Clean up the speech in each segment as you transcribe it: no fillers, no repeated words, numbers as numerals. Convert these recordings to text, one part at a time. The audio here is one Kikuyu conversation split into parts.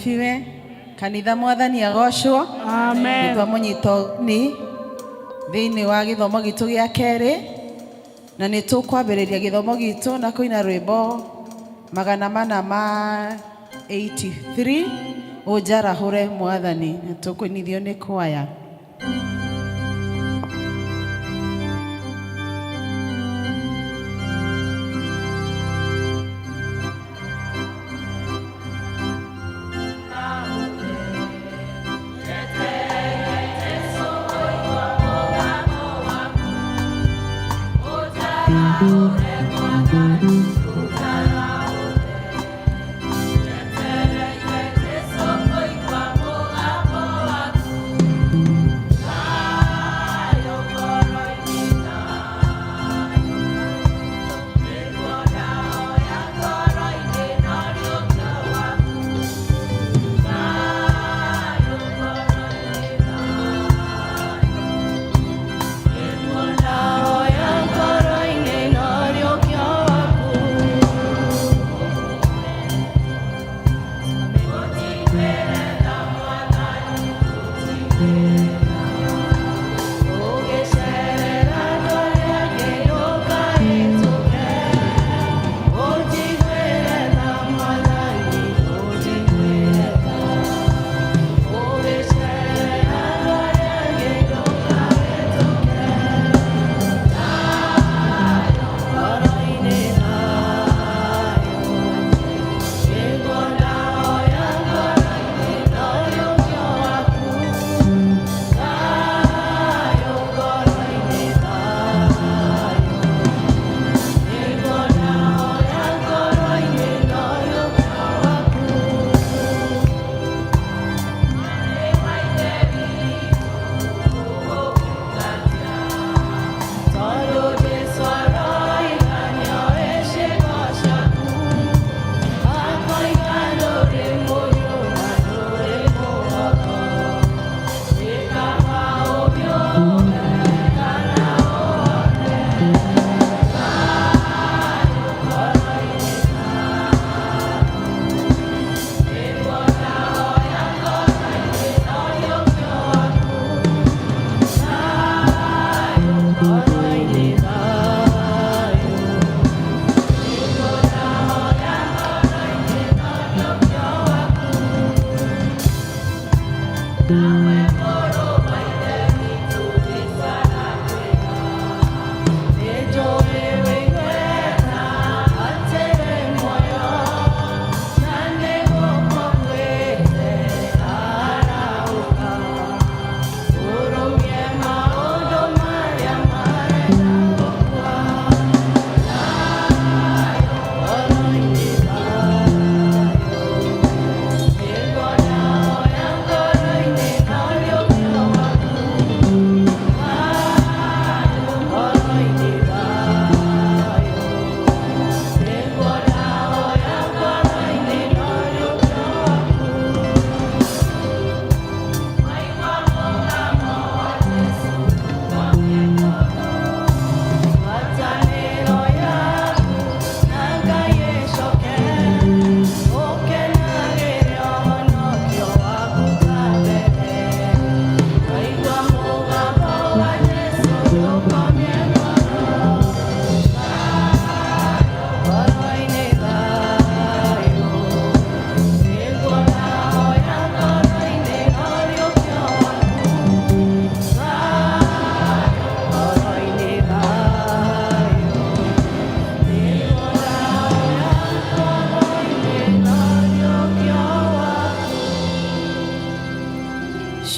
Asifiwe. Kanitha Mwathani agocwo. Amen. Twamũnyita ni thĩinĩ wa gĩthomo gitũ gĩa kerĩ na nĩ tũkwambĩrĩria gĩthomo gitũ na kũina rwĩmbo 483 ũnjarahũre Mwathani, na tũkũinithio nĩ kwaya.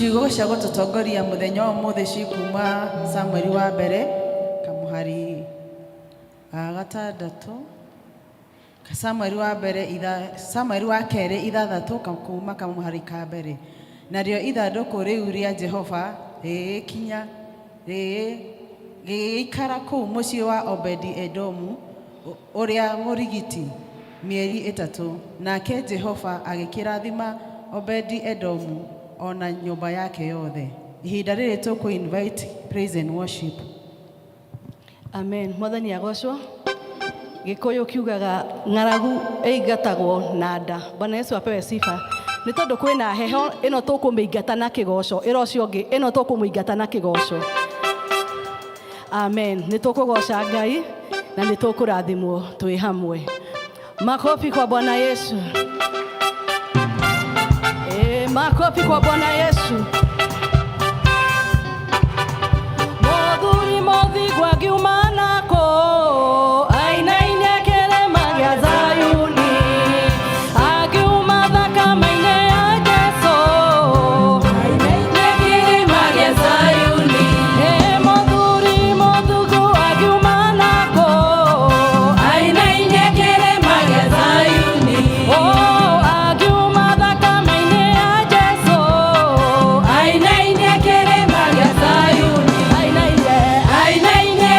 Ciugo cia gũtũtongoria mũthenya wa ũmũthĩ cikuma Samueli wa mbere kamũhari ga gatandatũ, Samueli wa mbere itha, Samueli wa kerĩ ithathatũ kuma kamũhari ka mbere. Narĩo ithandũkũ rĩu rĩa Jehova rĩgĩkinya rĩgĩikara kũu mũciĩ wa Obedi-Edomu ũrĩa Mũrigiti mĩeri 3, nake Jehova agĩkĩrathima Obedi-Edomu o na nyũmba yake yothe. Ihinda rĩrĩ tũkũ invite praise and worship. Amen. Mwathani agocwo. Gĩkũyũ kiugaga ng'aragu ĩingatagwo na nda. Bwana Yesu apewe sifa. Nĩ tondũ kwĩna heho ĩno tũkũmĩingata na kĩgoco, ĩra ũcio ũngĩ ĩno tũkũmũingata na kĩgoco. Amen. Nĩ tũkũgoca Ngai na nĩ tũkũrathimwo twĩ hamwe. Makofi kwa Bwana Yesu. E, makofi kwa Bwana Yesu. Mũthuri mũthigwa ngiuma nako ainaine kĩrĩma gĩa Zayuni, akiuma thakame-inĩ ya Jesũ ainaine kĩrĩma gĩa Zayuni. Ĩ mũthuri mũthugu akiuma nako ainaine kĩrĩma gĩa Zayuni, oh, akiuma thakame-inĩ ya Jesũ ainaine kĩrĩma gĩa Zayuni, ainaine ainaine.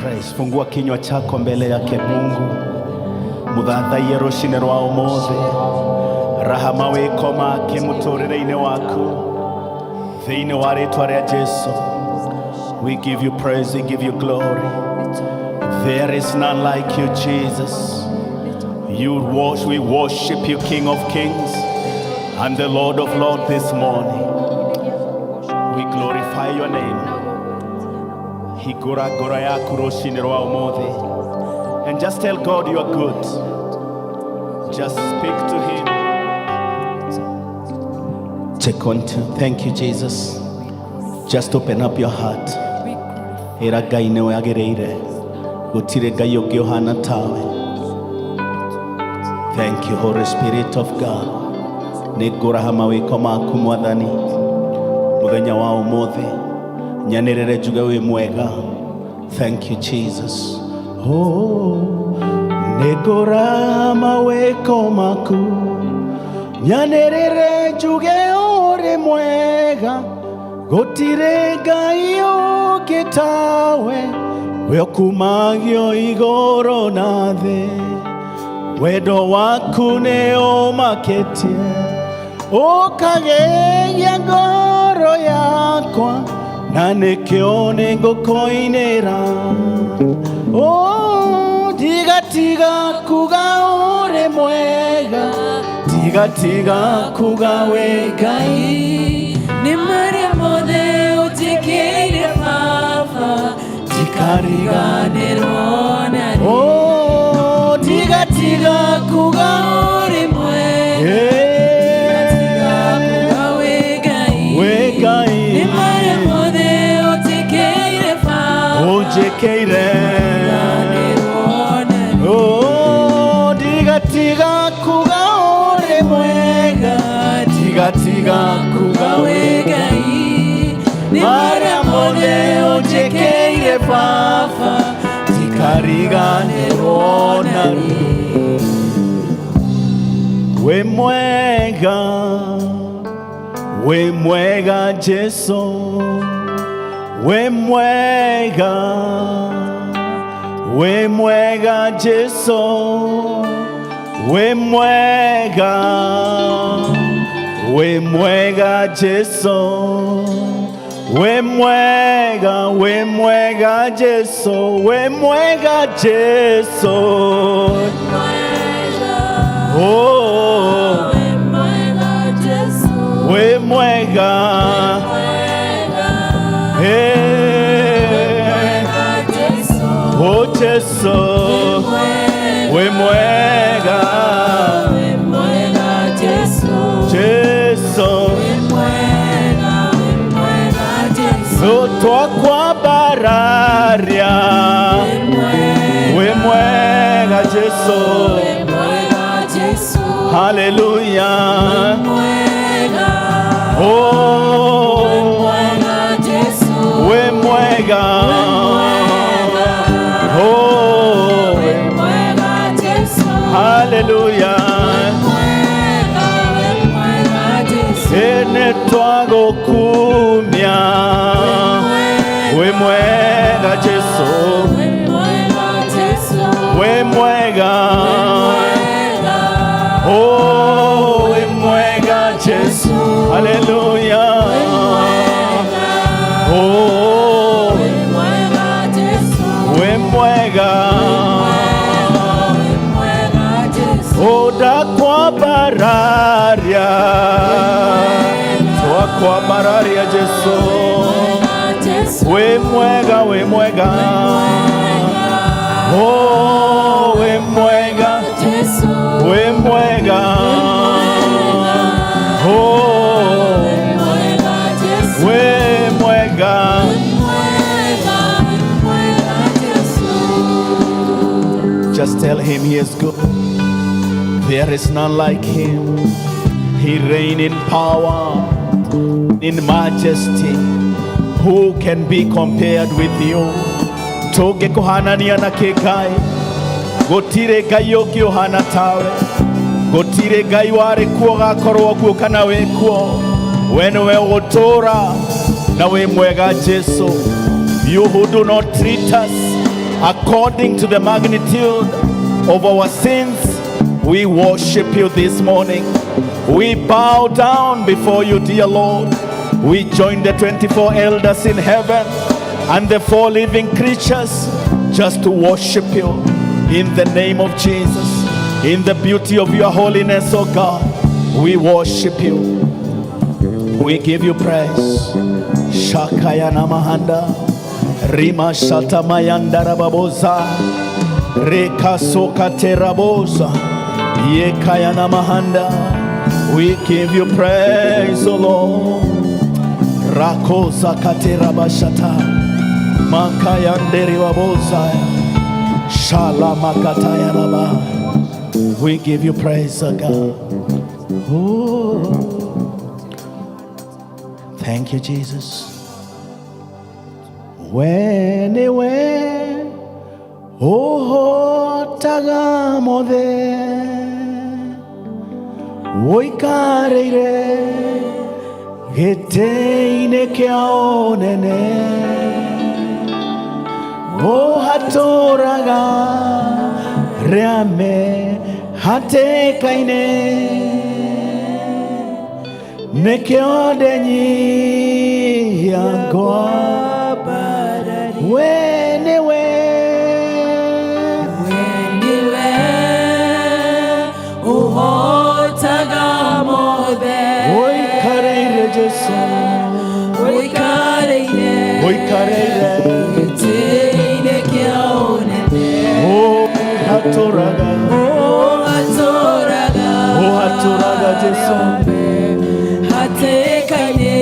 Praise. Fungua kinywa chako mbele yake Mungu, muthathaiye rucini rwa umuthi, raha mawiko make muturire-ini waku, thiini wa ritwa ria Jesu. We give you praise, we give you glory. There is none like you, Jesus. We worship you, King of Kings and the Lord of Lords, this morning. We glorify your name. Hingũra ngoro yaku rũcinĩ rwa ũmũthĩ and just tell God you are good. Just speak to him. Check on to thank you, Jesus. Just open up your heart. Ĩra Ngai nĩwe agĩrĩire, gũtirĩ Ngai ũngĩ ũhana tawe. Thank you, Holy Spirit of God. Nĩ ngũraha mawĩko maku, Mwathani, mũthenya wa ũmũthĩ, nyanĩrĩre njuge wĩ mwega. Thank you, Jesus. Oh, nĩ ngũraha mawĩko maku, nyanĩrĩre njuge ũrĩ mwega, gũtirĩ Ngai ũngĩ tawe, we ũkumagio igũrũ na thĩ, wendo waku nĩ ũmakĩtie, ũkagegia ngoro yakwa, na nĩkĩo nĩ ngũkũinĩra. Oh, tigatiga kuga ũrĩ mwega, tigatiga kuga wĩ Ngai. Nĩ marĩa mothe ũnjĩkĩire, Baba, ndikariganĩrwo na rĩ. Oh, tigatiga kuga ũrĩ mwega, tiga kuga wĩ Ngai. Wĩ Ngai. Nĩ marĩa mothe ũnjĩkĩire, Baba, ũnjĩkĩire. ndikariganĩrwo na rĩ. Oh, tigatiga kuga ũrĩ mwega, tigatiga kuga wĩ wĩ Ngai. Nĩ marĩa mothe ũnjĩkĩire, Baba, ndikariganĩrwo na rĩ. Wĩ mwega, wĩ mwega Jesu, wĩ mwega, wĩ mwega Jesu, wĩ mwega, wĩ mwega Jesu, wĩ mwega, wĩ mwega Jesu, wĩ mwega Jesu. Oh, wĩ mwega. Hey. Oh, Jesu, wĩ mwega. Jesu, twakwambararia, wĩ mwega Jesu. Haleluya. Oh, wĩ mwega. Oh, haleluya. Ene twagũkumia, wĩ mwega Jesu, wĩ mwega. Oh, wĩ mwega Jesu. Haleluya. Oh, wĩ mwega. Odakwambararia, twakwambararia Jesu, wĩ mwega, wĩ mwega. Oh, wĩ mwega, wĩ mwega. Oh, wĩ mwega. Just tell him he is good. There is none like him. He reign in power, in majesty. Who can be compared with you? Tũngĩkũhanania na kĩ, Ngai? Gũtirĩ Ngai ũngĩ ũhana tawe, gũtirĩ Ngai warĩ kuo, gakorwo kuo, kana wĩ kuo. We nĩwe ũgũtũũra na wĩ mwega Jesu. You who do not treat us According to the magnitude of our sins, we worship you this morning. We bow down before you, dear Lord. We join the 24 elders in heaven and the four living creatures just to worship you in the name of Jesus. In the beauty of your holiness, O God, we worship you. We give you praise. Shakaya namahanda. Rima shatamayanda rababoza. Reka soka teraboza. Yekaya namahanda. We give you praise, O Lord. Rakosa katerabashata. Makayanderi baboza. Shala makataya raba. We give you praise, O God. Oh. Thank you, Jesus. We nĩwe ũhotaga mothe ũikarĩire gĩtĩ-inĩ kĩa ũnene ũhatũraga arĩa me hatĩka-inĩ nĩkĩo ndenyihia ngwa we nĩwe. Niwe uhotaga mothe. Ũikarĩire Jesu. Ũikarĩire ũikarĩire gĩtĩ-inĩ kĩa ũnene. Ũhatũraga. Ũhatũraga. Ũhatũraga Jesu. Hatĩka-inĩ.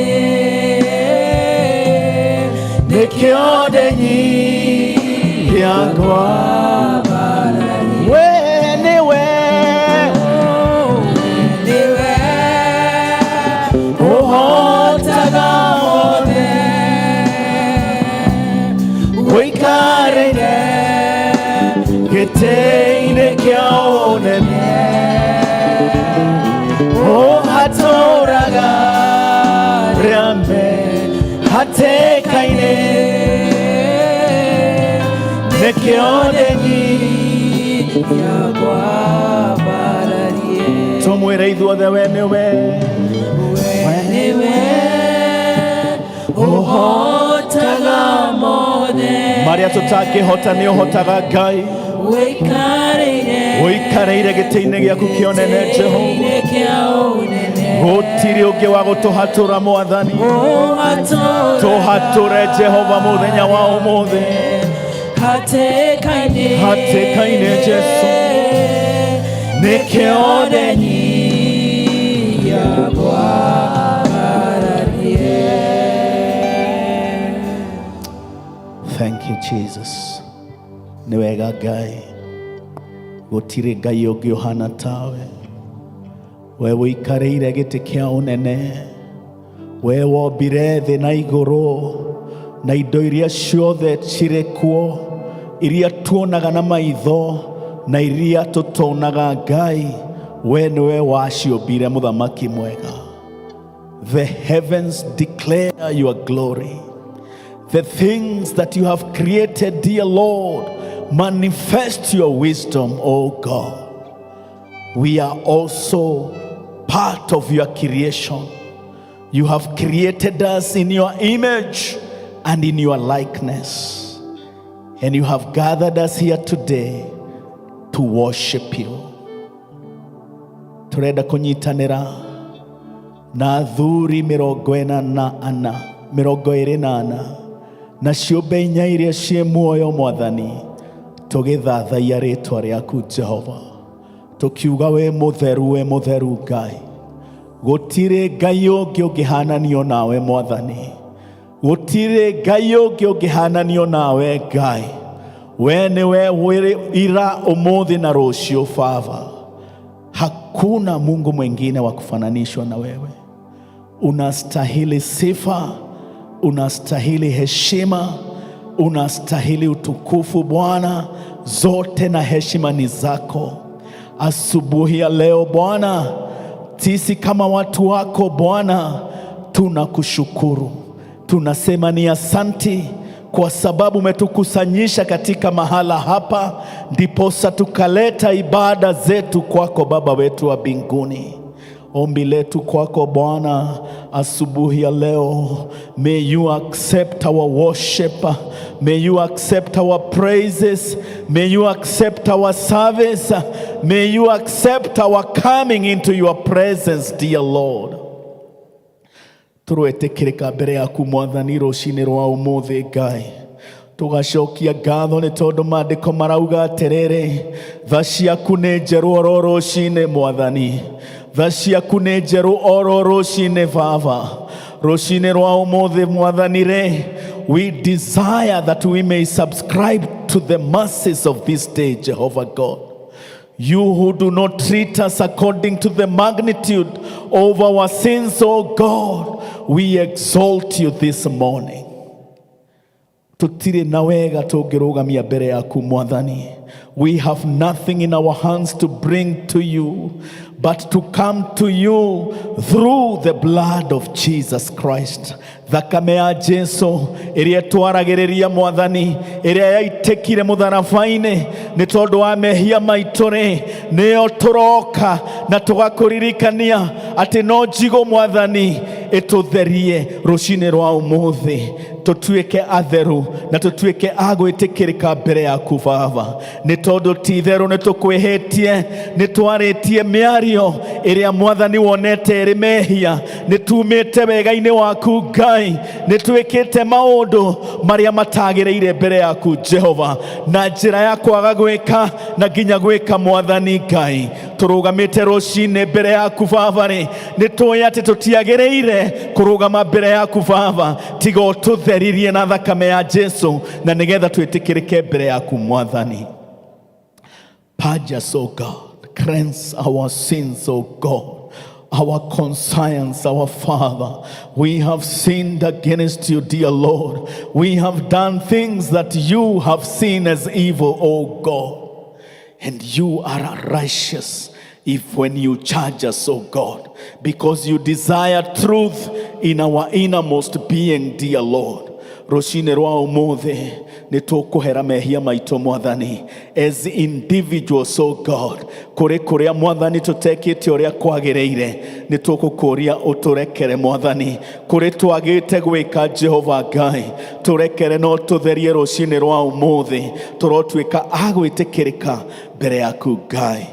Nĩkĩo ndenyihia ngwa we nĩwe. Niwe ũhotaga mothe. Ũikarĩire gĩtĩ-inĩ kĩa ũnene ũhatũraga arĩa me hatĩka-inĩ nĩkĩo ndenyihia. Tũmwĩre ithuothe we nĩwe. Niwe ũhotaga mothe. Marĩa tũtangĩhota nĩ ũhotaga Ngai. Ũikarĩire. Ũikarĩire gĩtĩ-inĩ gĩaku kĩa ũnene Jehova. Gĩtĩ-inĩ kĩa ũnene. Gũtirĩ ũngĩ wa gũtũhatũra Mwathani. Ũhatũraga. Tũhatũre Jehova mũthenya wa ũmũthĩ. Hatĩka-inĩ. Hatĩka-inĩ, Jesu. Nĩkĩo ndenyihia ngwambararie. Thank you, Jesus. Nĩ wega Ngai. Gũtirĩ Ngai ũngĩ ũhana tawe. We ũikarĩire gĩtĩ kĩa ũnene. We wombire thĩ na igũrũ na indo iria ciothe cirĩ kuo iria tuonaga na maitho na iria tũtonaga Ngai, we nĩwe waciũmbire mũthamaki mwega. The heavens declare your glory. The things that you have created, dear Lord, manifest your wisdom, O God. We are also part of your creation. You have created us in your image and in your likeness. And you have gathered us here today to worship you. Turenda kunyitanĩra na athuri 44 24 na ciũmbe inya iria ciĩ muoyo Mwathani tũgĩthathaiya rĩtwa rĩaku Jehova tũkiuga wĩ mũtheru wĩ mũtheru Ngai. Gũtirĩ Ngai ũngĩ ũngĩhananio nawe Mwathani. Gũtirĩ Ngai ũngĩ ũngĩhananio nawe Ngai. We nĩwe wĩrĩ ira ũmũthĩ na rũciũ Baba. Hakuna Mungu mwingine wa kufananishwa na wewe. Unastahili sifa, unastahili heshima, unastahili utukufu Bwana, zote na heshima ni zako. Asubuhi ya leo Bwana, sisi kama watu wako Bwana, tunakushukuru, tunasema ni asanti. Kwa sababu umetukusanyisha katika mahala hapa, ndiposa tukaleta ibada zetu kwako, Baba wetu wa mbinguni. Ombi letu kwako Bwana asubuhi ya leo, may you accept our worship, may you accept our praises, may you accept our service, may you accept our coming into your presence, dear Lord. Tũretĩkĩrĩka mbere yaku, Mwathani, rũcinĩ rwa ũmũthĩ. Ngai, tũgacokia ngatho nĩ tondũ maandĩko marauga atĩrĩrĩ, tha ciaku nĩ njerũ oro rũcinĩ. Mwathani, tha ciaku nĩ njerũ oro rũcinĩ. Baba, rũcinĩ rwa ũmũthĩ, Mwathani rĩ, we desire that we may subscribe to the mercies of this day. Jehovah God, you who do not treat us according to the magnitude of our sins, O God, we exalt you this morning. Tutirĩ na wega tũngĩrũgamia mbere yaku, Mwathani. We have nothing in our hands to bring to you but to come to you through the blood of Jesus Christ, thakame ya Jesu ĩrĩa ĩtwaragĩrĩria, Mwathani, ĩrĩa yaitĩkire mũtharaba-inĩ nĩ tondũ wa mehia maitũ rĩ, nĩyo tũroka na tũgakũririkania atĩ no njigũ, Mwathani, ĩtũtherie rũcinĩ rwa ũmũthĩ, tũtuĩke atheru na tũtuĩke a gwĩtĩkĩrĩka mbere yaku, Baba, nĩ tondũ ti itherũ nĩ tũkwĩhĩtie, nĩ twarĩtie mĩario ĩrĩa, Mwathani, wonete ĩrĩ mehia, nĩ tumĩte wega-inĩ waku. Ngai, nĩ twĩkĩte maũndũ marĩa matagĩrĩire mbere yaku, Jehova, na njĩra ya kwaga gwĩka na nginya gwĩka. Mwathani Ngai, tũrũgamĩte rũcinĩ mbere yaku, Baba rĩ, nĩ tũĩ atĩ tũtiagĩrĩire kũrũgama mbere yaku, Baba, tiga ũtũtheririe na thakame ya Jesu na nĩgetha twĩtĩkĩrĩke mbere yaku. Mwathani, purge us, O God. Cleanse our sins, O God. Our conscience, our Father. We have sinned against you, dear Lord. We have done things that you have seen as evil, O God. And you are righteous if when you charge us, O God, because you desire truth in our innermost being, dear Lord. Rũcinĩ rwa ũmũthĩ nĩ tũkũhera mehia maitũ, Mwathani, as individuals, O God. Kũrĩ kũrĩa, Mwathani, tũtekĩte ũrĩa kwagĩrĩire, nĩ tũgũkũria ũtũrekere. Mwathani, kũrĩ twagĩte gwĩka, Jehova Ngai, tũrekere no tũtherie rũcinĩ rwa ũmũthĩ, tũrotuĩka a gwĩtĩkĩrĩka mbere yaku. Ngai,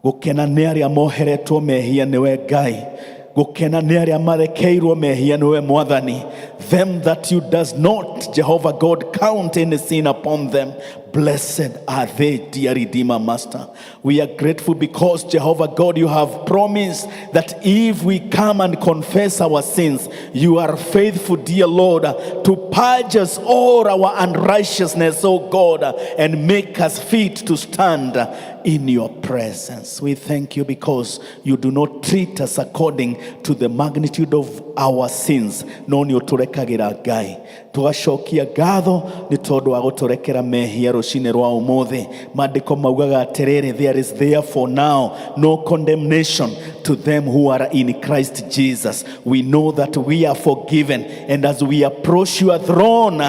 gũkena nĩ arĩa moheretwo mehia nĩwe. Ngai, gũkena nĩ arĩa marekeirwo mehia nĩwe. Mwathani, them that you does not, Jehovah God, count any sin upon them, blessed are they. Dear Redeemer Master, we are grateful because, Jehovah God, you have promised that if we come and confess our sins, you are faithful, dear Lord, to purge us all our unrighteousness, O God, and make us fit to stand in your presence. We thank you because you do not treat us according to the magnitude of our sins. No nĩ ũtũrekagĩra. Ngai, tũgacokia ngatho nĩ tondũ wa gũtũrekera mehia rũcinĩ rwa ũmũthĩ. Maandĩko maugaga atĩrĩrĩ, there is therefore now no condemnation to them who are in Christ Jesus. We know that we are forgiven, and as we approach your throne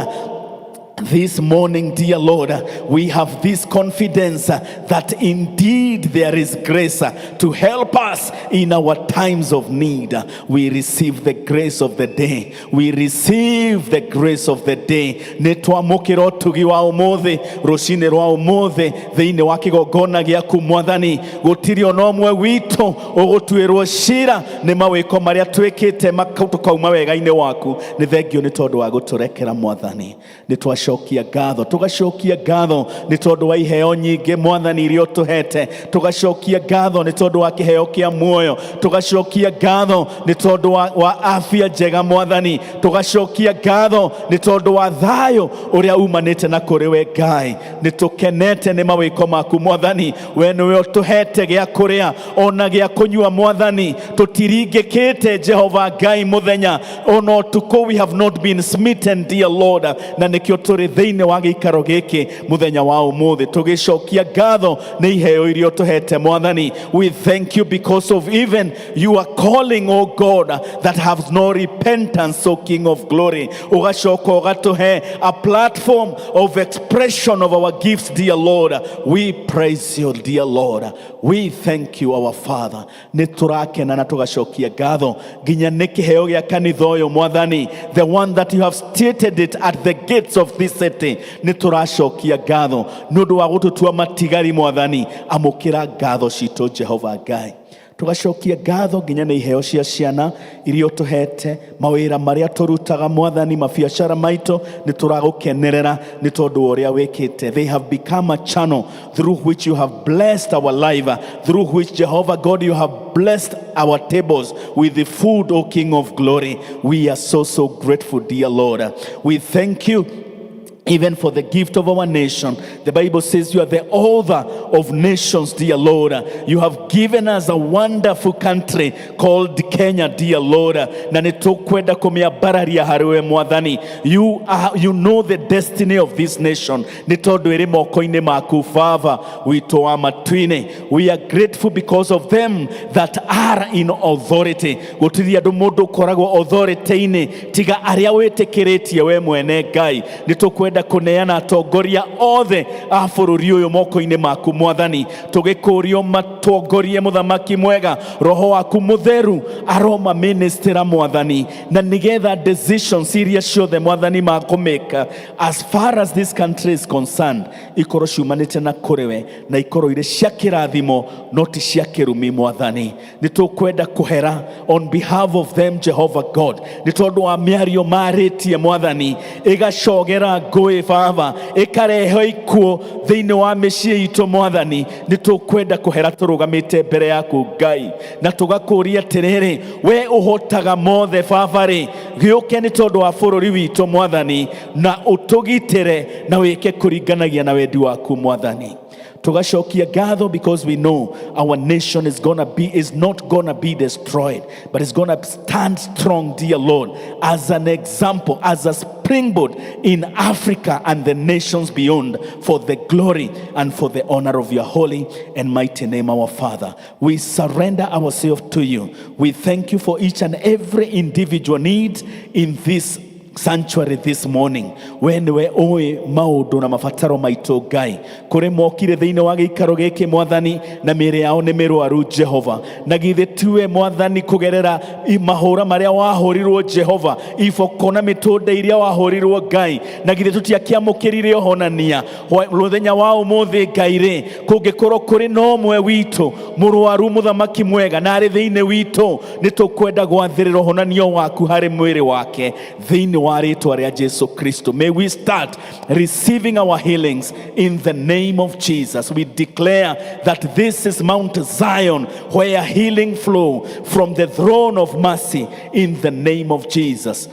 this morning, dear Lord, we have this confidence that indeed there is grace to help us in our times of need. We receive the grace of the day. We receive the grace of the day. Nĩ twamũkĩra ũtugi wa ũmũthĩ, rũcinĩ rwa ũmũthĩ, thĩinĩ wa kĩgongona gĩaku. Mwathani, gũtirĩ ona ũmwe witũ ũgũtuĩrwo cira nĩ mawĩko marĩa twĩkĩte tũkauma wega-inĩ waku. Nĩ thengio nĩ tondũ wa gũtũrekera. Mwathani, nĩ twacokia ngatho, tũgacokia ngatho nĩ tondũ wa iheo nyingĩ, Mwathani, iria ũtũhete. Tũgacokia ngatho nĩ tondũ wa kĩheo kĩa muoyo. Tũgacokia ngatho nĩ tondũ wa afya njega. Mwathani, tũgacokia ngatho nĩ tondũ wa thayũ ũrĩa umanĩte na kũrĩ we. Ngai, nĩ tũkenete nĩ mawĩko maku. Mwathani, we nĩwe ũtũhete gĩa kũrĩa ona gĩa kũnyua. Mwathani, tũtiringĩkĩte, Jehova Ngai, mũthenya ona ũtukũ. We have not been smitten, dear Lord, na nĩkĩo tũrĩ Tũrĩ thĩinĩ wa gĩikaro gĩkĩ mũthenya wa ũmũthĩ tũgĩcokia ngatho nĩ iheo iria ũtũhete Mwathani. We thank you because of even you are calling, O God, that has no repentance, O King of glory. Ũgacoka ũgatũhe a platform of expression of our gifts, dear Lord. We praise you, dear Lord. We thank you, our Father. Nĩ tũrakena na tũgacokia ngatho nginya nĩ kĩheo gĩa kanitha ũyũ Mwathani, the one that you have stated it at the gates of this city. Nĩ tũracokia ngatho nĩ ũndũ wa gũtũtua matigari Mwathani. Amũkĩra ngatho citũ, Jehova Ngai. Tũgacokia ngatho nginya nĩ iheo cia ciana iria ũtũhete, mawĩra marĩa tũrutaga Mwathani, mabiacara maitũ, nĩ tũragũkenerera nĩ tondũ wa ũrĩa wĩkĩte. They have become a channel through which you have blessed our life, through which, Jehovah God, you have blessed our tables with the food, O King of glory. We are so, so grateful, dear Lord. We thank you even for the gift of our nation. The Bible says you are the author of nations, dear Lord. You have given us a wonderful country called Kenya, dear Lord. Na nĩ tũkwenda kũmĩambararia harĩ we Mwathani. You know the destiny of this nation. Nĩ tondũ ĩrĩ moko-inĩ maku, Baba witũ wa matu-inĩ. We are grateful because of them that are in authority. Gũtirĩ andũ mũndũ ũkoragwo authority-inĩ tiga arĩa wĩtĩkĩrĩtie we mwene Ngai. Nĩ tũkwenda kũneana atongoria othe a bũrũri ũyũ moko-inĩ maku Mwathani, tũgĩkũrio matongorie, mũthamaki mwega. Roho waku mũtheru aroma ministera Mwathani, na nĩgetha decisions iria ciothe Mwathani makũmĩka as far as this country is concerned ikorwo ciumanĩte na kũrĩ we na ikorwo irĩ cia kĩrathimo, no ti cia kĩrumi. Mwathani, nĩ tũkwenda kũhera on behalf of them, Jehovah God, nĩ tondũ wa mĩario marĩtie Mwathani ĩgacogera ngũĩ, Baba, ĩkarehe ikuũ thĩinĩ wa mĩciĩ itũ. Mwathani, nĩ tũkwenda kũhera tũrũgamĩte mbere yaku Ngai, na tũgakũria atĩrĩrĩ, we ũhotaga mothe, Baba rĩ, gĩũke nĩ tondũ wa bũrũri witũ Mwathani, na ũtũgitĩre na wĩke kũringanagia na wendi waku Mwathani. Tugacokia ngatho because we know our nation is not gonna be destroyed, but is gonna stand strong, dear Lord, as an example, as a springboard in Africa and the nations beyond, for the glory and for the honor of your holy and mighty name. Our Father, we surrender ourselves to you. We thank you for each and every individual need in this sanctuary this morning. We nĩwe ũĩ maũndũ na mabataro maitũ, Ngai. Kũrĩ mokire thĩinĩ wa gĩikaro gĩkĩ Mwathani na mĩĩrĩ yao nĩ mĩrwaru, Jehova, na githĩ tiwe Mwathani kũgerera mahũra marĩa wahũrirwo, Jehova, iboko na mĩtũnda iria wahũrirwo, Ngai, na githĩ tũtiakĩamũkĩrire ũhonania mũthenya wa ũmũthĩ, Ngai rĩ? Kũngĩkorwo kũrĩ na ũmwe witũ mũrwaru, mũthamaki mwega, na arĩ thĩinĩ witũ, nĩ tũkwenda gwathĩrĩra ũhonanio waku harĩ mwĩrĩ wake thĩinĩ wa rĩtwa rĩa Jesu Kristo. May we start receiving our healings in the name of Jesus. We declare that this is Mount Zion, where healing flow from the throne of mercy in the name of Jesus.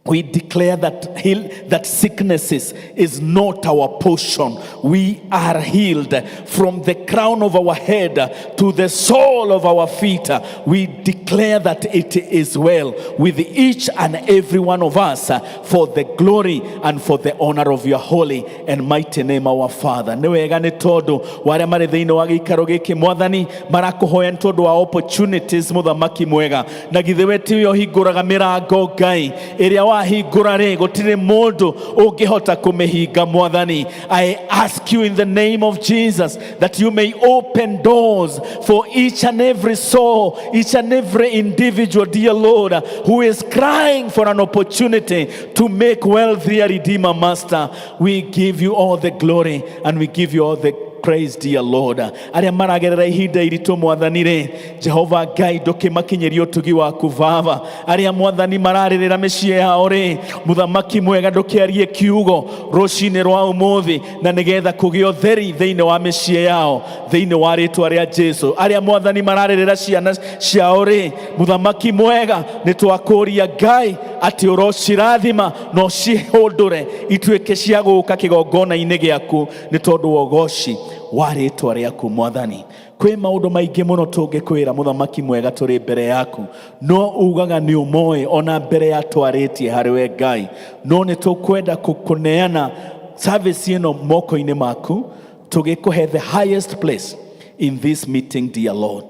We declare that sicknesses is not our portion. We are healed from the crown of our head to the sole of our feet. We declare that it is well with each and every one of us, for the glory and for the honor of your holy and mighty name, our Father. Nĩ wega nĩ tondũ wa arĩa marĩ thĩinĩ wa gĩikaro gĩkĩ Mwathani marakũhoya nĩ tondũ wa opportunities, mũthamaki mwega, na githĩ we tiwe ũhingũraga mĩrango, Ngai? Ĩrĩa wahingũra rĩ, gũtirĩ mũndũ ũngĩhota kũmĩhinga. Mwathani, I ask you in the name of Jesus that you may open doors for each and every soul, each and every individual, dear Lord, who is crying for an opportunity to make wealth. Dear Redeemer Master, we give you all the glory and we give you all the praise, dear Lord. Arĩa maragerera ihinda iritũ Mwathani rĩ, Jehova Ngai, ndũkĩmakinyĩria ũtugi waku, Baba. Arĩa Mwathani mararĩrĩra mĩciĩ yao rĩ, mũthamaki mwega, ndũkĩarie kiugo rũcinĩ rwa ũmũthĩ na nĩgetha kũgĩa ũtheri thĩinĩ wa mĩciĩ yao thĩinĩ wa rĩtwa rĩa Jesu. Arĩa Mwathani mararĩrĩra ciana ciao rĩ, mũthamaki mwega, nĩ twakũria Ngai atĩ ũrocirathima na ũcihũndũre ituĩke cia gũka kĩgongona-inĩ gĩaku nĩ tondũ wa ũgoci wa rĩtwa rĩaku Mwathani. Kwĩ maũndũ maingĩ mũno tũngĩkwĩra mũthamaki mwega tũrĩ mbere yaku, no ugaga nĩ ũmoĩ ona mbere ya twarĩtie harĩ we Ngai. No nĩ tũkwenda kũneana service ĩno moko-inĩ maku, tũgĩkũhe the highest place in this meeting. Dear Lord,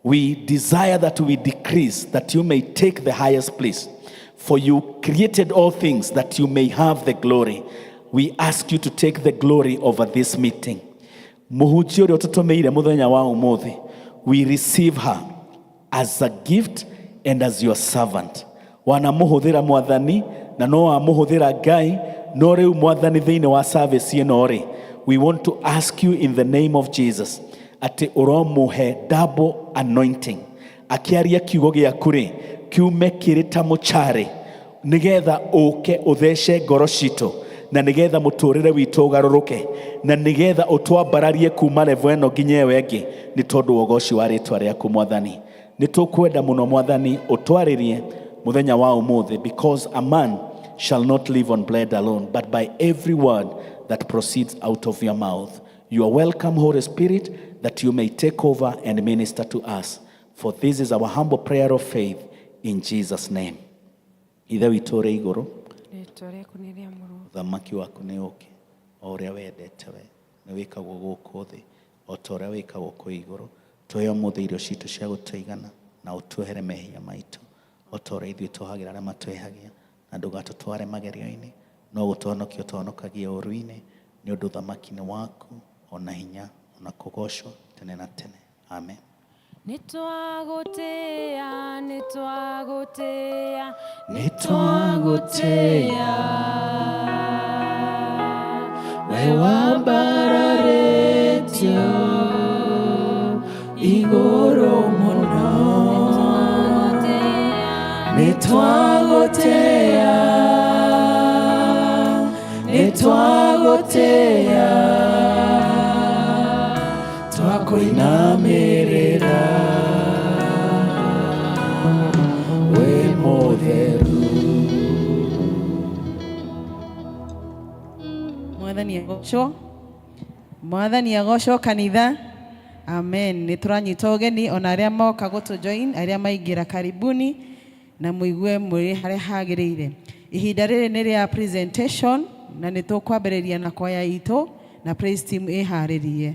we desire that we decrease, that you may take the highest place. For you created all things that you may have the glory. We ask you to take the glory over this meeting. Mũhunjia ũrĩa ũtũtũmĩire mũthenya wa ũmũthĩ, we receive her as a gift and as your servant. Wanamũhũthĩra Mwathani, na no wamũhũthĩra Ngai, no rĩu Mwathani, thĩinĩ wa service ĩno rĩ, we want to ask you in the name of Jesus atĩ ũromũhe double anointing. Akĩaria kiugo gĩaku rĩ, kiume kĩrĩ ta mũcare, nĩgetha ũke ũthece ngoro citũ, na nĩgetha mũtũrĩre witũ ũgarũrũke, na nĩgetha ũtwambararie kuma level ĩno nginya ĩyo ĩngĩ, nĩ tondũ wa ũgoci wa rĩtwa rĩaku. Mwathani, nĩ tũkwenda mũno Mwathani ũtwarĩrie mũthenya wa ũmũthĩ, because a man shall not live on bread alone, but by every word that proceeds out of your mouth. You are welcome, Holy Spirit, that you may take over and minister to us. For this is our humble prayer of faith in Jesus' name. Ithe witũ ũrĩ igũrũ, Rĩtwa rĩaku nĩ rĩamũrwo. Ũthamaki waku nĩ ũke, o ũrĩa wendete we nĩ wĩkagwo gũkũ thĩ o ta ũrĩa wĩkagwo kũu igũrũ. Tũhe ũmũthĩ irio citũ cia gũtũigana, na ũtuohere mehia maitũ o ta ũrĩa ithuĩ tuohagĩra arĩa matwĩhagia, na ndũgatũtware magerio-inĩ, no gũtũhonokia ũtũhonokagie ũũru-inĩ, nĩ ũndũ ũthamaki nĩ waku, ona hinya, ona kũgocwo tene na tene. Amen. Nĩtwagũtĩĩa, nĩtwagũtĩĩa, Nĩtwagũtĩĩa, we wambararĩtio igũrũ mũno. Nĩtwagũtĩĩa, nĩtwagũtĩĩa, twakũinamĩrĩra, wĩ mũtheru. Mwathani agocwo, Mwathani agocwo kanitha. Amen. Nĩ tũranyita ũgeni ona arĩa moka gũtũ join, arĩa maingĩra, karibuni na mũigue mũrĩ harĩa hagĩrĩire. Ihinda rĩrĩ nĩ rĩa presentation, na nĩ tũkwambĩrĩria na kwaya itũ, na praise team ĩharĩrie.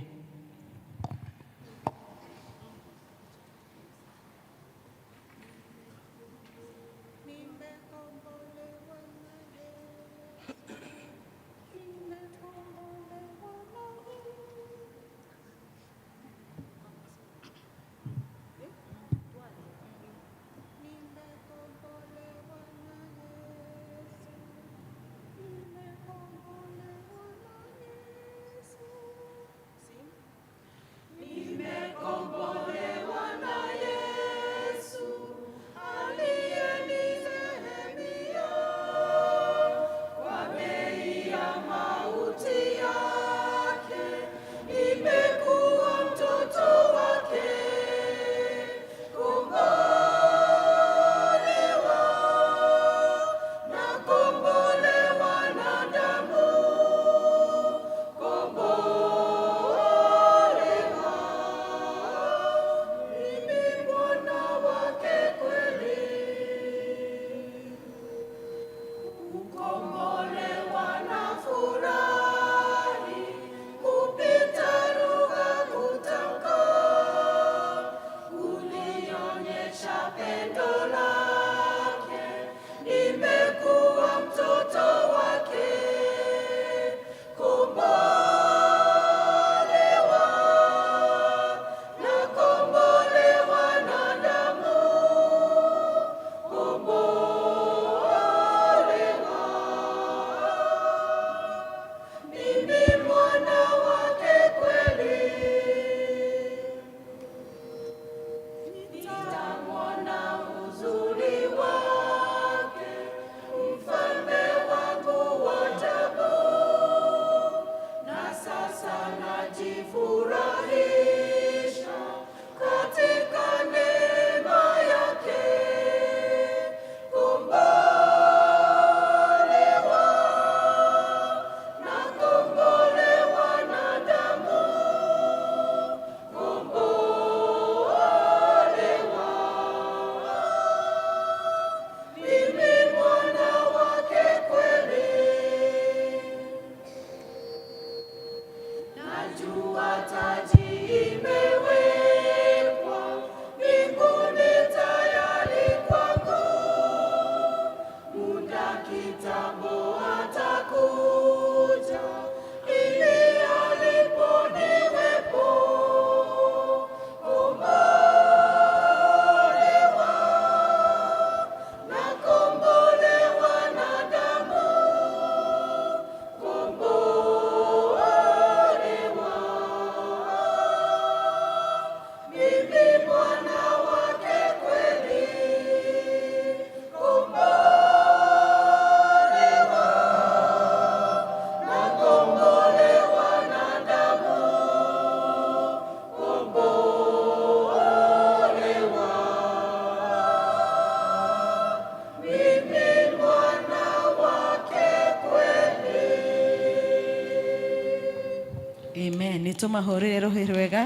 Tũmahũrĩre rũhĩ rwega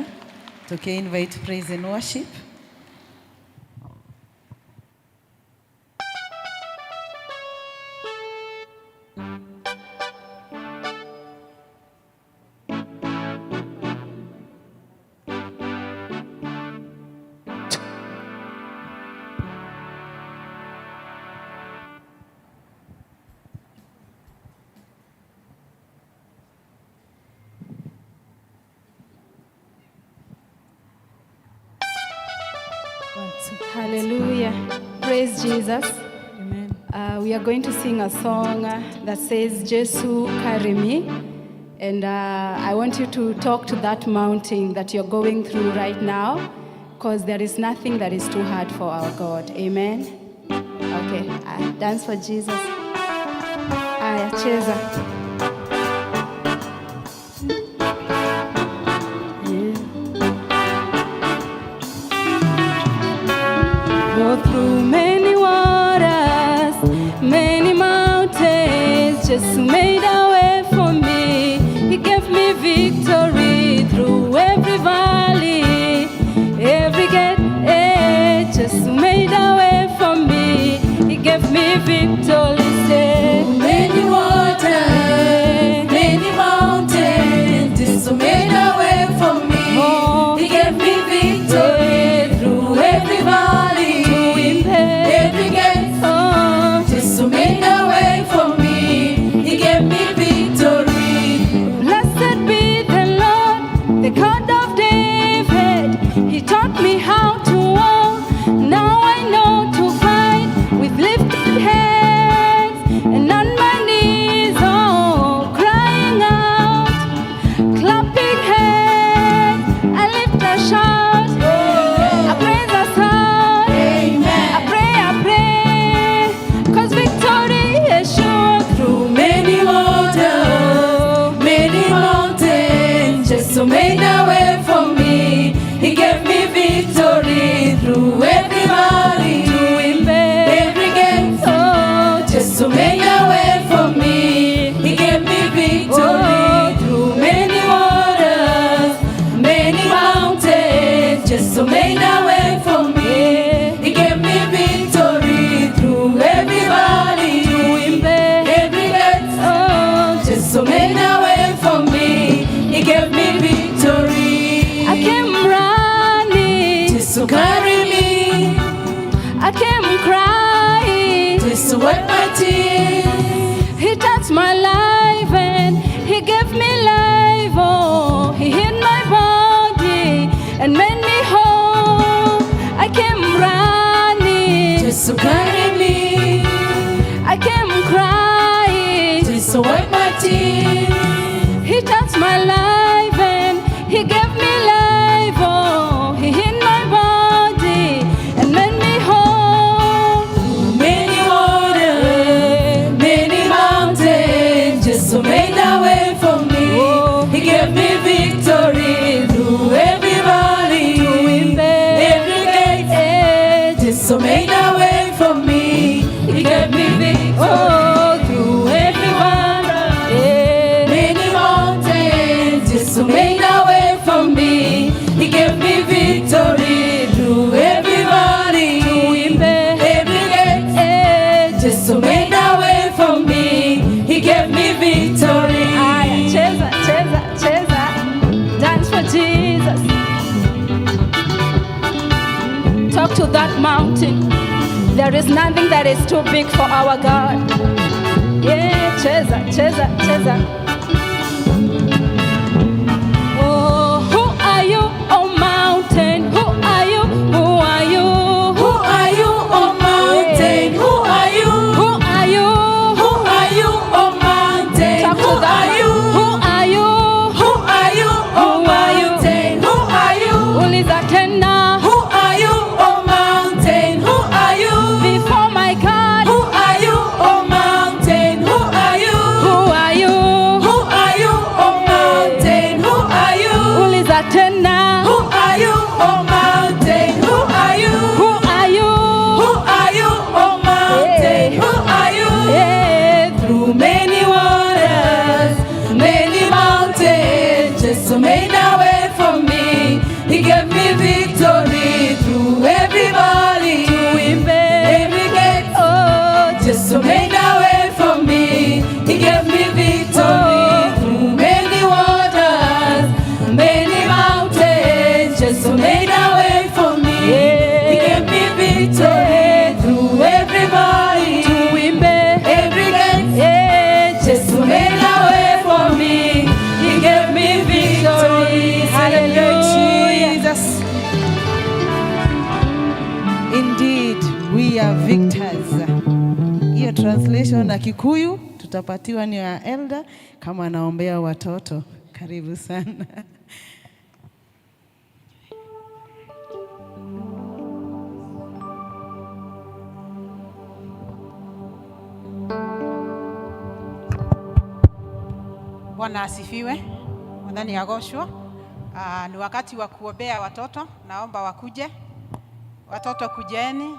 tũkĩ invite praise and worship. Hallelujah. Praise Jesus. Amen. We are going to sing a song that says, "Jesu, carry me." And I want you to talk to that mountain that you're going through right now, because there is nothing that is too hard for our God. Amen. Okay, dance for Jesus. Aya, cheza. Yeah. Go through many waters, many mountains, just made a way for me. He gave me victory through every valley, every gate, just made a way for me. He gave me victory. Say, Many waters, many mountains, Jesus made a way for me. Oh. He gave me victory through every valley, every gate. Oh. Jesus made a way for me. He gave me victory. Blessed be the Lord, the God of David. He taught me how to walk. Now I know to fight with lifted hands and on my knees, oh, crying out, clapping hands. I lift a shout, I praise a song, I pray, 'cause victory is sure Through many waters, many mountains, Jesus made a way for me. He gave me victory through every valley, every gate. Oh, Jesus made a way for me. He gave me victory through many waters, many mountains. Jesus made a way for me. He gave me victory through every valley, every gate. Oh, Jesus made a way for me. He gave me victory. I came running, Jesus carry me. I came crying. Jesus wipe my tears. He touched my life and he gave me life. Oh, he healed my body and made me whole. I came running, Jesus carry me. I came crying. Jesus wipe my tears. He touched my life and he gave me life. Oh, he healed my body and made me whole. Many waters, many mountains, Jesus made a way for me. He gave me victory through every valley, every gate. Jesus made a way for me. He gave me victory. Oh, through every valley. Many mountains, Jesus made a way for me. He gave me victory through every valley, every gate. Jesus made a way for me. He gave me victory. Aya, cheza, cheza, cheza. Dance for Jesus. Talk to that mountain. There is nothing that is too big for our God. Yeah, cheza, cheza, cheza. Oh, who are you, oh mountain? Who are you? Who are you? Who are you, oh mountain? Who are you? Who are you? Who are you, oh mountain? Talk to Who that are you? Who are you? Who are you, oh Who are you? mountain? Who are you? Uliza tena. Who are you, oh mountain? Who are you? Before my God. Who are you, oh mountain? Who are you? Who are you? Who na Kikuyu, tutapatiwa ni ya elder kama anaombea watoto. Karibu sana. Bwana asifiwe. Mwathani agocwo. Ni wakati wa kuombea watoto, naomba wakuje. Watoto kujeni.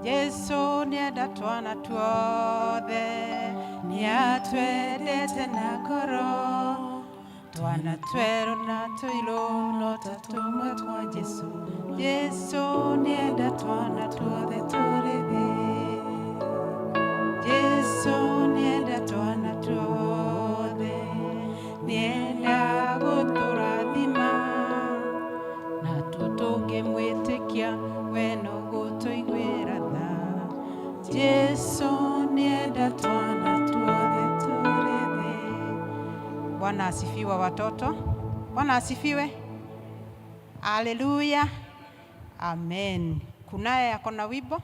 Jesu nĩenda twana tuothe, nĩatwendete na ngoro. Twana twerũ na tũirũ no ta tũmwe twa Jesu. Jesu nĩenda twana tuothe tũrĩ thĩ. Jesu nĩenda twana tuothe, nĩenda gũtũrathima, na tũtũngĩmwĩtĩkia we no gũtũiguĩra tha. Jesu nĩenda twana tuothe tũrĩ thĩ. Bwana asifiwe watoto. Bwana asifiwe. Haleluya. Amen. Kunaye ako na wimbo?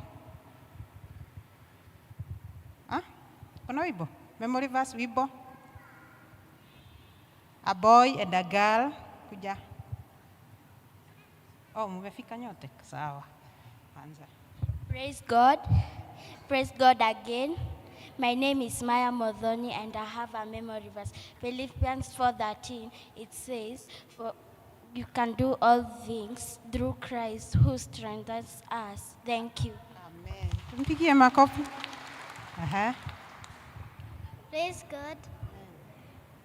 Ah? Kuna wimbo? Memory verse wimbo? A boy and a girl. Kuja. Oh, mmefika nyote? Sawa. Anza. Praise God. Praise God again. My name is Maya Modhoni and I have a memory verse. Philippians 4:13. It says, "For you can do all things through Christ who strengthens us." Thank you. Amen. Tumpigie makofi. Aha. Praise God.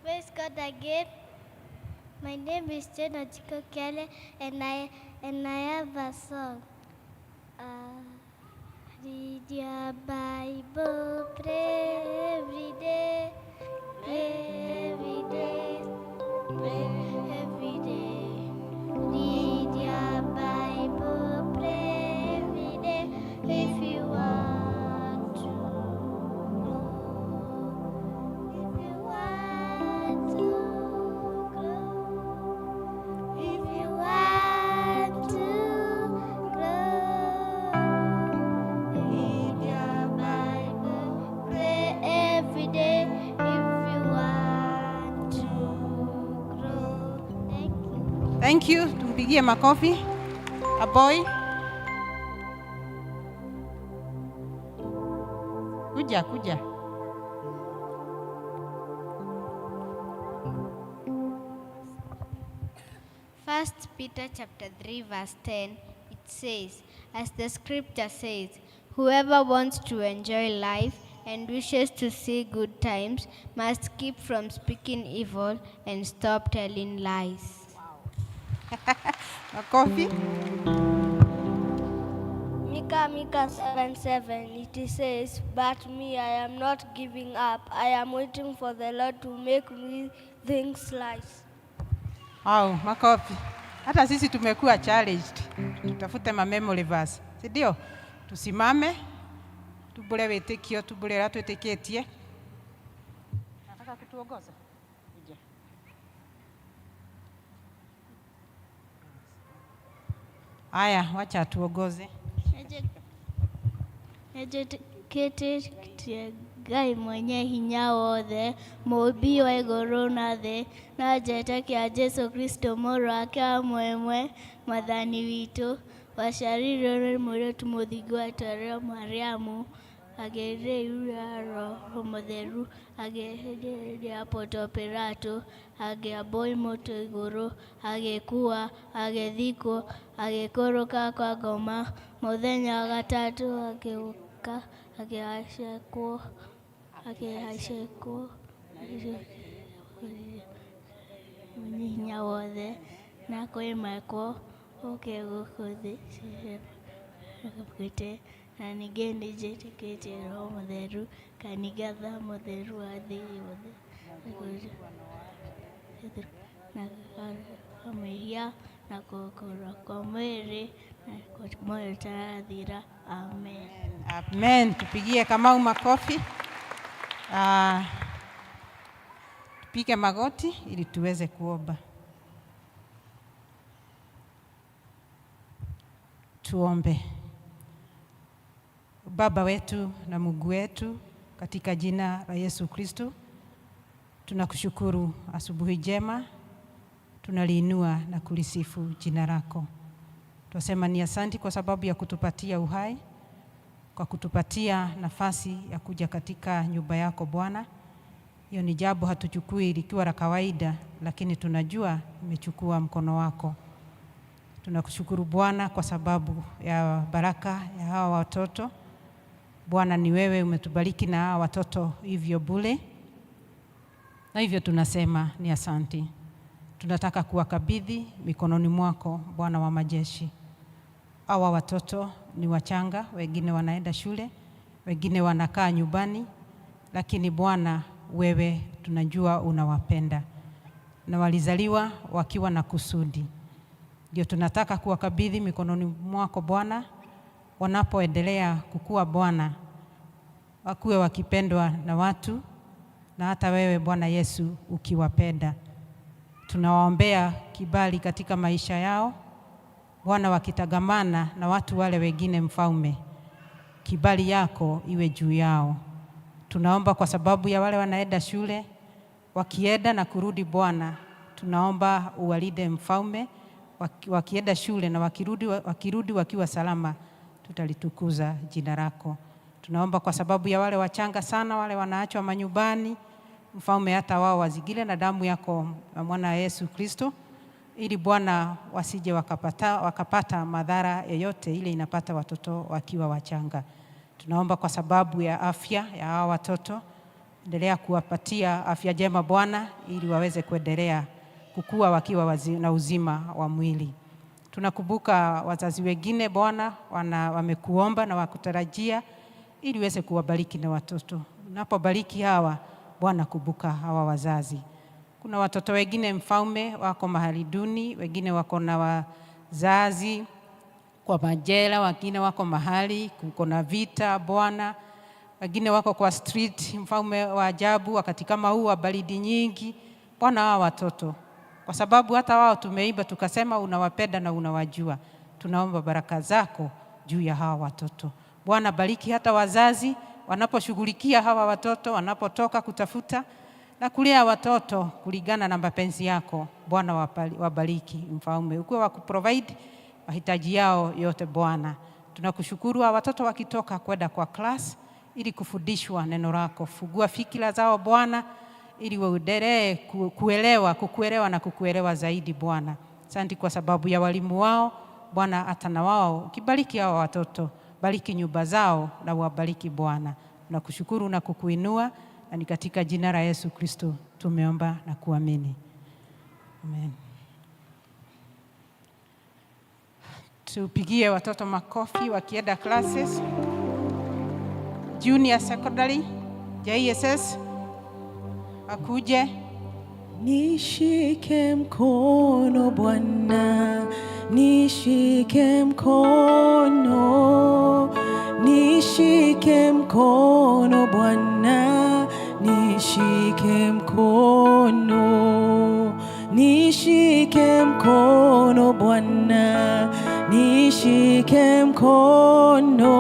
Praise God again. My name is Jane Ochiko Kele and I have a song. Read your Bible, pray every day, pray every day, pray every day. Read your Bible, pray every day if you want to grow. If you want to grow. If you want to grow. Read your Bible, pray every day if you want to grow. Thank you. Thank you. Tumpigie makofi. A boy. Kuja, kuja. First Peter chapter 3 verse 10, it says, as the scripture says, whoever wants to enjoy life and wishes to see good times must keep from speaking evil and stop telling lies. Makofi. Micah 7:7, it says, "But me, I am not giving up. I am waiting for the Lord to make me things right." Au, makofi. Hata sisi tumekuwa challenged. Tutafute ma memory verse. Si ndio? Tusimame. Tubure wĩtĩkio, tubure ũrĩa twĩtĩkĩtie. Nataka kutuongoza? Kuja. Aya, wacha atuongoze. Nĩnjĩtĩkĩtie Ngai mwenye hinya wothe, mũũmbi wa igũrũ na thĩ, na ngetĩkia Jesũ Kristo mũrũ wake wa mũmwe, Mwathani witũ, waciarirwo nĩ mũirĩtu mũthingu wetagwo Mariamu, akĩgĩa ya Roho Mũtheru, akĩgerio Ponto Pilato, akĩambwo mũtĩ igũrũ, agĩkua, agĩthikwo, agĩikũrũka kwa ngoma, mũthenya wa gatatũ akĩũka, akĩhaica akĩhaica mwenye hinya wothe, na kwĩ mekwo ũke gũkũ thĩ na ningĩ nĩnjĩtĩkĩtie Roho Mũtheru, kanitha mũtheru wa thĩ yothe, na mehia na kũgũrwo kwa mwĩrĩ na muoyo ũtarathira. Amen. Amen. Tupigie Kamau makofi. Tupige magoti ili tuweze kuomba. Tuombe. Baba wetu na Mungu wetu, katika jina la Yesu Kristo, tunakushukuru asubuhi njema, tunaliinua na kulisifu jina lako. Twasema ni asanti kwa sababu ya kutupatia uhai, kwa kutupatia nafasi ya kuja katika nyumba yako Bwana. Hiyo ni jambo hatuchukui likiwa la kawaida, lakini tunajua imechukua mkono wako. Tunakushukuru Bwana kwa sababu ya baraka ya hawa watoto. Bwana, ni wewe umetubariki na hawa watoto hivyo bure, na hivyo tunasema ni asanti. Tunataka kuwakabidhi mikononi mwako Bwana wa majeshi. Hawa watoto ni wachanga, wengine wanaenda shule, wengine wanakaa nyumbani, lakini Bwana wewe tunajua unawapenda na walizaliwa wakiwa na kusudi. Ndio tunataka kuwakabidhi mikononi mwako Bwana, wanapoendelea kukua Bwana, wakuwe wakipendwa na watu na hata wewe Bwana Yesu ukiwapenda. Tunawaombea kibali katika maisha yao Bwana, wakitangamana na watu wale wengine, Mfalme, kibali yako iwe juu yao. Tunaomba kwa sababu ya wale wanaenda shule, wakienda na kurudi Bwana, tunaomba uwalinde Mfalme, wakienda shule na wakirudi wakiwa salama, tutalitukuza jina lako. Tunaomba kwa sababu ya wale wachanga sana, wale wanaachwa manyumbani, Mfalme, hata wao wazingire na damu yako na mwana Yesu Kristo, ili Bwana wasije wakapata madhara yoyote ile inapata watoto wakiwa wachanga. Tunaomba kwa sababu ya afya ya hawa watoto, endelea kuwapatia afya njema Bwana, ili waweze kuendelea kukua wakiwa na uzima wa mwili. Tunakumbuka wazazi wengine Bwana, wamekuomba na wakutarajia ili uweze kuwabariki na watoto. Unapobariki hawa Bwana, kumbuka hawa wazazi. Kuna watoto wengine Mfalme wako mahali duni, wengine wako na wazazi kwa majela, wengine wako mahali kuko na vita Bwana, wengine wako kwa street, Mfalme wa ajabu, wakati kama huu wa baridi nyingi. Bwana, hawa watoto kwa sababu hata wao tumeimba tukasema unawapenda na unawajua. Tunaomba baraka zako juu ya hawa watoto Bwana. Bariki hata wazazi wanaposhughulikia hawa watoto, wanapotoka kutafuta na kulea watoto kulingana na mapenzi yako Bwana, wabariki Mfalme, ukuwe wa kuprovide mahitaji yao yote Bwana. Tunakushukuru hawa watoto wakitoka kwenda kwa class ili kufundishwa neno lako, fungua fikira zao Bwana, ili waendelee kuelewa, kukuelewa na kukuelewa zaidi Bwana. Asante kwa sababu ya walimu wao Bwana, hata na wao ukibariki hawa watoto, bariki nyumba zao na uwabariki Bwana. Tunakushukuru na kukuinua, na ni katika jina la Yesu Kristo tumeomba na kuamini. Amen. Tupigie watoto makofi wakienda classes. Junior Secondary, JSS akuje. Nishike mkono Bwana, nishike mkono, nishike mkono Bwana, nishike mkono, nishike mkono Bwana, nishike mkono,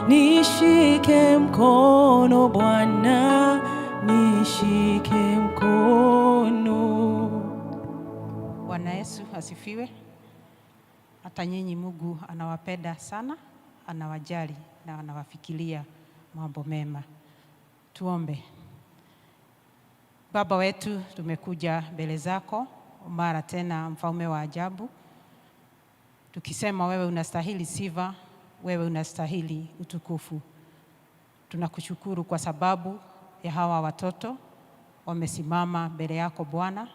nishike mkono Bwana, nishike mkono. Bwana Yesu asifiwe. Hata nyinyi Mungu anawapenda sana, anawajali na anawafikiria mambo mema. Tuombe. Baba wetu, tumekuja mbele zako mara tena, mfalme wa ajabu, tukisema wewe unastahili sifa, wewe unastahili utukufu. Tunakushukuru kwa sababu ya hawa watoto wamesimama mbele yako Bwana.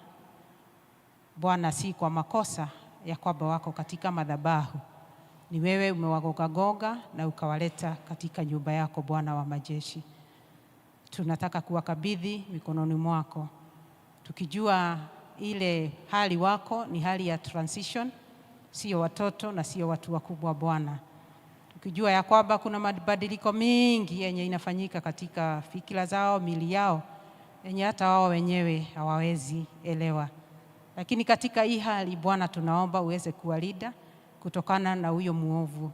Bwana, si kwa makosa ya kwamba wako katika madhabahu, ni wewe umewagogagoga na ukawaleta katika nyumba yako Bwana wa majeshi. Tunataka kuwakabidhi mikononi mwako, tukijua ile hali wako ni hali ya transition, sio watoto na sio watu wakubwa Bwana, tukijua ya kwamba kuna mabadiliko mingi yenye inafanyika katika fikira zao, mili yao, yenye hata wao wenyewe hawawezi elewa. Lakini katika hii hali Bwana, tunaomba uweze kuwalinda kutokana na huyo muovu.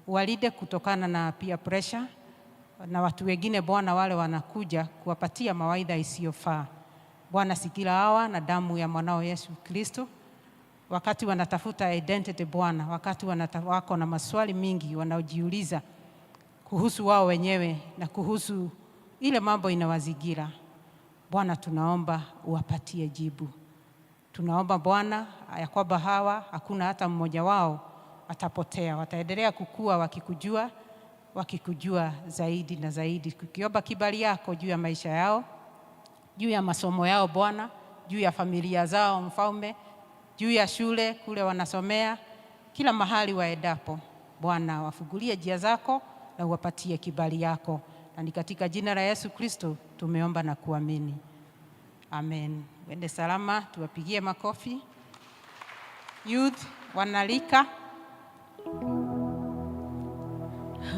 Uwalinde kutokana na peer pressure na watu wengine Bwana, wale wanakuja kuwapatia mawaidha isiyofaa. Bwana, zingira hawa na damu ya mwanao Yesu Kristo wakati wanatafuta identity Bwana, wakati wako na maswali mingi wanaojiuliza kuhusu wao wenyewe na kuhusu ile mambo inawazingira. Bwana, tunaomba uwapatie jibu. Tunaomba Bwana ya kwamba hawa hakuna hata mmoja wao atapotea, wataendelea kukua wakikujua, wakikujua zaidi na zaidi, tukiomba kibali yako juu ya maisha yao, juu ya masomo yao Bwana, juu ya familia zao Mfalme, juu ya shule kule wanasomea, kila mahali waendapo Bwana, wafungulie njia zako na uwapatie kibali yako, na ni katika jina la Yesu Kristo tumeomba na kuamini, amen. Wende salama, tuwapigie makofi. Youth wanarika.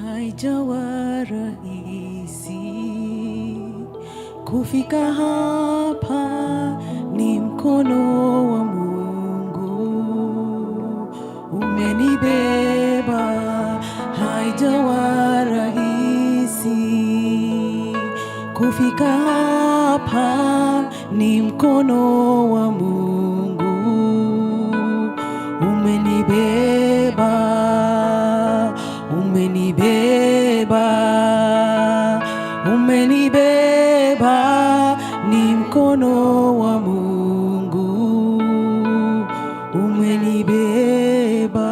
Haijawa rahisi kufika hapa, ni mkono wa Mungu umenibeba. Haijawa rahisi kufika hapa, ni mkono wa Mungu umenibeba, umenibeba, umenibeba, ni mkono wa Mungu umenibeba.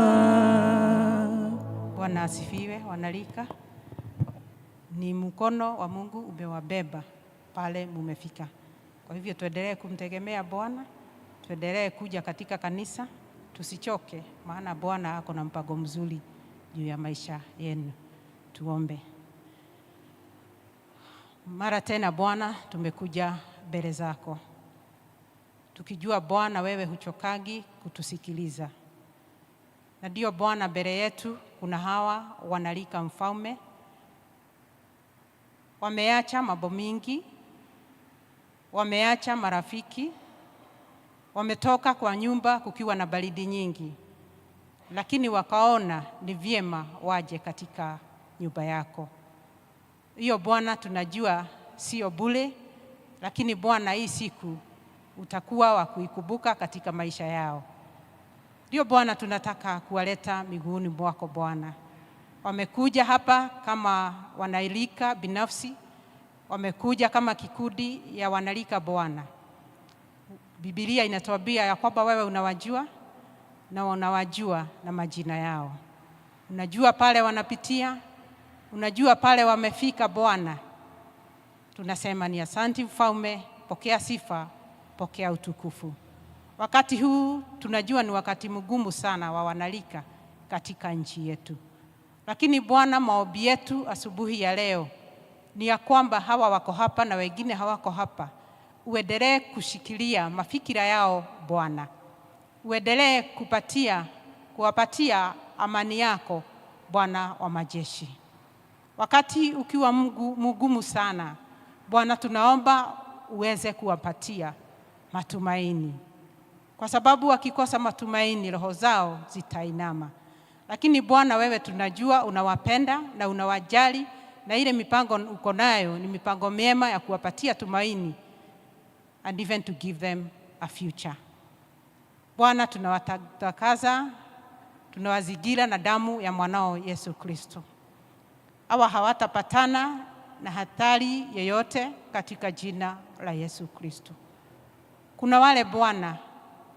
Bwana asifiwe. Wanarika, ni mkono wa Mungu umewabeba pale mumefika. Kwa hivyo tuendelee kumtegemea Bwana, tuendelee kuja katika kanisa, tusichoke, maana Bwana ako na mpango mzuri juu ya maisha yenu. Tuombe. Mara tena Bwana, tumekuja mbele zako tukijua Bwana wewe huchokagi kutusikiliza, na ndio Bwana, mbele yetu kuna hawa wanarika Mfalme, wameacha mambo mingi, wameacha marafiki, wametoka kwa nyumba kukiwa na baridi nyingi, lakini wakaona ni vyema waje katika nyumba yako. Hiyo Bwana tunajua sio bure, lakini Bwana, hii siku utakuwa wa kuikumbuka katika maisha yao. Ndio Bwana, tunataka kuwaleta miguuni mwako Bwana. Wamekuja hapa kama wanarika binafsi, wamekuja kama kikundi ya wanarika Bwana. Biblia inatuambia ya kwamba wewe unawajua na unawajua na majina yao, unajua pale wanapitia, unajua pale wamefika Bwana. Tunasema ni asanti Mfalme, pokea sifa, pokea utukufu. Wakati huu tunajua ni wakati mgumu sana wa wanarika katika nchi yetu, lakini Bwana, maombi yetu asubuhi ya leo ni ya kwamba hawa wako hapa na wengine hawako hapa, uendelee kushikilia mafikira yao Bwana, uendelee kuwapatia amani yako Bwana wa majeshi. Wakati ukiwa mgumu sana Bwana, tunaomba uweze kuwapatia matumaini, kwa sababu wakikosa matumaini roho zao zitainama. Lakini Bwana, wewe tunajua unawapenda na unawajali, na ile mipango uko nayo ni mipango mema ya kuwapatia tumaini and even to give them a future. Bwana, tunawatakaza, tunawazingira na damu ya mwanao Yesu Kristo. Hawa hawatapatana na hatari yeyote katika jina la Yesu Kristo. Kuna wale Bwana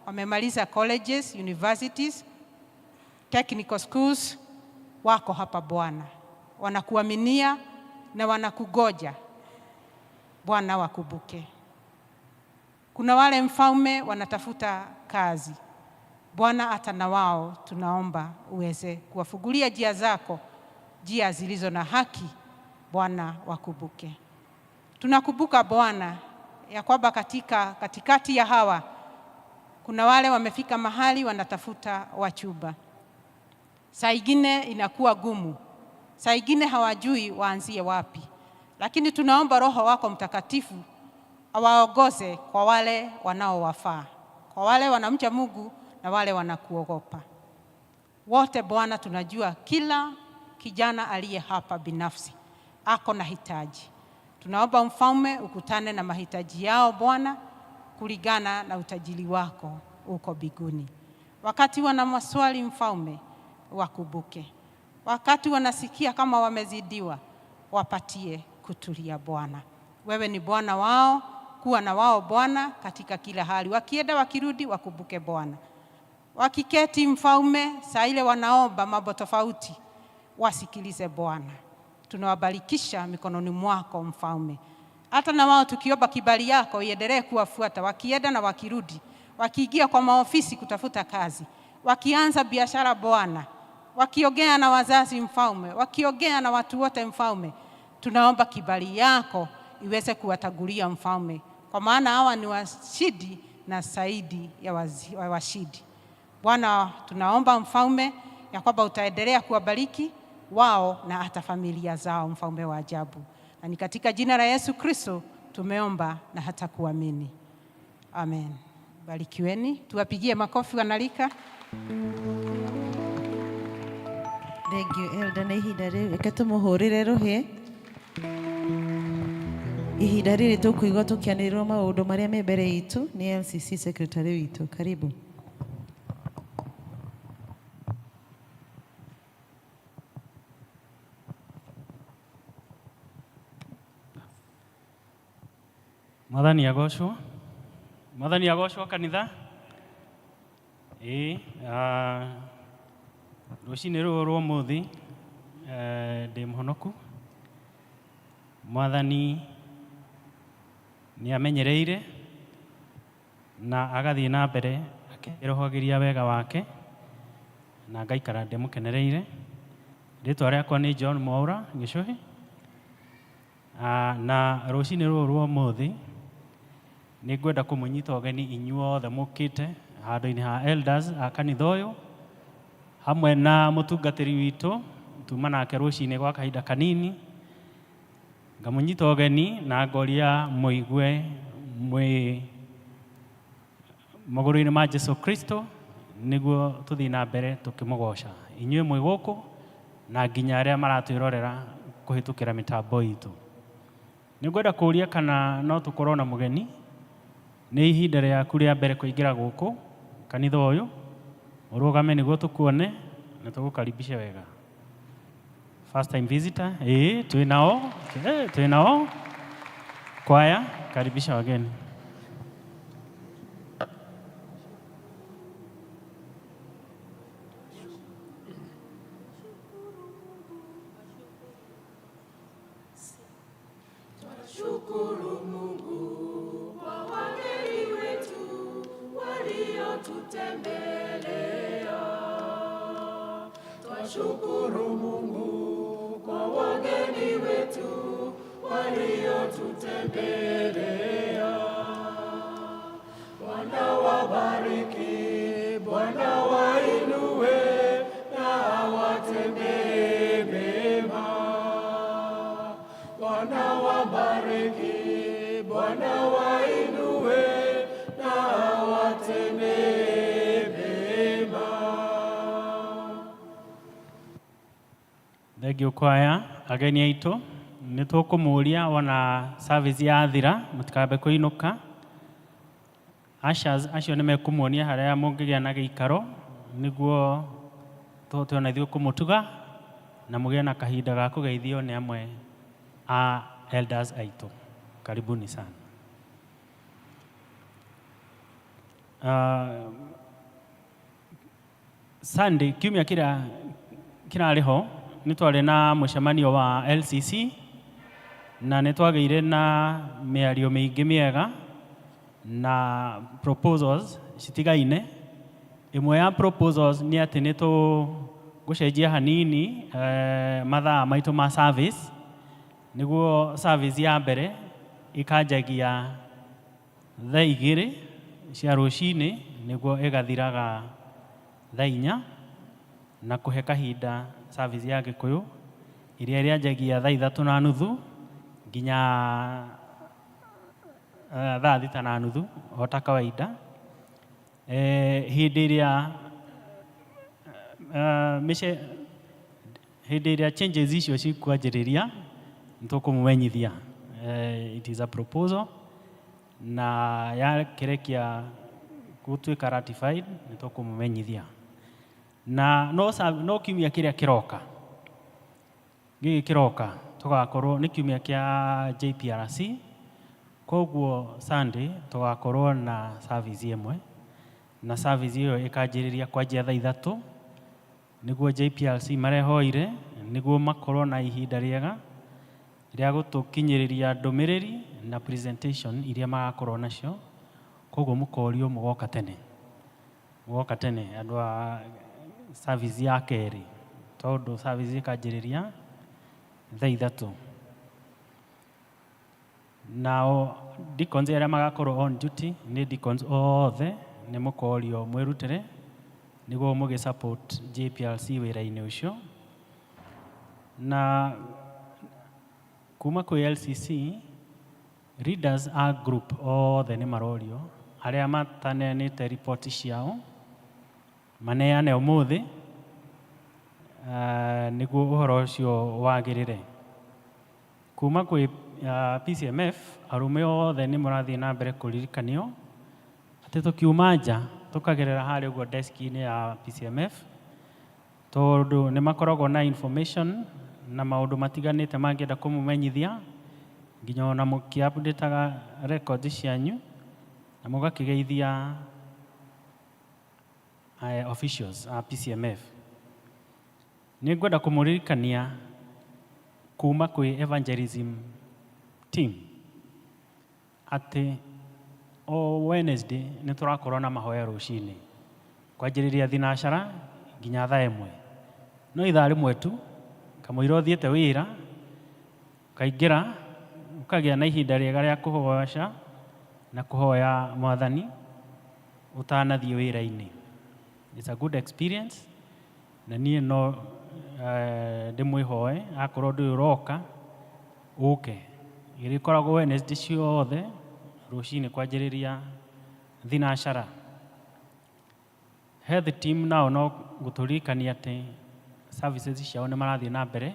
wamemaliza colleges, universities, technical schools, wako hapa Bwana, wanakuaminia na wanakugoja Bwana, wakumbuke. Kuna wale Mfalme wanatafuta kazi Bwana, hata na wao tunaomba uweze kuwafungulia njia zako, njia zilizo na haki Bwana, wakumbuke. Tunakumbuka Bwana ya kwamba katika katikati ya hawa kuna wale wamefika mahali wanatafuta wachumba, saa ingine inakuwa gumu, saa ingine hawajui waanzie wapi, lakini tunaomba Roho wako Mtakatifu awaongoze kwa wale wanaowafaa, kwa wale wanamcha Mungu na wale wanakuogopa. Wote Bwana, tunajua kila kijana aliye hapa binafsi ako na hitaji. Tunaomba Mfalme ukutane na mahitaji yao Bwana, kulingana na utajiri wako uko mbinguni. Wakati wana maswali Mfalme, wakumbuke. Wakati wanasikia kama wamezidiwa, wapatie kutulia Bwana. Wewe ni Bwana wao, kuwa na wao Bwana katika kila hali. Wakienda wakirudi, wakumbuke Bwana. Wakiketi Mfalme, saa ile wanaomba mambo tofauti, wasikilize Bwana. Tunawabarikisha mikononi mwako Mfalme. Hata na wao tukiomba kibali yako iendelee kuwafuata wakienda na wakirudi, wakiingia kwa maofisi kutafuta kazi, wakianza biashara Bwana, wakiongea na wazazi Mfalme, wakiongea na watu wote Mfalme, tunaomba kibali yako iweze kuwatangulia Mfalme, kwa maana hawa ni washindi na zaidi ya washindi. Bwana, tunaomba Mfalme ya kwamba utaendelea kuwabariki wao na hata familia zao, Mfalme wa ajabu. Na ni katika jina la Yesu Kristo tumeomba na hata kuamini, amen. Barikiweni, tuwapigie makofi wanarika. Thank you Elder, nĩ ihinda rĩu reke tũmũhũrĩre rũhĩ. Ihinda rĩrĩ tũkũigua tũkĩanĩrĩrwo maũndũ marĩa me mbere itũ nĩ LCC secretary witũ. Karibu. Mwathani agocwo. Mwathani agocwo kanitha. Ĩĩ, rũcinĩ rũrũ rwa ũmũthĩ ndĩ mũhonoku. Mwathani nĩ amenyereire na agathiĩ na mbere akĩrohagĩria wega wake na ngaikara ndĩmũkenereire. Rĩtwa rĩakwa nĩ John Mwaura Gĩcũhĩ. Na rũcinĩ rũrũ rwa ũmũthĩ nĩ ngwenda kũmũnyita ũgeni inyuothe mũkĩte handũ-inĩ ha elders a kanitha ũyũ hamwe na mũtungatĩri witũ tuma nake rũcinĩ gwa kahinda kanini. Ngamũnyita ũgeni na ngoria mũigue mwĩ magũrũ-inĩ ma Jesu Kristo nĩguo tũthiĩ na mbere tũkĩmũgoca inyuĩ mwĩ gũkũ na nginya arĩa maratwĩrorera kũhĩtũkĩra mĩtambo itũ. Nĩ ngwenda kũũria kana no tũkorwo na mũgeni. Nĩ ihinda rĩaku rĩa mbere kũingĩra gũkũ kanitha ũyũ, ũrũgame nĩguo tũkuone na tũgũkaribishe wega. First time visitor, ĩĩ twĩ nao, twĩ nao. Kwaya, karibisha wageni. Twashukuru Mungu kwa wageni wetu waliotutembelea. Twashukuru Mungu kwa wageni wetu waliotutembelea. Bwana wabariki, Bwana wainue na awatendee mema. Bwana wabariki, Bwana wainue na awatendee mema. Thengiũ kwaya, ageni aitũ nĩ tũkũmũria wona service yathira mũtikambe kũinũka. Ushers acio nĩ mekũmuonia harĩa mũngĩgĩa na gĩikaro nĩguo tũhote ona ithuĩ kũmũtuga na mũgĩe na kahinda ga kũgeithio nĩ amwe a elders aitũ. Karibuni sana. Sunday kiumia kĩrĩa kĩrarĩ ho nĩ twarĩ na mũcemanio wa LCC na nĩ twagĩire na mĩario mĩingĩ mĩega na proposals citigaine. Ĩmwe ya proposals nĩ atĩ nĩ tũgũcenjia hanini mathaa maitũ ma service nĩguo service ya mbere ĩkanjagia thaa 2 cia rũcinĩ nĩguo ĩgathiraga thaa 4 na kũhe kahinda service ya Gĩkũyũ ĩrĩa ĩrĩanjagia thaa 3:30 nginya thaa 6:30 o ta kawaida. Hĩndĩ ĩrĩa Hĩndĩ ĩrĩa changes icio cikwanjĩrĩria nĩ tũkũmũmenyithia. It is a proposal na yakĩrĩkia gũtuĩka ratified nĩ tũkũmũmenyithia. Na no kiumia kĩrĩa kĩroka, gĩkĩ kĩroka tũgakorwo nĩ kiumia kĩa JPRC, koguo Sunday tũgakorwo na service ĩmwe, na service ĩyo ĩkanjĩrĩria kwanjia thaa 3 nĩguo JPRC marehoire nĩguo makorwo na ihinda rĩega rĩa gũtũkinyĩrĩria ndũmĩrĩri na presentation iria magakorwo nacio. Koguo mũkorio mũgoka tene, mũgoka tene andũ a service ya kerĩ, tondũ service ĩkanjĩrĩria thaa 3. Nao deacons arĩa magakorwo on duty nĩ deacons othe nĩ mũkorio mwĩrutĩre nĩguo mũgĩ support JPRC wĩra-inĩ ũcio. Na kuma kwĩ LCC, leaders a group othe nĩ marorio arĩa mataneanĩte riboti ciao maneane ũmũthĩ, nĩguo ũhoro ũcio wagĩrĩre. Kuma kwĩ PCMF, arũme othe nĩ mũrathiĩ na mbere kũririkanio atĩ tũkiuma nja tũkagerera harĩa ũguo desk-inĩ ya PCMF, tondũ nĩ makoragwo na information na maũndũ matiganĩte mangĩenda kũmũmenyithia nginya ona mũkĩ-update-aga records cianyu na mũgakĩgeithia officials a PCMF. Nĩ ngwenda kũmũririkania kuma kwĩ evangelism team atĩ o Wednesday nĩ tũrakorwo na mahoya rũcinĩ kwanjĩrĩria thinacara nginya thaa 1, no ithaa rĩmwe tu kamũira ũthiĩte wĩra ũkaingĩra ũkagĩa na ihinda rĩega rĩa kũgoca na kũhoya Mwathani ũtanathiĩ wĩra-inĩ. It's a good experience na niĩ no ndĩmwĩhoe akorwo ndũrĩ ũroka ũke. Ĩrĩkoragwo Wednesday ciothe rũcinĩ kwanjĩrĩria thinacara. Health team nao no gũtũririkania atĩ services ciao nĩ marathiĩ na mbere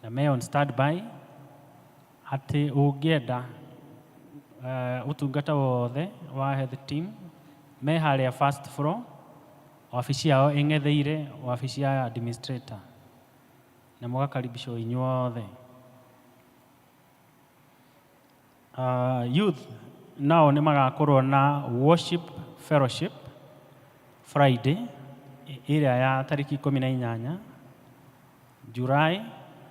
na me on standby, atĩ ũngĩenda ũtungata wothe wa health team me harĩa first floor, wabici yao ĩng'etheire wabici ya administrator, na mũgakaribishwo inyuothe. Youth nao nĩ magakorwo na worship fellowship Friday ĩrĩa ya tarĩki 18 July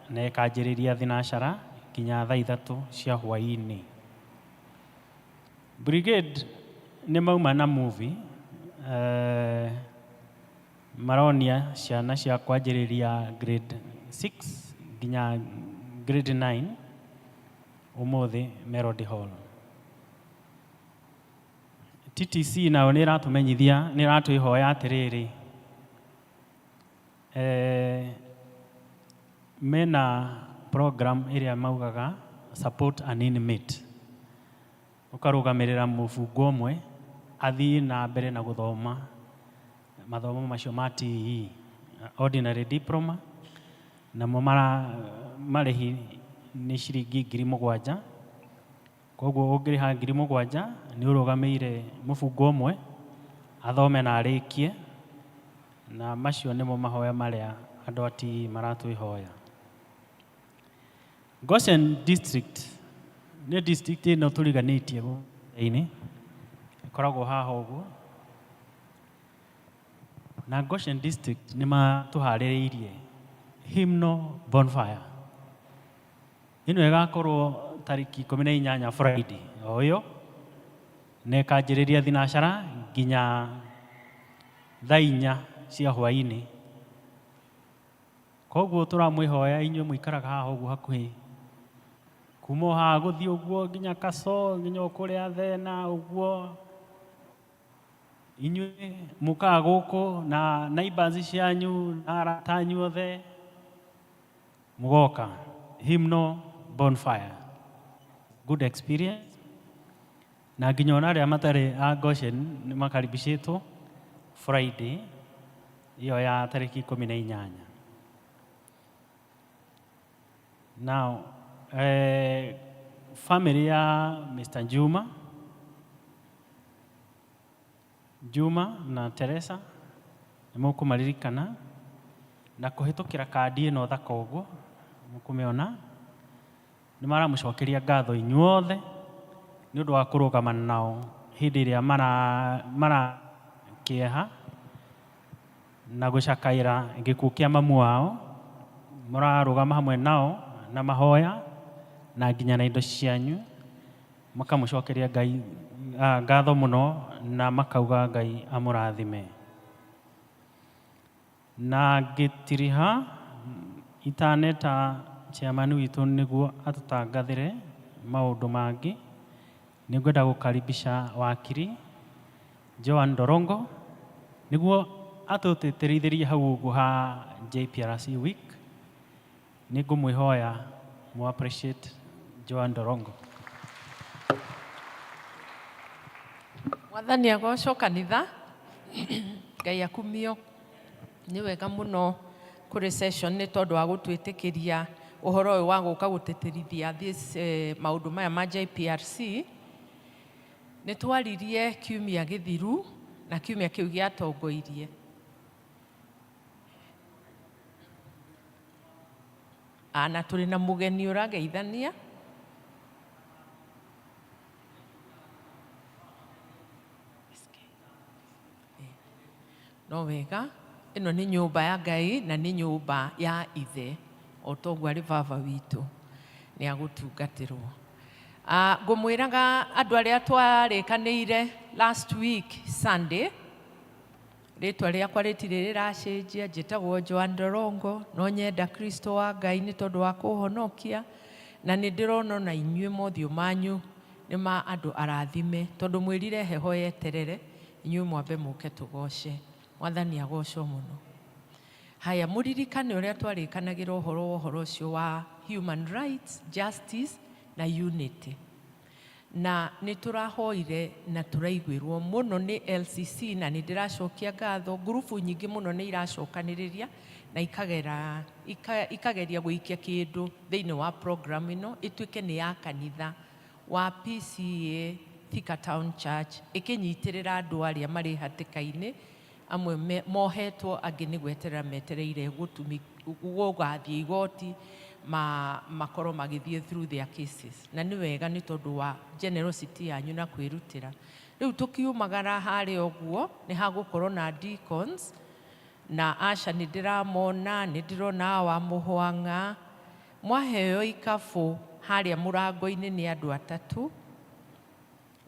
na ĩkanjĩrĩria thinacara nginya thaa 3 cia hwaĩ-inĩ. Brigade nĩ mauma na movie maronia ciana cia kwanjĩrĩria grade 6 nginya grade 9 ũmũthĩ Melody Hall. TTC nao nĩ ĩratũmenyithia, nĩ ĩratwĩhoya atĩrĩrĩ, mena program ĩrĩa maugaga support an inmate, ũkarũgamĩrĩra mũbungo ũmwe athiĩ na mbere na gũthoma mathomo macio ma TE, ordinary diploma, namo marĩhi nĩ ciringi 7,000. Koguo ũngĩrĩha 7,000 nĩ ũrũgamĩire mũbungo ũmwe athome na arĩkie, na macio nĩmo mahoya marĩa andũ a TE maratwĩhoya. Goshen District nĩ district ĩno tũriganĩtie gũkũ-inĩ, ĩkoragwo haha ũguo, na Goshen District nĩ matũharĩrĩirie hymnal bonfire. Ĩno ĩgakorwo tarĩki 18 Friday o ĩyo, na ĩkanjĩrĩria thinacara nginya thaa 4 cia hwaĩ-inĩ. Koguo tũramwĩhoya inyuĩ mũikaraga haha ũguo hakuhĩ, kuma o haha gũthiĩ ũguo nginya Kaco, nginya o kũrĩa Thena ũguo, inyuĩ mũkaga gũkũ na neighbors cianyu na arata anyu othe mũgoka hymnal bonfire. Good experience, na nginya ona arĩa matarĩ a Goshen nĩ makaribicĩtwo Friday ĩyo ya tarĩki 18. Now, family ya Mr. Juma, Juma na Teresa nĩ mũkũmaririkana na kũhĩtũkĩra kandi ĩno thaka ũguo mũkũmĩona, nĩ maramũcokeria ngatho inyuothe nĩ ũndũ wa kũrũgama nao hĩndĩ ĩrĩa mara mara kĩeha na gũcakaĩra gĩkuũ kĩa mamu wao. Mũrarũgama hamwe nao na mahoya na nginya na indo cianyu, makamũcokeria Ngai ngatho mũno na makauga Ngai amũrathime. Na ngĩtiriha itaneta chairman witũ nĩguo atũtangathĩre maũndũ mangĩ, nĩngwenda gũkaribisha wakiri Joan Dorongo nĩguo atũtĩtĩrithĩrie hau ũguo ha JPRC week. Nĩngũmwĩhoya mũ appreciate Joan Dorongo. Mwathani agocwo kanitha. Ngai akumio. Nĩ wega mũno kũrĩ session nĩ tondũ wa gũtwĩtĩkĩria ũhoro ũyũ wa gũka gũtĩtĩrithia this maũndũ maya ma JPRC. Nĩ twaririe kiumia gĩthiru na kiumia kĩu gĩatongoirie. Na tũrĩ na mũgeni ũrageithania. No wega, ĩno nĩ nyũmba ya Ngai na nĩ nyũmba ya ithe, o toguo arĩ baba witũ nĩ agũtungatĩrwo. Ngũmwĩraga andũ arĩa twarĩkanĩire last week Sunday, rĩtwa rĩakwa rĩtirĩ rĩracenjia, njĩtagwo Joan Dorongo, no nyenda Kristo wa Ngai nĩ tondũ wa kũhonokia, na nĩ ndĩrona ona inyuĩ mothiũ manyu nĩ ma andũ arathime, tondũ mwĩrire heho yeterere, inyuĩ mwambe mũke tũgoce. Mwathani agocwo mũno. Haya, mũririkane ũrĩa twarĩkanagĩra ũhoro wa ũhoro ũcio wa human rights, justice na unity. Na nĩ tũrahoire na tũraiguĩrwo mũno nĩ LCC, na nĩ ndĩracokia ngatho. Ngurubu nyingĩ mũno nĩ iracokanĩrĩria na ikageria gũikia kĩndũ thĩinĩ wa program ĩno ĩtuĩke nĩ ya kanitha wa PCEA Thika Town Church, ĩkĩnyitĩrĩra andũ arĩa marĩ hatĩka-inĩ, amwe mohetwo, angĩ nĩ gweterera metereire gũgathiĩ igoti makorwo magĩthiĩ through their cases. Na nĩ wega nĩ tondũ wa generosity yanyu na kwĩrutĩra. Rĩu tũkiumagara harĩa ũguo nĩ hagũkorwo na deacons na Asha, nĩ ndĩramona, nĩ ndĩrona wa Mũhwang'a. Mwaheo ikabũ harĩa mũrango-inĩ nĩ andũ atatũ.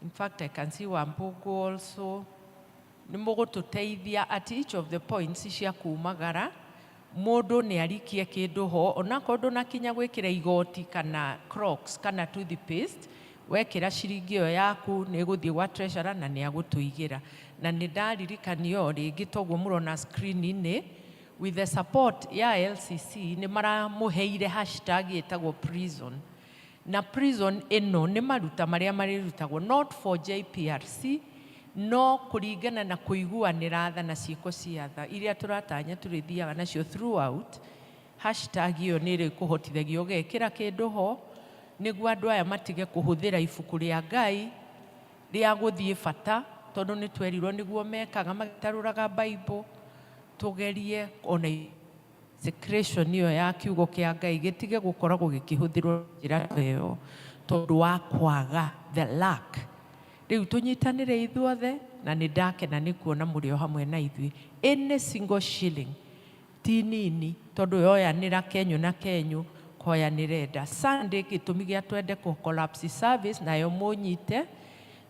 In fact, I can see Wambugu also. Nĩ mũgũtũteithia at each of the points cia kumagara, mũndũ nĩ arikie kĩndũ ho, onakorwo ndũnakinya gwĩkĩra igoti kana crocs kana toothpaste, wekĩra ciringi ĩyo yaku nĩ ĩgũthiĩ gwa treasurer na nĩ agũtũigĩra. Na nĩ ndaririkanio rĩngĩ, toguo mũrona screen-inĩ, with the support ya LCC nĩ maramũheire hashtag ĩtagwo prison. Na prison ĩno nĩ maruta marĩa marĩrutagwo not for JPRC, no kũringana na kũiguanĩra tha na ciĩko cia tha iria tũratanya tũrĩthiaga nacio throughout. Hashtag ĩyo nĩ ĩrĩkũhotithagia ũgekĩra kĩndũ ho nĩguo andũ aya matige kũhũthĩra ibuku rĩa Ngai rĩa gũthiĩ bata, tondũ nĩ twerirwo nĩguo mekaga magĩtarũraga Bible. Tũgerie ona secretion ĩyo ya kiugo kĩa Ngai gĩtige gũkoragwo gĩkĩhũthĩrwo njĩra ta ĩyo tondũ wa kwaga the lack. Rĩu tũnyitanĩre ithuothe, na nĩ ndakena nĩ kuona mũrĩ o hamwe na ithuĩ. Any single shilling ti nini, tondũ yoyanĩra kenyũ na kenyũ koyanĩre nda. Sunday gĩtũmi gĩa twende kũ collapse service nayo mũnyite,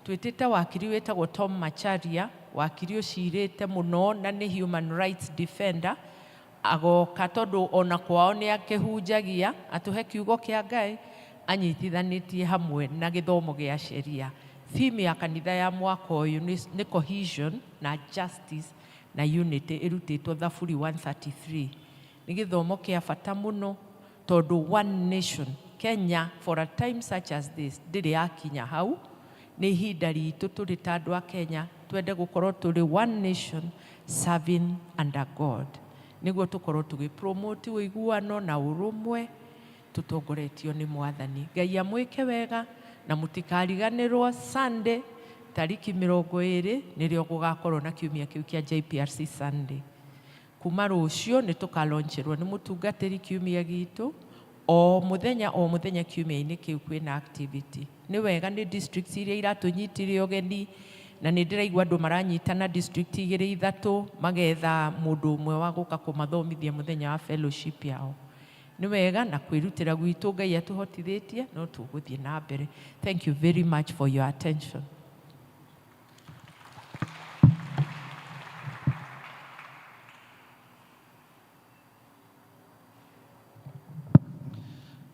twĩtĩte wakiri wĩtagwo Tom Macharia, wakiri ũcirĩte mũno na nĩ human rights defender, agoka tondũ ona kwao nĩ akĩhunjagia, atũhe kiugo kĩa Ngai anyitithanĩtie hamwe na gĩthomo gĩa sheria. Theme ya kanitha ya mwaka ũyũ nĩ cohesion na justice na unity, ĩrutĩtwo Thaburi 133. Nĩ gĩthomo kĩa bata mũno tondũ one nation Kenya for a time such as this ndĩrĩ yakinya hau. Nĩ ihinda ritũ tũrĩ ta andũ a Kenya twende gũkorwo tũrĩ one nation serving under God, nĩguo tũkorwo tũgĩ promote ũiguano na ũrũmwe. Tũtongoretio nĩ Mwathani. Ngai amwĩke wega na mũtikariganĩrwo Sunday tariki 20 nĩrĩo gũgakorwo na kiumia kĩu kĩa JPRC Sunday. Kuma rũciũ nĩ tũkaloncherwo nĩ mũtungatĩri kiumia gitũ o mũthenya o mũthenya kiumia-inĩ kĩu kwĩna activity. Nĩ wega nĩ districts iria iratũnyitire ũgeni na nĩ ndĩraigua andũ maranyitana district igĩrĩ ithatũ magetha mũndũ ũmwe wa gũka kũmathomithia mũthenya wa fellowship yao. Nĩ wega na kwĩrutĩra gwitũ Ngai atũhotithĩtie no tũgũthiĩ na mbere. Thank you very much for your attention.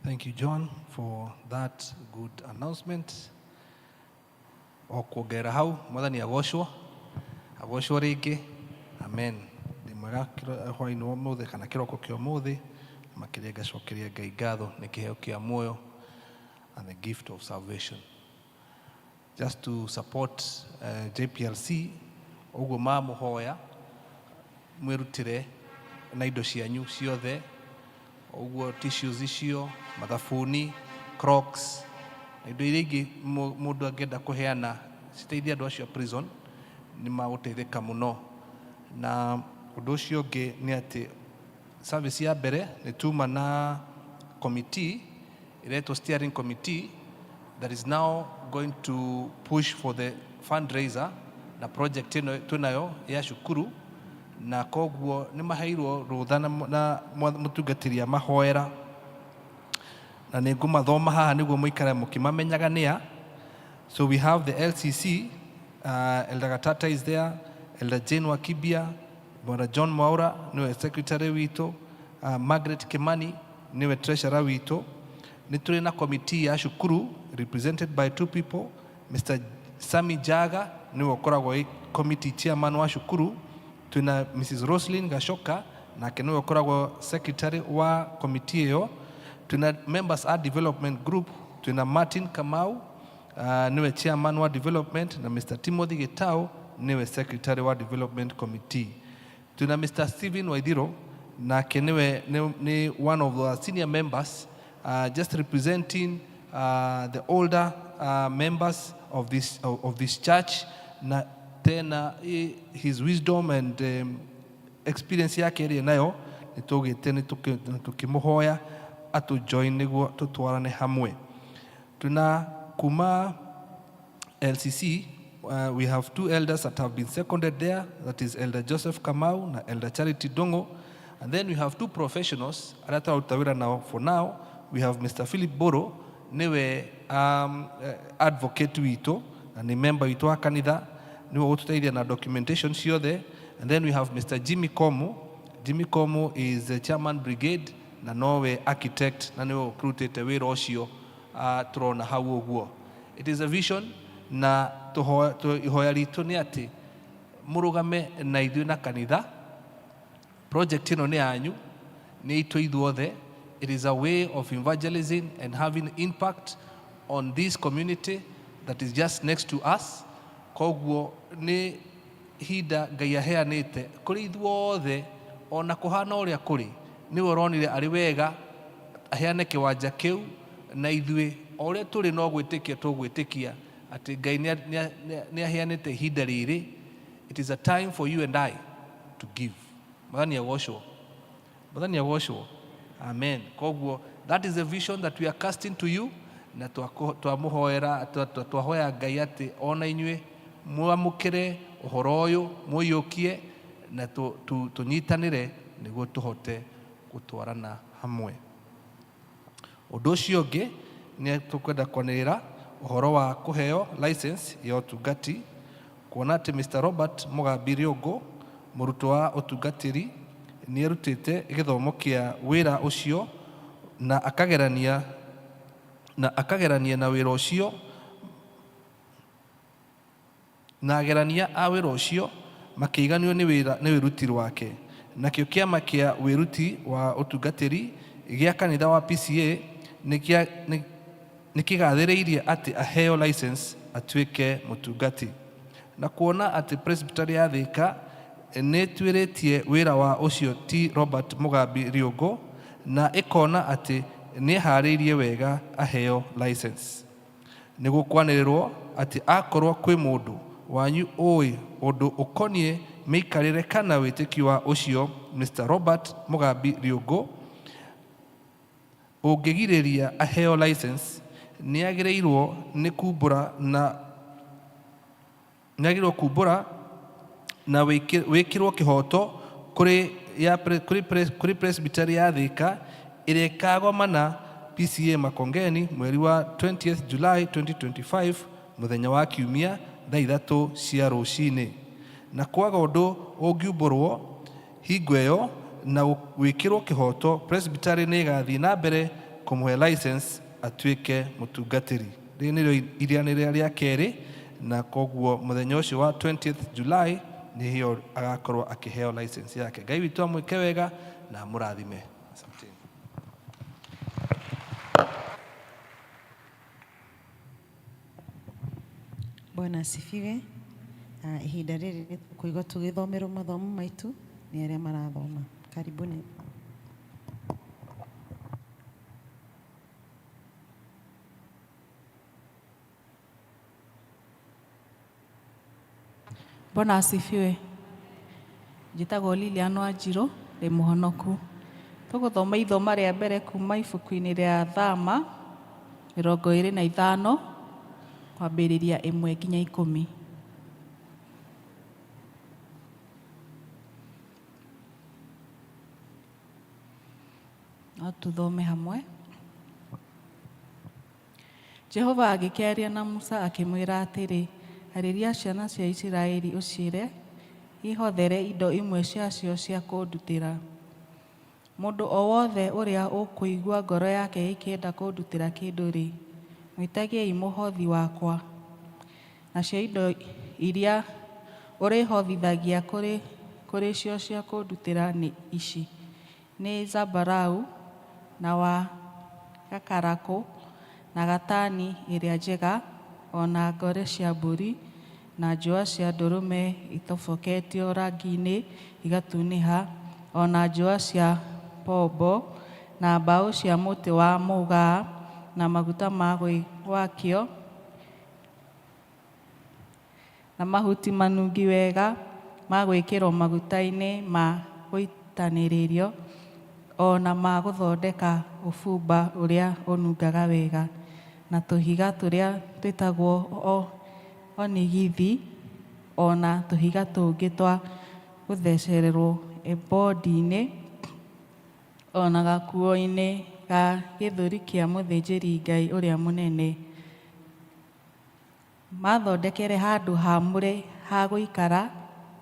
Thank you, John, for that good announcement. O kuongerera hau, Mwathani agocwo, agocwo rĩngĩ. Amen. Ndĩ mwega hwaĩ-inĩ wa ũmũthĩ kana kĩroko kĩa ũmũthĩ, makĩria ngacokeria Ngai ngatho nĩ kĩheo kĩa muoyo and the gift of salvation. Just to support JPLC, ũguo mamũhoya mwĩrutĩre na indo cianyu ciothe, ũguo tissues icio, mathabuni, crocs na indo iria ingĩ mũndũ angĩenda kũheana citeithie andũ acio a prison, nĩ magũteithĩka mũno. Na ũndũ ũcio ũngĩ nĩ atĩ service ya mbere nĩ tuma na committee ĩretwo steering committee that is now going to push for the fundraiser na project ĩno twĩnayo ya cukuru, na koguo nĩ maheirwo rũtha na mũtungatĩri amahoera, na nĩ ngũmathoma haha nĩguo mũikare mũkĩmamenyaga nĩa. So we have the LCC, Elder Gatata is there, Elder Jane Wakibia, Bwana John Mwaura niwe secretary witũ, Margaret Kimani niwe treasurer witũ. Nĩ tũrĩ na committee ya cukuru represented by two people, Mr. Sami Jaga niwe ũkoragwo ĩ committee chairman wa cukuru, twĩna Mrs. Roslyn Gashoka nake niwe ũkoragwo secretary wa committee ĩyo, twĩna members a development group, twĩna Martin Kamau niwe chairman wa development na Mr. Timothy Gitau niwe secretary wa development committee. Twĩna Mr. Stephen Waithiro nake niwe nĩ one of the senior members, just representing the older members of this church, na tena his wisdom and experience yake ĩrĩa nayo nĩ tũgĩte nĩ tũkĩmũhoya atũ join nĩguo tũtwarane hamwe. Tuna kuma LCC, we have two elders that have been seconded there, that is Elder Joseph Kamau na Elder Charity Dongo. And then we have two professionals arĩa tũraruta wĩra nao for now. We have Mr. Philip Boro, niwe advocate witũ na nĩ member witũ wa kanitha, niwe ũgũtũteithia na documentation ciothe. And then we have Mr. Jimmy Komu. Jimmy Komu is the chairman brigade na nowe architect na niwe ũkĩrutĩte wĩra ũcio tũrona hau ũguo. It is a vision na ihoya ritũ nĩ atĩ mũrũgame na ithuĩ na kanitha. Project ĩno nĩ yanyu, nĩ itũ ithuothe. It is a way of evangelism and having impact on this community that is just next to us. Koguo nĩ ihinda Ngai aheanĩte kũrĩ ithuothe, ona kũhana ũrĩa kũrĩ, nĩwe ũronire arĩ wega aheane kĩwanja kĩu, na ithuĩ o ũrĩa tũrĩ no gwĩtĩkia tũgwĩtĩkia atĩ Ngai nĩ aheanĩte ihinda rĩrĩ. It is a time for you and I to give. Mwathani agocwo, Mwathani agocwo. Amen. Koguo that is the vision that we are casting to you, na twamũhoera twahoya Ngai atĩ ona inyuĩ mwamũkĩre ũhoro ũyũ, mũiyũkie na tũnyitanĩre nĩguo tũhote gũtwarana hamwe. Ũndũ ũcio ũngĩ nĩ tũkwenda kwanĩrĩra ũhoro wa kũheo license ya ũtungati, kuona atĩ Mr. Robert Mugambi Rĩũngũ, mũrutwo wa ũtungatĩri, nĩ erutĩte gĩthomo kĩa wĩra ũcio na akagerania na wĩra ũcio, na agerania a wĩra ũcio makĩiganio nĩ wĩra nĩ wĩruti wake. Nakĩo kĩama kĩa wĩruti wa ũtungatĩri gĩa kanitha wa PCA nĩ kĩgathĩrĩirie atĩ aheo license atuĩke mũtungati, na kuona atĩ Presbytery ya Thika nĩ ĩtuĩrĩtie wĩra wa ũcio ti Robert Mugambi Riũngũ, na ĩkona atĩ nĩeharĩirie wega aheo license. Nĩ gũkwanĩrĩrwo atĩ akorwo kwĩ mũndũ wanyu ũĩ ũndũ ũkoniĩ mĩikarĩre kana wĩtĩkio wa ũcio Mr. Robert Mugambi Riũngũ ũngĩgirĩria aheo license, nĩagĩrĩirwo nĩ kumbũra na nĩagĩrĩirwo kumbũra na wĩkĩrwo kĩhoto kũrĩ ya kũrĩ kũrĩ presbytery ya Thika ĩrĩa ĩkagomana PCEA Makongeni mweri wa 20th July 2025 mũthenya wa Kiumia thaa 3 cia rũcinĩ, na kwaga ũndũ ũngiumbũrwo hingo ĩyo na wĩkĩrwo kĩhoto, presbytery nĩ ĩgathiĩ na mbere kũmũhe license atuĩke mũtungatĩri. Rĩrĩ nĩrĩo irianĩrĩra rĩa kerĩ, na koguo mũthenya ũcio wa 20th July nĩho agakorwo akĩheo license yake. Ngai witũ amwĩke wega na amũrathime. Asanteni. Bwana asifiwe. Na ihinda rĩrĩ nĩ tũkũigua tũgĩthomerwo mathomo maitũ nĩ arĩa marathoma. Karibuni. Bwana asifiwe. Njĩtagwo Lilian Wanjirũ, ndĩ mũhonoku. Tũgũthoma ithoma rĩa mbere kuma ibuku-inĩ rĩa Thama 25 kwambĩrĩria 1 nginya 10. No tũthome hamwe. Jehova agĩkĩaria na Musa akĩmwĩra atĩrĩ, Arĩria ciana cia Isiraeli ũciĩre ihothere indo imwe ciacio cia kũndutĩra. Mũndũ o wothe ũrĩa ũkũigua ngoro yake ĩkĩenda kũndutĩra kĩndũ-rĩ, mwĩtagiei mũhothi wakwa. Nacio indo iria ũrĩhothithagia kũrĩ cio cia kũndutĩra nĩ ici, nĩ zambarau, na wa gakarakũ, na gatani ĩrĩa njega, o na ngore cia mbũri, na njũa cia ndũrũme itoboketio rangi-inĩ igatunĩha, o na njũa cia pomboo, na mbaũ cia mũtĩ wa mũgaa, na maguta ma gwakio, na mahuti manungi wega ma gwĩkĩrwo maguta-inĩ ma gũitanĩrĩrio, o na ma gũthondeka ũbumba ũrĩa ũnungaga wega, na tũhiga tũrĩa twĩtagwo onigithi, o na tũhiga tũngĩ twa gũthecererwo ebodi-inĩ, o na gakuo-inĩ ga gĩthũri kĩa mũthĩnjĩri-Ngai ũrĩa mũnene. Mathondekere handũ haamũre ha gũikara,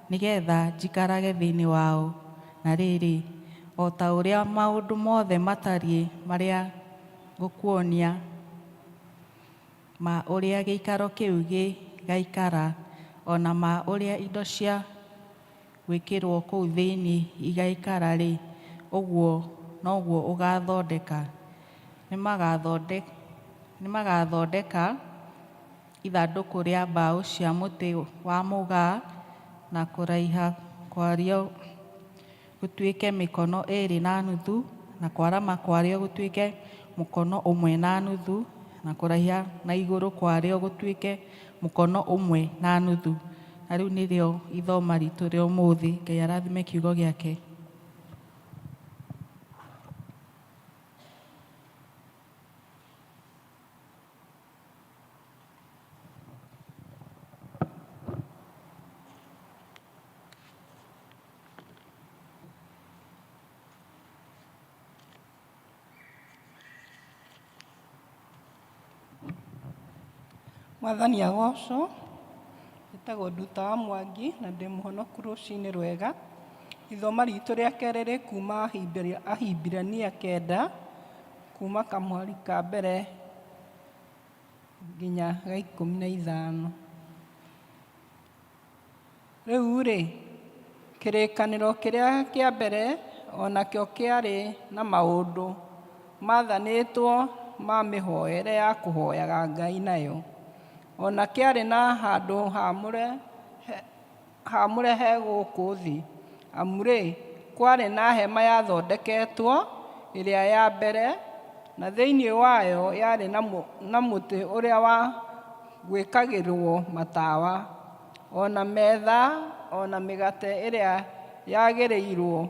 nĩ getha njikarage thĩinĩ wao. Na rĩrĩ, o ta ũrĩa maũndũ mothe matariĩ marĩa ngũkuonia ma ũrĩa gĩikaro kĩu gĩgaikara, o na ma ũrĩa indo cia gwĩkĩrũo kũu thĩinĩ igaikara-rĩ, ũguo noguo ũgathondeka. Nĩmagathondeka ithandũkũ rĩa mbaũ cia mũtĩ wa mũgaa, na kũraiha kwarĩo gũtuĩke mĩkono ĩĩrĩ na nuthu, na kwarama kwarĩo gũtuĩke mũkono ũmwe na nuthu, na kũraiha na igũrũ kwarĩo gũtuĩke mũkono ũmwe na nuthu. Na rĩu nĩrĩo ithoma ritũ rĩa ũmũthĩ. Ngai arathime kiugo gĩake. Mwathani agocwo. Njĩtagwo Nduta wa Mwangi na ndĩ mũhonoku rũcinĩ rwega. Ithoma ritũ rĩa kerĩ rĩ kuma Ahibirania 9 kuma kamũhari ka mbere nginya ga 15. Rĩu-rĩ, kĩrĩkanĩro kĩrĩa kĩa mbere o nakĩo kĩarĩ na maũndũ maathanĩtwo ma mĩhoere ya kũhoyaga Ngai nayo, o na kĩarĩ na handũ haamũre he gũkũ thĩ, amu-rĩ, kwarĩ na hema yathondeketwo, ĩrĩa ya mbere, Na thĩinĩ wayo yarĩ na mũtĩ ũrĩa wa gwĩkagĩrũo matawa, o na metha, o na mĩgate ĩrĩa yaigagĩrũo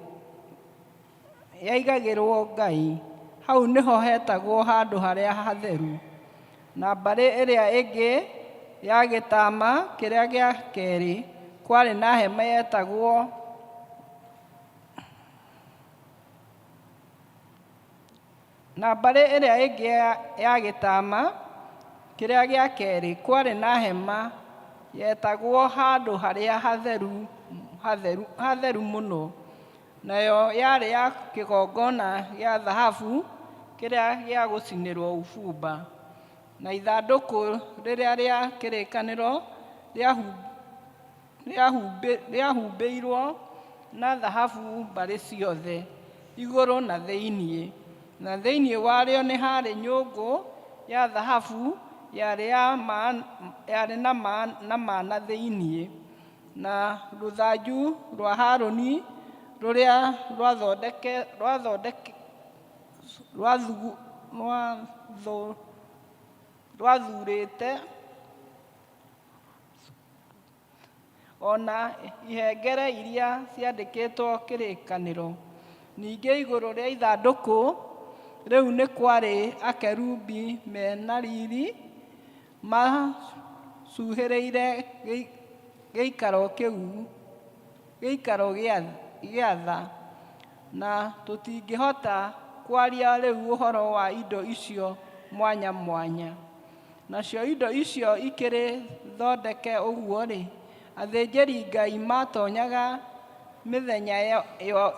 Ngai. Hau nĩho hetagwo handũ harĩa hatheru. Na mbarĩ ĩrĩa ĩngĩ ya gĩtama kĩrĩa gĩa kerĩ kwarĩ na hema yetagwo Na mbarĩ ĩrĩa ĩngĩ ya gĩtama kĩrĩa gĩa kerĩ kwarĩ na hema yetagwo Handũ Harĩa Hatheru Mũno, nayo yarĩ ya kĩgongona gĩa thahabu kĩrĩa gĩa gũcinĩrũo ũbumba, na ithandũkũ rĩrĩa rĩa kĩrĩkanĩro rĩahumbĩirũo na thahabu mbarĩ ciothe, igũrũ na thĩinĩ, na thĩinĩ warĩo nĩ haarĩ nyũngũ ya thahabu yarĩ na mana thĩinĩ, na rũthanju rwa Harũni rũrĩa rwathurĩte o na ihengere iria ciandĩkĩtwo kĩrĩkanĩro. Ningĩ igũrũ rĩa ithandũkũ rĩu nĩ kwarĩ akerubi me na riri macuhĩrĩire gĩikaro kĩu gĩikaro gĩa tha. Na tũtingĩhota kwaria rĩu ũhoro wa indo icio mwanya mwanya. Nacio indo icio ikĩrĩ thondeke ũguo-rĩ, athĩnjĩri-Ngai matonyaga mĩthenya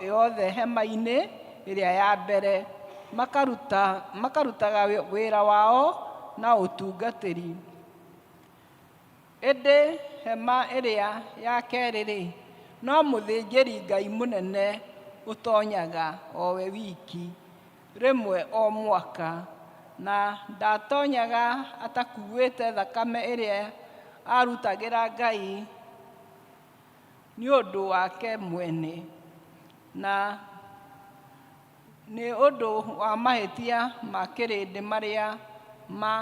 yothe hema-inĩ ĩrĩa ya mbere, makarutaga wĩra wao na ũtungatĩri. Ĩndĩ hema ĩrĩa ya kerĩ-rĩ, no mũthĩnjĩri-Ngai mũnene ũtonyaga, o we wiki, rĩmwe o mwaka, na ndatonyaga atakuuĩte thakame ĩrĩa aarutagĩra Ngai nĩ ũndũ wake mwene, na nĩ ũndũ wa mahĩtia ma kĩrĩndĩ marĩa ma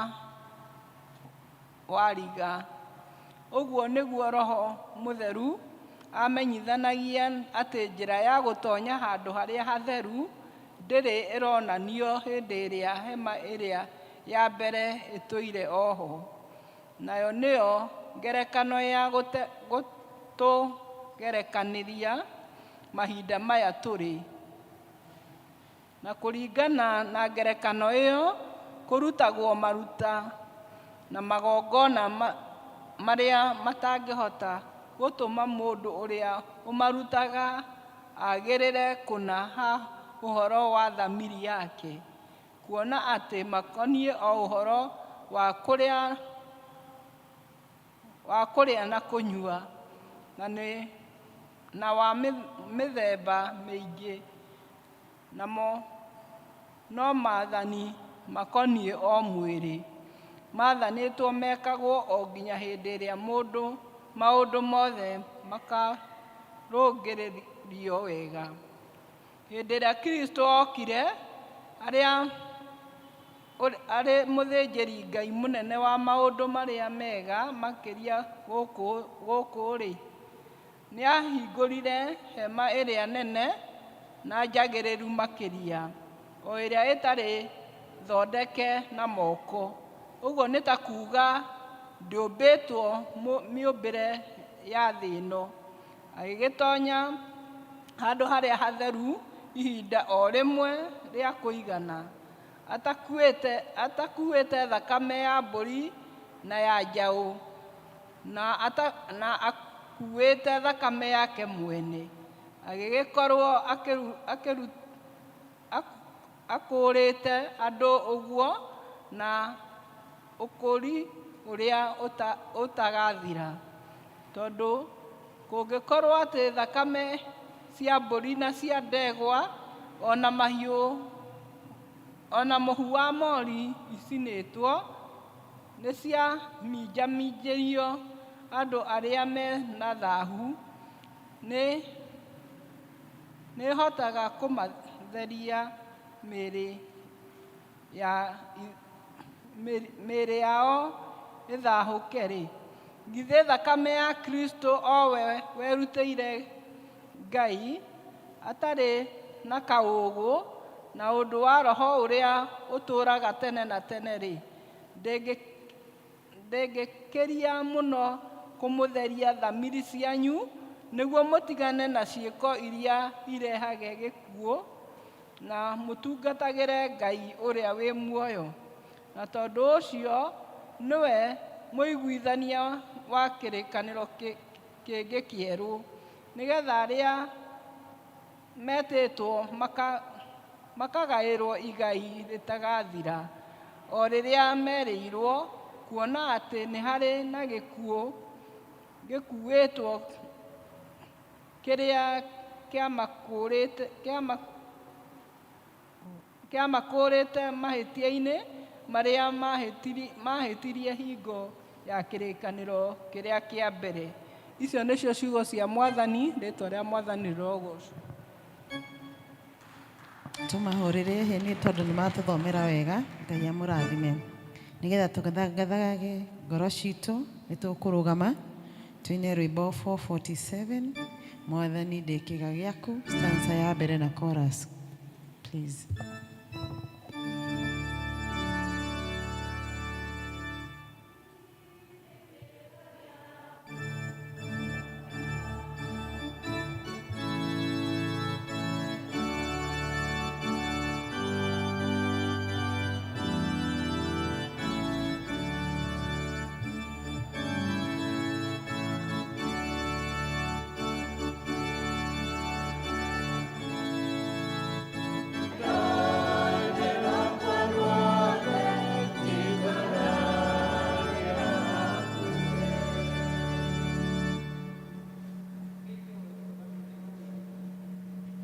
wariga. Ũguo nĩguo Roho Mũtheru amenyithanagia atĩ njĩra ya gũtonya handũ harĩa hatheru ndĩrĩ ĩronanio hĩndĩ ĩrĩa hema ĩrĩa ya mbere ĩtũire o ho, nayo nĩyo ngerekano ya gũtũgerekanĩria mahinda maya tũrĩ. Na kũringana na ngerekano ĩyo kũrutagwo maruta na magongona marĩa matangĩhota gũtũma mũndũ ũrĩa ũmarutaga agĩrĩre kũna ha ũhoro wa thamiri yake, kuona atĩ makoniĩ o ũhoro wa kũrĩa na kũnyua, na wa mĩthemba mĩingĩ, namo no maathani makoniĩ o mwĩrĩ, maathanĩtwo mekagwo o nginya hĩndĩ ĩrĩa maũndũ mothe makarũngĩrĩrio wega. Hĩndĩ ĩrĩa Kristo okire arĩ mũthĩnjĩri-Ngai mũnene wa maũndũ marĩa mega makĩria gũkũ-rĩ, nĩahingũrire hema ĩrĩa nene na njagĩrĩru makĩria, o ĩrĩa ĩtarĩ thondeke na moko, ũguo nĩ ta kuuga ndĩũmbĩtwo mĩũmbĩre ya thĩ ĩno, agĩgĩtonya handũ harĩa hatheru ihinda o rĩmwe rĩa kũigana, atakuĩte thakame ya mbũri na ya njaũ, na akuĩte thakame yake mwene, agĩgĩkorwo akũũrĩte andũ ũguo na ũkũũri ũrĩa ũtagathira. Tondũ kũngĩkorwo atĩ thakame cia mbũri na cia ndegwa o na mahiũ o na mũhu wa mori icinĩtwo nĩciaminjaminjĩrio andũ arĩa me na thahu, nĩhotaga kũmatheria mĩĩrĩ. ya mĩĩrĩ yao ĩthahũke-rĩ, githĩ thakame ya Kristo o we werutĩire Ngai atarĩ na kaũũgũ na ũndũ wa Roho ũrĩa ũtũũraga tene na tene-rĩ, ndĩngĩkĩria mũno kũmũtheria thamiri cianyu nĩguo mũtigane na ciĩko iria irehage gĩkuũ na mũtungatagĩre Ngai ũrĩa wĩ muoyo? Na tondũ ũcio nĩwe mũiguithania wa kĩrĩkanĩro kĩngĩ kĩerũ, nĩgetha arĩa metĩtwo makagaĩrwo igai rĩtagathira, o rĩrĩa merĩirwo, kuona atĩ nĩ harĩ na gĩkuũ gĩkuĩtwo kĩrĩa kĩamakũũrĩte mahĩtia-inĩ marĩa mahĩtirie hingo ya kĩrĩkanĩro kĩrĩa kĩa mbere. Icio nĩcio ciugo cia Mwathani, rĩĩtwa rĩa Mwathani rĩrogocwo. Tũmahũrĩre hĩ nĩ tondũ nĩ matũthomera wega. Ngai amũrathime. Nĩgetha tũgathage ngoro citũ nĩ tũkũrũgama tũine rwĩmbo 447, Mwathani ndĩ kĩga gĩaku, stanza ya mbere na chorus, please.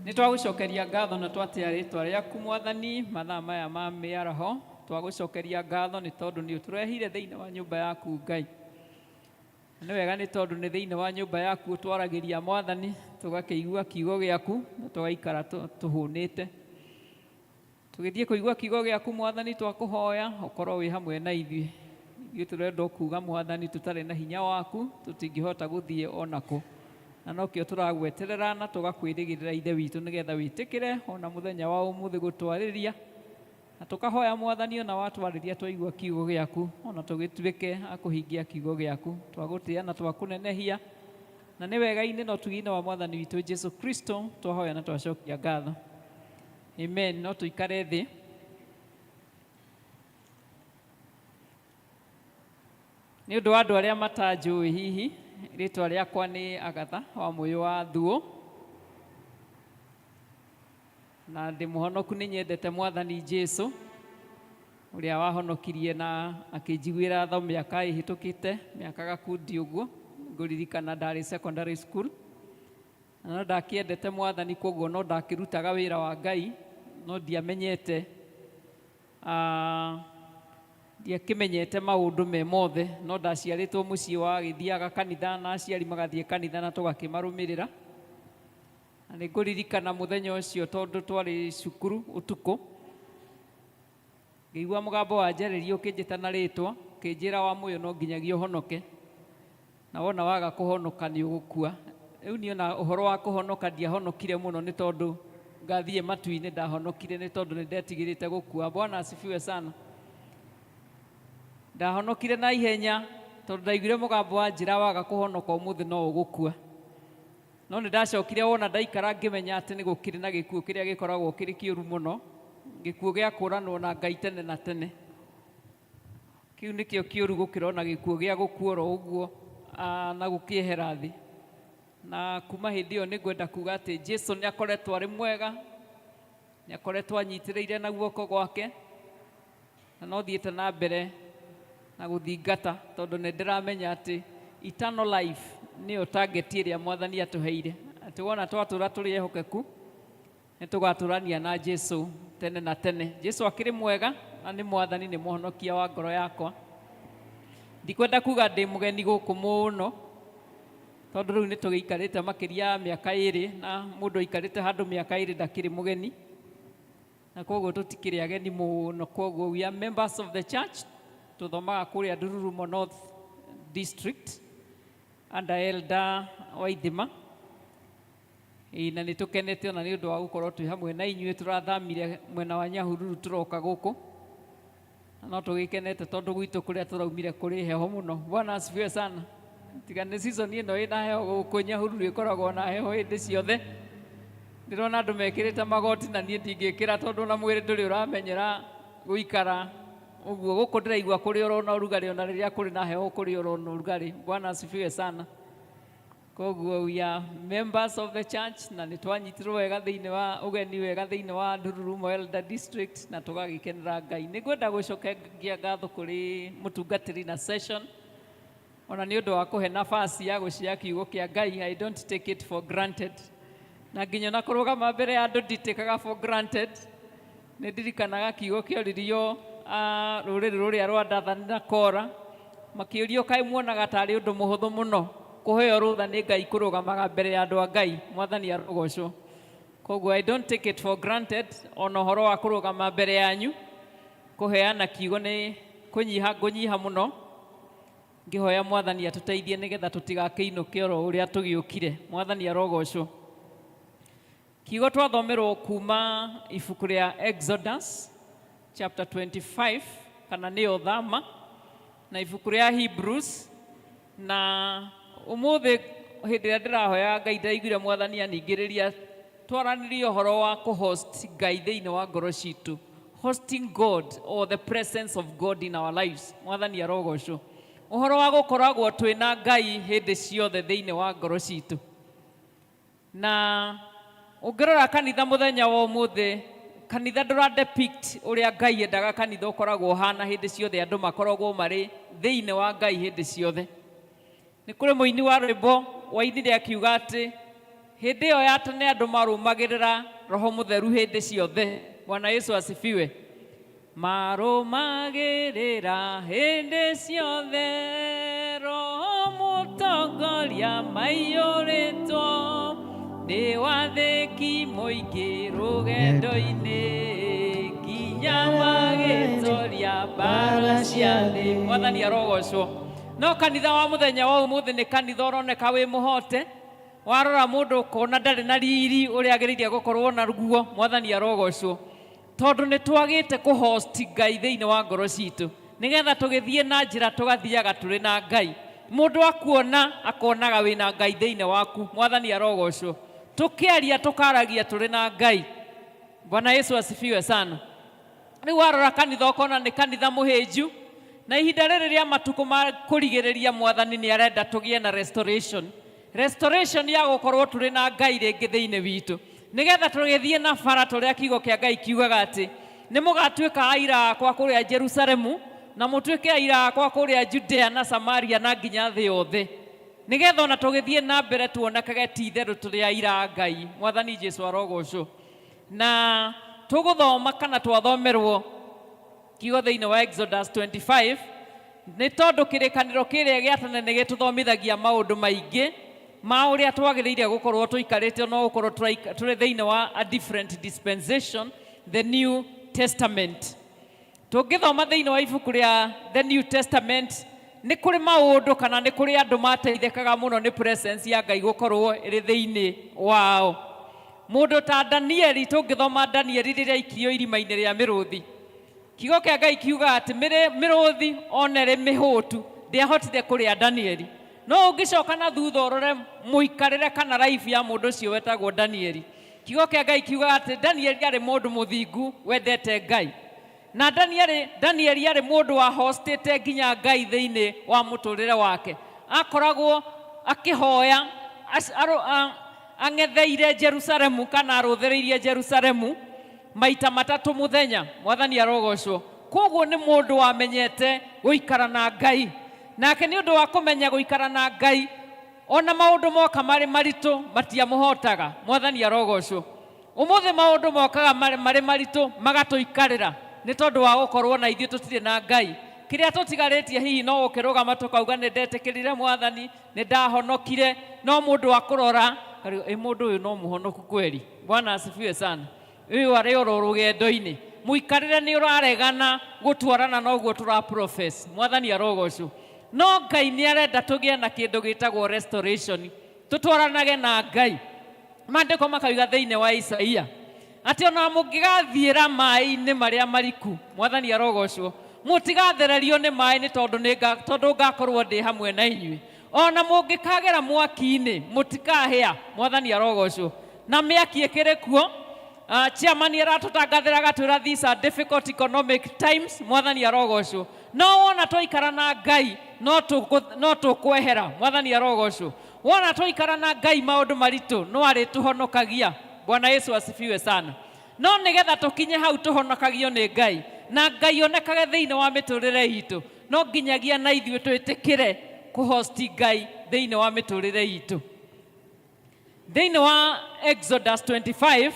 Nĩ twagũcokeria ngatho na twatĩa rĩtwa rĩaku, Mwathani, mathaa maya ma mĩaraho. Twagũcokeria ngatho nĩ tondũ nĩ ũtũrehire thĩinĩ wa nyũmba yaku, Ngai. Nĩ wega nĩ tondũ nĩ thĩinĩ wa nyũmba yaku ũtwaragĩria, Mwathani, tũgakĩigua kiugo gĩaku na tũgaikara tũhũnĩte. Tũgĩthiĩ kũigua kiugo gĩaku, Mwathani, twakũhoya ũkorwo wĩ hamwe na ithuĩ. Ithuĩ tũrenda o kuga, Mwathani, tũtarĩ na hinya waku tũtingĩhota gũthiĩ onakũ, na nokĩo tũragweterera na tũgakwĩrĩgĩrĩra, Ithe witũ, nĩgetha wĩtĩkĩre ona mũthenya wa ũmũthĩ gũtwarĩria. Na tũkahoya, Mwathani, ona watwarĩria twaigua kiugo gĩaku, ona tũgĩtuĩke a kũhingia kiugo gĩaku. Twagũtĩa na twakũnenehia, na nĩ wega-inĩ na ũtugi-inĩ wa Mwathani witũ Jesu Kristo twahoya na twacokia ngatho. Amen. No tũikare thĩ. Nĩ ũndũ wa andũ arĩa matanjũĩ hihi, rĩtwa rĩakwa nĩ Agatha wa Mũyũ wa Thuo, na ndĩ mũhonoku. Nĩ nyendete Mwathani Jesu ũrĩa wahonokirie na akĩnjiguĩra tha mĩaka ĩhĩtũkĩte, mĩaka gakundi ũguo. Ngũririkana ndarĩ secondary school na no ndakĩendete Mwathani, koguo no ndakĩrutaga wĩra wa Ngai, no ndiamenyete, ndiakĩmenyete maũndũ me mothe. No ndaciarĩtwo mũciĩ wa gĩthiaga kanitha na aciari magathiĩ kanitha na tũgakĩmarũmĩrĩra. Na nĩ ngũririkana mũthenya ũcio, tondũ twarĩ cukuru ũtukũ, ngĩigua mũgambo wanjarĩria ũkĩnjĩta na rĩtwa, ũkĩnjĩra, "Wa Mũyũ, no nginyagia ũhonoke, na wona waga kũhonoka nĩ ũgũkua." Rĩu niĩ ona ũhoro wa kũhonoka ndiahonokire mũno nĩ tondũ ngathiĩ matu-inĩ, ndahonokire nĩ tondũ nĩ ndetigĩrĩte gũkua. Bwana asifiwe sana. Ndahonokire na ihenya tondũ ndaiguire mũgambo wa njĩra, "Waga kũhonoka ũmũthĩ no ũgũkua." No nĩ ndacokire wona ndaikara ngĩmenya atĩ nĩ gũkĩrĩ na gĩkuũ kĩrĩa gĩkoragwo kĩrĩ kĩũru mũno, gĩkuũ gĩa kũranwo na Ngai tene na tene. Kĩu nĩkĩo kĩũru gũkĩra ona gĩkuũ gĩa gũkua oro ũguo na gũkĩehera thĩ. Na kuma hĩndĩ ĩyo nĩ ngwenda kuga atĩ Jesu nĩ akoretwo arĩ mwega, nĩ akoretwo anyitĩrĩire na guoko gwake, na no thiĩte na mbere na gũthingata, tondũ nĩ ndĩramenya atĩ eternal life nĩyo target ĩrĩa Mwathani atũheire, atĩ wona twatũra tũrĩ ehokeku nĩ tũgatũrania na Jesu tene na tene. Jesu akĩrĩ mwega na nĩ Mwathani, nĩ mũhonokia wa ngoro yakwa. Ndikwenda kuga ndĩ mũgeni gũkũ mũno, tondũ rĩu nĩ tũgĩikarĩte makĩria ya mĩaka 2, na mũndũ aikarĩte handũ mĩaka 2 ndakĩrĩ mũgeni. Na koguo tũtikĩrĩ ageni mũno, koguo we are members of the church. Tũthomaga kũrĩa Ndururumo North District under Elder Waithima. Ĩĩ, na nĩ tũkenete ona nĩ ũndũ wa gũkorwo twĩ hamwe na inyuĩ. Tũrathamire mwena wa Nyahururu tũroka gũkũ, na no tũgĩkenete tondũ gwitũ kũrĩa tũraumire kũrĩ heho mũno. Bwana asifiwe sana. Tiga nĩ season ĩno ĩna heho, gũkũ Nyahururu ĩkoragwo na heho hĩndĩ ciothe. Ndĩrona andũ mekĩrĩte magoti na niĩ ndingĩkĩra tondũ ona mwĩrĩ ndũrĩ ũramenyera gũikara ũguo. Gũkũ ndĩraigua kũrĩ oro na ũrugarĩ, ona rĩrĩa kũrĩ na heho kũrĩ oro na ũrugarĩ. Bwana asifiwe sana. Koguo we are members of the church na nĩ twanyitirwo wega thĩinĩ wa ũgeni wega thĩinĩ wa Ndururumo Elder District na tũgagĩkenera Ngai. Nĩ ngwenda gũcokia ngatho kũrĩ mũtungatĩri na session ona nĩ ũndũ wa kũhe nafasi ya gũcia kiugo kĩa Ngai. I don't take it for granted, na nginya na kũrũgama mbere ya andũ nditĩkaga for granted. Nĩ ndirikanaga kiugo kĩoririo rũrĩrĩ rũrĩa rwa Dathani na Kora, makĩũrio, kaĩ muonaga tarĩ ũndũ mũhũthũ mũno kũheo rũtha nĩ Ngai kũrũgamaga mbere ya andũ a Ngai? Mwathani arogocwo. Koguo I don't take it for granted ona ũhoro wa kũrũgama mbere yanyu kũheana kiugo. Nĩ kũnyiha ngũnyiha mũno ngĩhoya Mwathani atũteithie nĩgetha tũtigakĩinũke oro ũrĩa tũgĩũkire. Mwathani arogocwo. Kiugo twathomerwo kuma ibuku rĩa Exodus chapter 25, kana nĩyo Thama, na ibuku rĩa Hebrews. Na ũmũthĩ hĩndĩ ĩrĩa ndĩrahoya Ngai, ndaiguire Mwathani aningĩrĩria twaranĩrie ũhoro wa kũhost Ngai thĩinĩ wa ngoro citũ, hosting God or the presence of God in our lives. Mwathani arogocwo. Ũhoro wa gũkoragwo twĩna Ngai hĩndĩ ciothe thĩinĩ wa ngoro citũ. Na ũngĩrora kanitha mũthenya wa ũmũthĩ, kanitha ndũra depict ũrĩa Ngai endaga kanitha ũkoragwo ũhana hĩndĩ ciothe, andũ makoragwo marĩ thĩinĩ wa Ngai hĩndĩ ciothe. Nĩ kũrĩ mũini wa rwĩmbo wainire akiuga atĩ hĩndĩ ĩyo ya tene andũ marũmagĩrĩra Roho Mũtheru hĩndĩ ciothe. Bwana Yesu asifiwe. Marũmagĩrĩra hĩndĩ ciothe Roho mũtongoria, maiyũrĩtwo nĩ wathĩki mũingĩ rũgendo-inĩ nginya magĩtoria mbara cia thĩ. Mwathani arogocwo. No kanitha wa mũthenya wa ũmũthĩ nĩ kanitha ũroneka wĩ mũhote. Warora mũndũ ũkona ndarĩ na riri ũrĩa agĩrĩire gũkorwo naguo. Mwathani arogocwo, tondũ nĩ twagĩte kũhost Ngai thĩinĩ wa ngoro citũ, nĩgetha tũgĩthiĩ na njĩra tũgathiaga tũrĩ na Ngai. Mũndũ akuona akonaga wĩna Ngai thĩinĩ waku. Mwathani arogocwo. Tũkĩaria tũkaragia tũrĩ na Ngai. Bwana Yesu asifiwe sana. Rĩu warora kanitha ũkona nĩ kanitha mũhĩnju, na ihinda rĩrĩ rĩa matukũ ma kũrigĩrĩria, Mwathani nĩ arenda tũgĩe na restoration, restoration ya gũkorwo tũrĩ na Ngai rĩngĩ thĩinĩ witũ, nĩgetha tũgĩthiĩ na bara tũrĩa kiugo kĩa Ngai kiugaga atĩ nĩ mũgatuĩka aira akwa kũrĩa Jerusalemu, na mũtuĩke aira akwa kũrĩa Judea na Samaria na nginya thĩ yothe, nĩgetha ona tũgĩthiĩ na mbere tuonekage ti itherũ tũrĩ aira a Ngai. Mwathani Jesu arogocwo. Na tũgũthoma kana twathomerwo kiugo thĩinĩ wa Exodus 25, nĩ tondũ kĩrĩkanĩro kĩrĩa gĩa tene nĩ gĩtũthomithagia maũndũ maingĩ ma ũrĩa twagĩrĩire gũkorwo tũikarĩte, no gũkorwo tũrĩ thĩinĩ wa a different dispensation, the New Testament. Tũngĩthoma thĩinĩ wa ibuku rĩa the New Testament, nĩ kũrĩ maũndũ kana nĩ kũrĩ andũ mateithĩkaga mũno nĩ presence ya Ngai gũkorwo ĩrĩ thĩinĩ wao. Mũndũ ta Danieli, tũngĩthoma Danieli rĩrĩa aikirio irima-inĩ rĩa mĩrũthi, kiugo kĩa Ngai kiugaga atĩ mĩrũthi ona ĩrĩ mĩhũtu ndĩahotire kũrĩa Danieli. No ũngĩcoka na thutha ũrore mũikarĩre kana life ya mũndũ ũcio wetagwo Danieli, kiugo kĩa Ngai kiugaga atĩ Danieli arĩ mũndũ mũthingu wendete Ngai. Na Danieli arĩ mũndũ wahostĩte nginya Ngai thĩinĩ wa mũtũrĩre wake. Akoragwo akĩhoya ang'etheire Jerusalemu kana arũthĩrĩirie Jerusalemu maita matatũ mũthenya. Mwathani arogocwo. Koguo nĩ mũndũ wamenyete gũikara na Ngai. Nake nĩ ũndũ wa kũmenya gũikara na Ngai, ona maũndũ moka marĩ maritũ matiamũhotaga. Mwathani arogocwo. Ũmũthĩ maũndũ mokaga marĩ maritũ magatũikarĩra nĩ tondũ wa gũkorwo na ithuĩ tũtirĩ na Ngai. Kĩrĩa tũtigarĩtie hihi no gũkĩrũgama tũkauga nĩ ndetĩkĩrire Mwathani, nĩ ndahonokire, no mũndũ akũrora ĩ mũndũ ũyũ no mũhonoku kweri? Bwana asifiwe sana. Ũyũ arĩ oro rũgendo-inĩ. Mũikarĩre nĩ ũraregana gũtwarana na ũguo tũra profess. Mwathani arogocwo. No Ngai nĩ arenda tũgĩe na kĩndũ gĩtagwo restoration. Tũtwaranage na Ngai. Maandĩko makauga thĩinĩ wa Isaia atĩ ona mũngĩgathiĩra maĩ-inĩ marĩa mariku, Mwathani arogocwo, mũtigathererio nĩ maĩ nĩ tondũ nĩ tondũ ngakorwo ndĩ hamwe na inyuĩ. Ona mũngĩkagera mwaki-inĩ mũtikahĩa, Mwathani arogocwo. Na mĩaki ĩkĩrĩ kuo. Chairman aratũtangathĩra agatwĩra these are difficult economic times, Mwathani arogocwo. No wona twaikara na Ngai no tũkwehera, Mwathani arogocwo. Wona twaikara na Ngai maũndũ maritũ no arĩtũhonokagia. Bwana Yesu asifiwe sana. No nĩgetha tũkinye hau tũhonokagio nĩ Ngai na Ngai onekage thĩinĩ wa mĩtũrĩre itũ, no nginyagia na ithuĩ twĩtĩkĩre kũhosti Ngai thĩinĩ wa mĩtũrĩre itũ. Thĩinĩ wa Exodus 25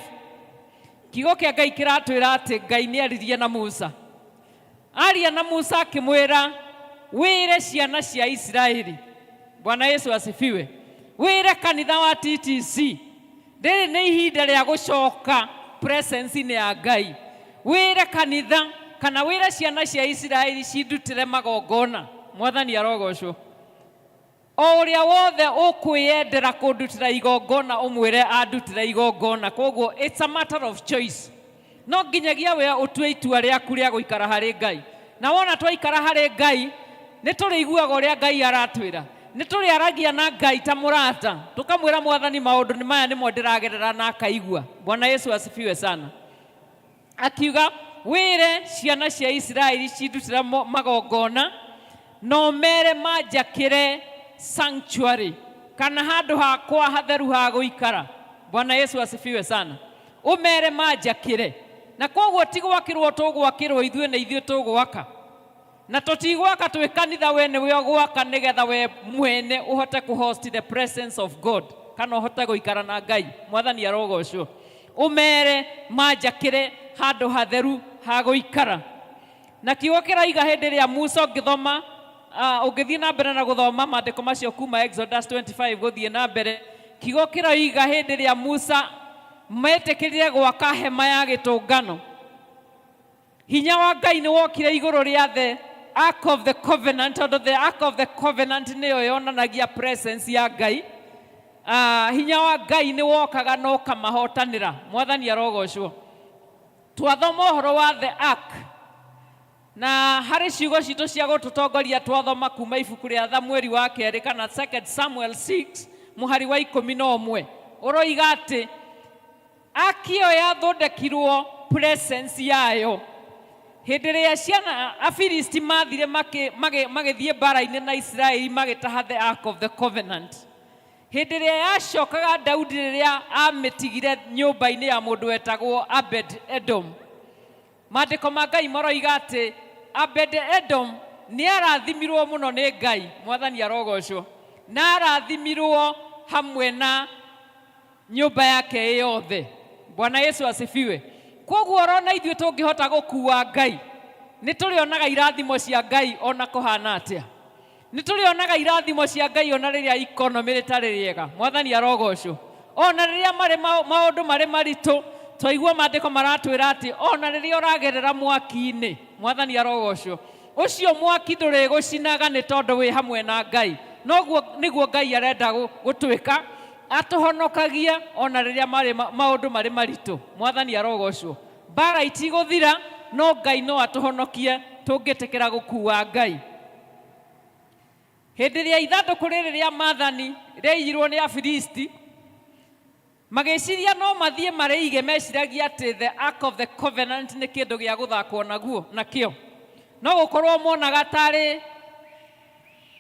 kiugo kĩa Ngai kĩratwĩra atĩ Ngai nĩ aririe na Musa. Aria na Musa akĩmwĩra wĩre ciana cia Isiraeli. Bwana Yesu asifiwe. Wĩre kanitha wa TTC rĩrĩ nĩ ihinda rĩa gũcoka presence-inĩ ya Ngai. Wĩre kanitha kana wĩre ciana cia Isiraeli cindutĩre magongona. Mwathani arogocwo. O ũrĩa wothe ũkwĩyendera kũndutĩra igongona ũmwĩre andutĩre igongona. Koguo it's a matter of choice. No nginyagia we ũtue itua rĩaku rĩa gũikara harĩ Ngai. Na wona twaikara harĩ Ngai nĩ tũrĩiguaga ũrĩa Ngai aratwĩra. Nĩ tũrĩaragia na Ngai ta mũrata, tũkamwĩra Mwathani maũndũ nĩ maya nĩmo ndĩragerera na akaigua. Bwana Yesu asifiwe sana. Akiuga wĩre ciana cia Isiraeli cindutĩre magongona na ũmere manjakĩre sanctuary kana handũ hakwa hatheru ha gũikara. Bwana Yesu asifiwe sana. Ũmere manjakĩre. Na koguo ti gwakĩrwo tũgwakĩrwo ithuĩ nĩ ithuĩ tũgwaka. Na tũtigwaka twĩ kanitha, we nĩwe ũgwaka nĩgetha we mwene ũhote kũ host the presence of God kana ũhote gũikara na Ngai. Mwathani arogocwo. Ũmere manjakĩre handũ hatheru ha gũikara. Na kiugo kĩroiga hĩndĩ ĩrĩa Musa ũngĩthoma ũngĩthiĩ na mbere na gũthoma maandĩko macio kuma Exodus 25 gũthiĩ na mbere, kiugo kĩroiga hĩndĩ ĩrĩa Musa metĩkĩrire gwaka hema ya gĩtũngano, hinya wa Ngai nĩ wokire igũrũ rĩa the Ark of the Covenant, tondũ the Ark of the Covenant nĩyo yonanagia presence ya Ngai. Hinya wa Ngai nĩ wokaga na ũkamahotanĩra. Mwathani arogocwo. Twathoma ũhoro wa the Ark na harĩ ciugo citũ cia gũtũtongoria twathoma kuma ibuku rĩa Thamueli wa kerĩ kana 2 Samuel 6 mũhari wa 11 ũroiga atĩ Ark ĩyo yathondekirwo presence yayo hĩndĩ ĩrĩa ciana Afilisti mathire magĩthiĩ mbara-inĩ na Isiraeli magĩtaha the Ark of the Covenant. Hĩndĩ ĩrĩa yacokaga Daudi rĩrĩa amĩtigire nyũmba-inĩ ya mũndũ wetagwo Abed Edom, maandĩko ma Ngai maroiga atĩ Abed Edom nĩ arathimirwo mũno nĩ Ngai. Mwathani arogocwo. Na arathimirwo hamwe na nyũmba yake yothe. Bwana Yesu asifiwe. Koguo orona ithuĩ tũngĩhota gũkua Ngai nĩ tũrĩonaga irathimo cia Ngai ona kũhana atĩa. Nĩ tũrĩonaga irathimo cia Ngai ona rĩrĩa economy rĩtarĩ rĩega. Mwathani arogocwo. Ona rĩrĩa marĩ maũndũ marĩ maritũ, twaigua maandĩko maratwĩra atĩ ona rĩrĩa ũragerera mwaki-inĩ, Mwathani arogocwo, ũcio mwaki ndũrĩgũcinaga nĩ tondũ wĩ hamwe na Ngai. Noguo nĩguo Ngai arenda gũtwĩka, atũhonokagia ona rĩrĩa marĩ maũndũ marĩ maritũ. Mwathani arogocwo. Mbara itigũthira, no Ngai no atũhonokie tũngĩtĩkĩra gũkua Ngai. Hĩndĩ ĩrĩa ithandũkũ rĩrĩ rĩa maathani rĩaiyirwo nĩ Afilisti, magĩciria no mathiĩ marĩige, meciragia atĩ the Ark of the Covenant nĩ kĩndũ gĩa gũthakwo naguo nakĩo. No gũkorwo monaga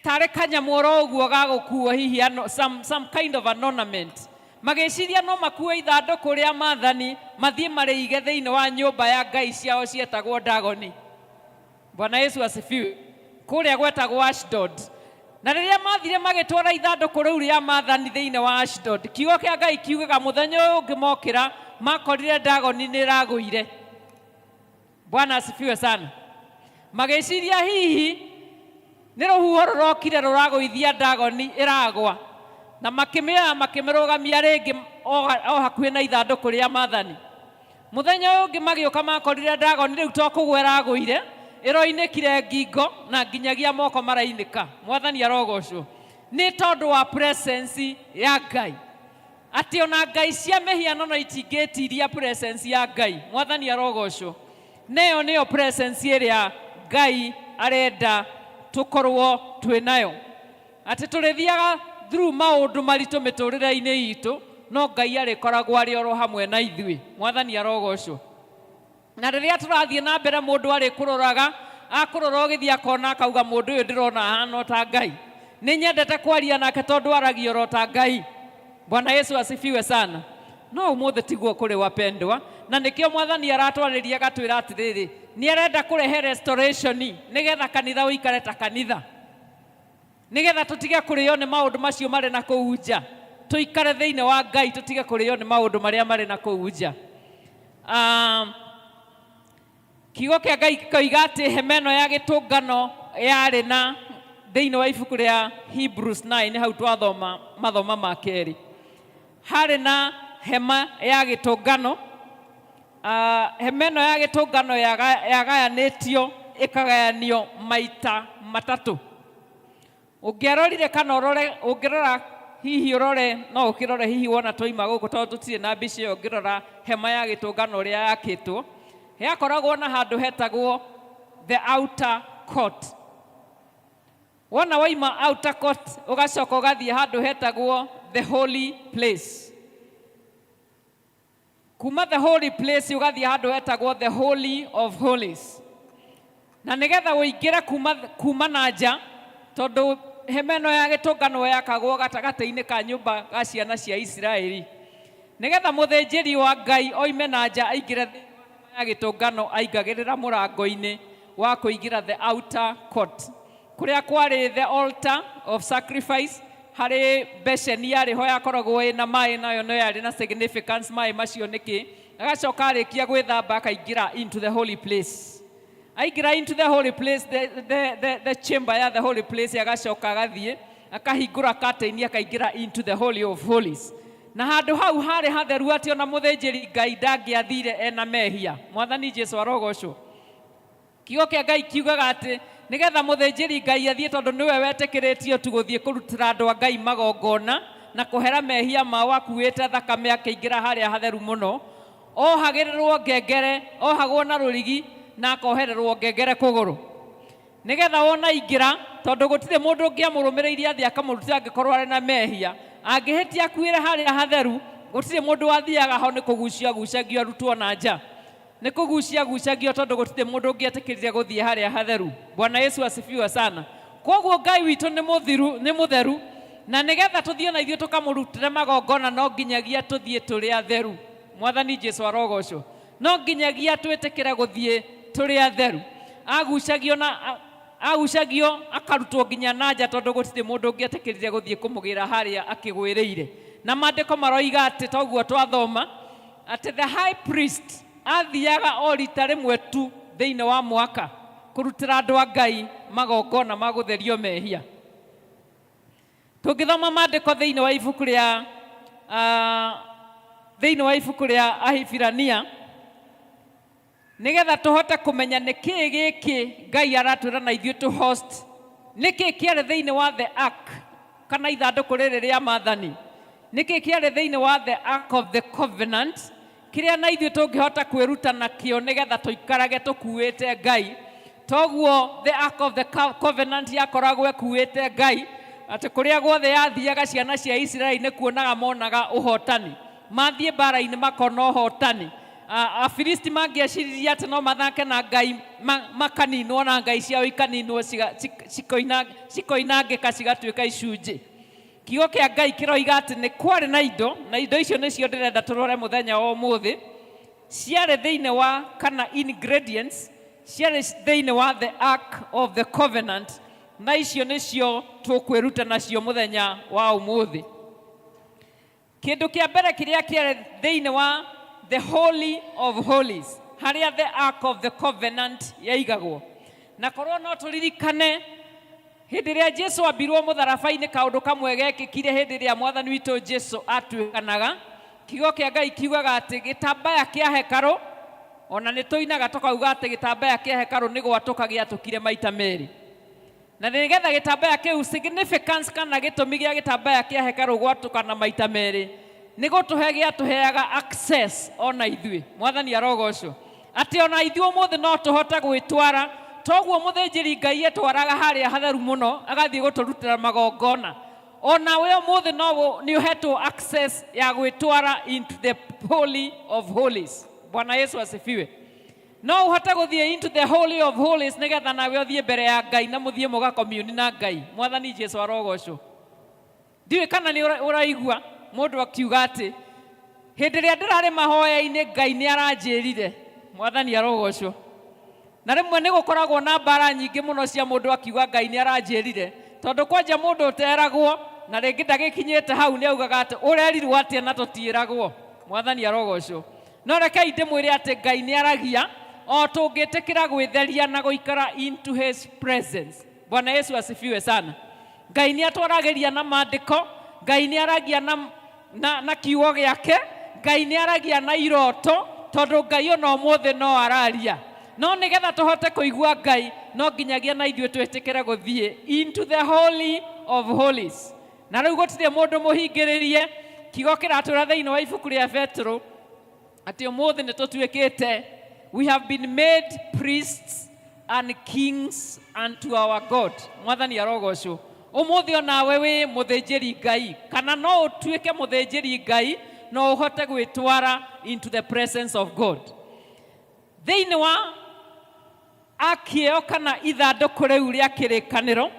tarĩ kanyamũ oro ũguo ga gũkuo hihi some kind of an ornament. Magĩciria no makue ithandũkũ rĩa maathani mathiĩ marĩige thĩinĩ wa nyũmba ya ngai ciao cietagwo Dagoni. Bwana Yesu asifiwe. Kũrĩa gwetagwo Ashdod. Na rĩrĩa mathire magĩtwara ithandũkũ rĩu rĩa maathani thĩinĩ wa Ashdod, kiugo kĩa Ngai kiugaga mũthenya ũyũ ũngĩ mokĩra makorire Dagoni nĩ ĩragũire. Bwana asifiwe sana. Magĩciria hihi nĩ rũhuho rũrokire rũragũithia Dagoni ĩragwa, na makĩmĩoya makĩmĩrũgamia rĩngĩ o hakuhĩ na ithandũkũ rĩa maathani. Mũthenya ũyũ ũngĩ magĩũka makorire Ndagoni rĩu to kũgwa ĩragũire, ĩroinĩkire ngingo na nginyagia moko marainĩka. Mwathani arogocwo. Nĩ tondũ wa presence ya Ngai. Atĩ ona ngai cia mĩhianano itingĩtiria presence ya Ngai. Mwathani arogocwo. Na ĩyo nĩyo presence ĩrĩa Ngai arenda tũkorwo twĩ nayo. Atĩ tũrĩthiaga through maũndũ maritũ mĩtũrĩre-inĩ itũ, no Ngai arĩkoragwo arĩ oro hamwe na ithuĩ. Mwathani arogocwo. Na rĩrĩa tũrathiĩ na mbere mũndũ arĩkũroraga, akũrora ũgĩthiĩ akona akauga mũndũ ũyũ ndĩrona ahana o ta Ngai. Nĩ nyendete kwaria nake tondũ aragia oro ta Ngai. Bwana Yesu asifiwe sana. No ũmũthĩ tiguo kũrĩ wapendwa, na nĩkĩo Mwathani aratwarĩria agatwĩra atĩrĩrĩ, nĩ arenda kũrehe restoration nĩgetha kanitha ũikare ta kanitha. Nĩgetha tũtige kũrĩo nĩ maũndũ macio marĩ na kũu nja, tũikare thĩinĩ wa Ngai, tũtige kũrĩo nĩ maũndũ marĩa marĩ na kũu nja. Kiugo kĩa Ngai gĩkoiga atĩ hema ĩno ya gĩtũngano yarĩ na thĩinĩ wa ibuku rĩa Hebrews 9 hau twathoma mathoma ma kerĩ, harĩ na hema ya gĩtũngano. Hema ĩno ya gĩtũngano yagayanĩtio ĩkagayanio maita matatũ. Ũngĩarorire kana ũrore, ũngĩrora hihi ũrore, no ũkĩrore hihi wona twaima gũkũ tondũ tũtirĩ na mbica ĩyo, ũngĩrora hema ya gĩtũngano ũrĩa yakĩtwo, yakoragwo na handũ hetagwo the outer court. Wona waima outer court ũgacoka ũgathiĩ handũ hetagwo the holy place. Kuma the holy place ũgathiĩ handũ hetagwo the holy of holies. Na nĩgetha ũingĩre kuma na nja, tondũ hema ĩno ya gĩtũngano yakagwo gatagatĩ-inĩ ka nyũmba ga ciana cia Isiraeli, nĩgetha mũthĩnjĩri wa Ngai oime na nja aingĩre thĩinĩ wa hema ya gĩtũngano, aingagĩrĩra mũrango-inĩ wa kũingĩra the outer court, kũrĩa kwarĩ the altar of sacrifice. Harĩ beceni yarĩ ho yakoragwo ĩna maĩ, nayo no yarĩ na significance, maĩ macio nĩkĩ. Agacoka arĩkia gwĩthamba akaingĩra into the holy place. Aingĩra into the holy place, the chamber ya the holy place, agacoka agathiĩ akahingũra curtain akaingĩra into the holy of holies. Na handũ hau harĩ hatheru atĩ ona mũthĩnjĩri Ngai ndangĩathire ena mehia. Mwathani Jesu arogocwo. Kiugo kĩa Ngai kiugaga atĩ nĩgetha mũthĩnjĩri Ngai athiĩ, tondũ nĩwe wetĩkĩrĩtio tu gũthiĩ kũrutĩra andũ a Ngai magongona na kũhera mehia mao, akuĩte thakame akĩingĩra harĩa hatheru mũno, ohagĩrĩrwo ngengere, ohagwo na rũrigi na akohererwo ngengere kũgũrũ, nĩgetha wona aingĩra, tondũ gũtirĩ mũndũ ũngĩamũrũmĩrĩirie athiĩ akamũrutĩra angĩkorwo arĩ na mehia. Angĩhĩtia akuĩre harĩa hatheru, gũtirĩ mũndũ wathiaga ho, nĩ kũgucio agucagio arutwo na nja, nĩ kũgucia agucagio, tondũ gũtirĩ mũndũ ũngĩetĩkĩrire gũthiĩ harĩa hatheru. Bwana Yesu asifiwe sana. Koguo Ngai witũ nĩ mũthiru, nĩ mũtheru, na nĩgetha tũthiĩ na ithuĩ tũkamũrutĩre magongona no nginyagia tũthiĩ tũrĩ atheru. Mwathani Jesu arogocwo. No nginyagia twĩtĩkĩre gũthiĩ tũrĩ atheru. Agucagio na agucagio akarutwo nginya na nja, tondũ gũtirĩ mũndũ ũngĩetĩkĩrire gũthiĩ kũmũgĩra harĩa akĩgwĩrĩire. Na maandĩko maroiga atĩ toguo twathoma atĩ the high priest athiaga o rita rĩmwe tu thĩinĩ wa mwaka kũrutĩra andũ a Ngai magongona ma gũtherio mehia. Tũngĩthoma maandĩko thĩinĩ wa ibuku rĩa thĩinĩ wa ibuku rĩa Ahibirania, nĩgetha tũhote kũmenya nĩkĩĩ gĩkĩ Ngai aratwĩra na ithuĩ tũ host, nĩkĩĩ kĩarĩ thĩinĩ wa the ark kana ithandũkũ rĩrĩ rĩa maathani, nĩkĩĩ kĩarĩ thĩinĩ wa the ark of the covenant kĩrĩa na ithuĩ tũngĩhota kwĩruta nakĩo nĩgetha tũikarage tũkuĩte Ngai. Toguo the ark of the covenant yakoragwo ĩkuĩte Ngai, atĩ kũrĩa guothe yathiaga ciana cia Isiraeli nĩ kuonaga monaga ũhotani, mathiĩ mbara-inĩ makona ũhotani. Afilisti mangĩeciririe atĩ no mathake na Ngai, makaninwo na ngai ciao ikaninwo, cikoinangĩka cigatuĩka icunjĩ. Kiugo kĩa Ngai kĩroiga atĩ nĩ kwarĩ na indo, na indo icio nĩcio ndĩrenda tũrore mũthenya wa ũmũthĩ. Ciarĩ thĩinĩ wa, kana ingredients ciarĩ thĩinĩ wa the ark of the covenant, na icio nĩcio tũkwĩruta nacio mũthenya wa ũmũthĩ. Kĩndũ kĩa mbere kĩrĩa kĩarĩ thĩinĩ wa the holy of holies, harĩa the ark of the covenant yaigagwo, na korwo no tũririkane hĩndĩ ĩrĩa Jesu ambirwo mũtharaba-inĩ, kaũndũ kamwe gekĩkire hĩndĩ ĩrĩa mwathani witũ Jesu atuĩkanaga. Kiugo kĩa Ngai kiugaga atĩ gĩtambaya kĩa hekarũ, ona nĩ tũinaga tũkauga atĩ gĩtambaya kĩa hekarũ nĩ gwatũka gĩatũkire maita merĩ. Na nĩgetha gĩtambaya kĩu significance kana gĩtũmi gĩa gĩtambaya kĩa hekarũ gwatũkana maita merĩ nĩ gũtũhe gĩatũheaga access ona ithuĩ. Mwathani arogocwo. Atĩ ona ithuĩ ũmũthĩ no tũhote gwĩtwara toguo mũthĩnjĩri Ngai etwaraga harĩa hatheru mũno agathiĩ gũtũrutĩra magongona. Ona we ũmũthĩ no nĩ ũhetwo access ya gwĩtwara into the holy of holies. Bwana Yesu asifiwe. No ũhote gũthiĩ into the holy of holies nĩgetha nawe ũthiĩ mbere ya Ngai na mũthiĩ mũgakomiuni na Ngai. Mwathani Jesu arogocwo. Ndiũĩ kana nĩ ũraigua mũndũ akiuga atĩ hĩndĩ ĩrĩa ndĩrarĩ mahoya-inĩ Ngai nĩ aranjĩrire. Mwathani arogocwo. Na rĩmwe nĩ gũkoragwo na mbara nyingĩ mũno cia mũndũ akiuga Ngai nĩ aranjĩrire, tondũ kwanja mũndũ ũteragwo na rĩngĩ ndagĩkinyĩte hau nĩ augaga atĩ ũrerirwo atĩa na tũtiĩragwo. Mwathani arogocwo. No rekei ndĩmwĩre atĩ Ngai nĩ aragia o tũngĩtĩkĩra gwĩtheria na gũikara into his presence. Bwana Yesu asifiwe sana. Ngai nĩ atwaragĩria na maandĩko, Ngai nĩ aragia na kiugo gĩake, Ngai nĩ aragia na iroto, tondũ Ngai ona ũmũthĩ no araria. No nĩgetha tũhote kũigua Ngai, no nginyagia na ithuĩ twĩtĩkĩre gũthiĩ into the holy of holies. Na rĩu gũtirĩ mũndũ mũhingĩrĩrie. Kiugo kĩratwĩra thĩinĩ wa ibuku rĩa Petero atĩ ũmũthĩ nĩ tũtuĩkĩte, we have been made priests and kings unto our God. Mwathani arogocwo. Ũmũthĩ onawe wĩ mũthĩnjĩri Ngai, kana no ũtuĩke mũthĩnjĩri Ngai no ũhote gwĩtwara into the presence of God. Thĩinĩ wa akĩo kana ithandũkũ rĩu rĩa kĩrĩkanĩro,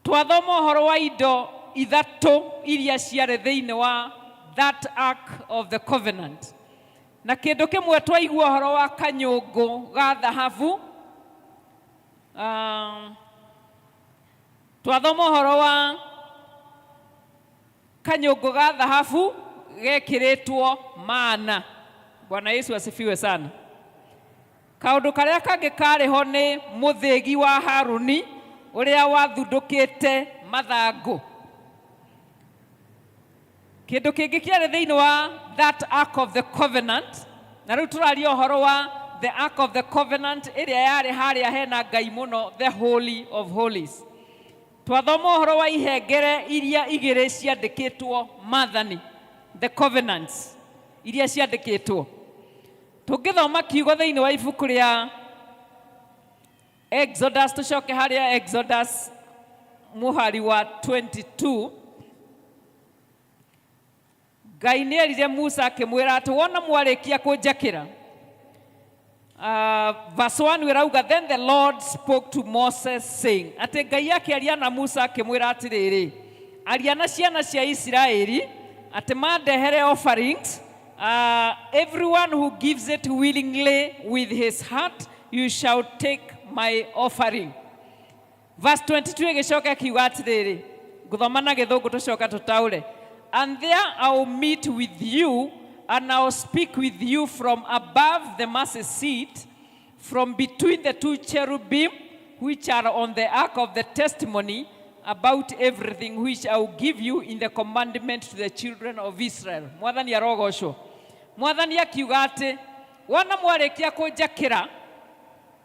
twathoma ũhoro wa indo ithatũ iria ciarĩ thĩinĩ wa that ark of the covenant. Na kĩndũ kĩmwe twaigua ũhoro wa kanyũngũ ga thahabu, twathoma ũhoro wa kanyũngũ ga thahabu gekĩrĩtwo mana. Bwana Yesu asifiwe sana. Kaũndũ karĩa kangĩ karĩ ho nĩ mũthĩgi wa Haruni ũrĩa wathundũkĩte mathangũ. Kĩndũ kĩngĩ kĩarĩ thĩinĩ wa that ark of the covenant, na rĩu tũraria ũhoro wa the ark of the covenant ĩrĩa yarĩ harĩa hena Ngai mũno, the holy of holies. Twathoma ũhoro wa ihengere iria igĩrĩ ciandĩkĩtwo maathani, the covenants iria ciandĩkĩtwo. Tũngĩthoma kiugo thĩinĩ wa ibuku rĩa Exodus, tũcoke harĩa Exodus mũhari wa 22, Ngai nĩ erire Musa akĩmwĩra atĩ wona mwarĩkia kũnjakĩra. Verse 1 ĩrauga, then the Lord spoke to Moses saying, atĩ Ngai akĩaria na Musa akĩmwĩra atĩrĩrĩ, aria na ciana cia Isiraeli atĩ mandehere offerings, everyone who gives it willingly with his heart, you shall take my offering. Verse 22 ĩgĩcoka ĩkiuga atĩrĩrĩ, ngũthoma na gĩthũngũ tũcoka tũtaũre. And there I will meet with you and I will speak with you from above the mercy seat, from between the two cherubim which are on the ark of the testimony, about everything which I will give you in the commandment to the children of Israel. Mwathani arogocwo. Mwathani akiuga atĩ wona mwarĩkia kũnjakĩra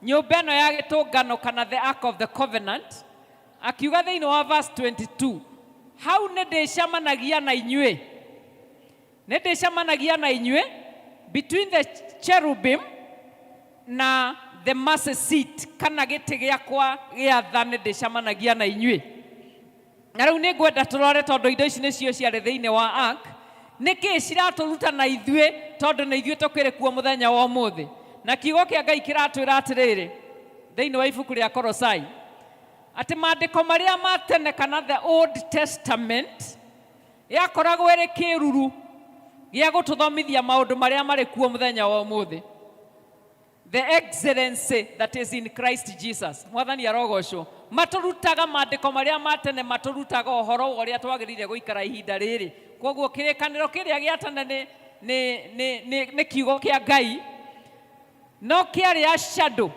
nyũmba ĩno ya gĩtũngano kana the ark of the covenant, akiuga thĩinĩ wa verse 22, hau nĩ ndĩcemanagia na inyuĩ, nĩ ndĩcemanagia na inyuĩ between the cherubim na the mercy seat, kana gĩtĩ gĩakwa gĩa tha, nĩ ndĩcemanagia na inyuĩ. Na rĩu nĩ ngwenda tũrore, tondũ indo ici nĩcio ciarĩ thĩinĩ wa ark, nĩkĩ ciratũruta na ithuĩ, tondũ nĩ ithuĩ tũkĩrĩ kuo mũthenya wa ũmũthĩ. Na kiugo kĩa Ngai kĩratwĩra atĩrĩrĩ thĩinĩ wa ibuku rĩa Kolosai atĩ maandĩko marĩa ma tene kana the Old Testament yakoragwo ĩrĩ kĩruru gĩa gũtũthomithia maũndũ marĩa marĩ kuo mũthenya wa ũmũthĩ, the excellency that is in Christ Jesus. Mwathani arogocwo. Matũrutaga maandĩko marĩa ma tene, matũrutaga ũhoro wa ũrĩa twagĩrĩire gũikara ihinda rĩrĩ. Koguo kĩrĩkanĩro kĩrĩa gĩa tene nĩ kiugo kĩa Ngai, no kĩarĩ a shadow,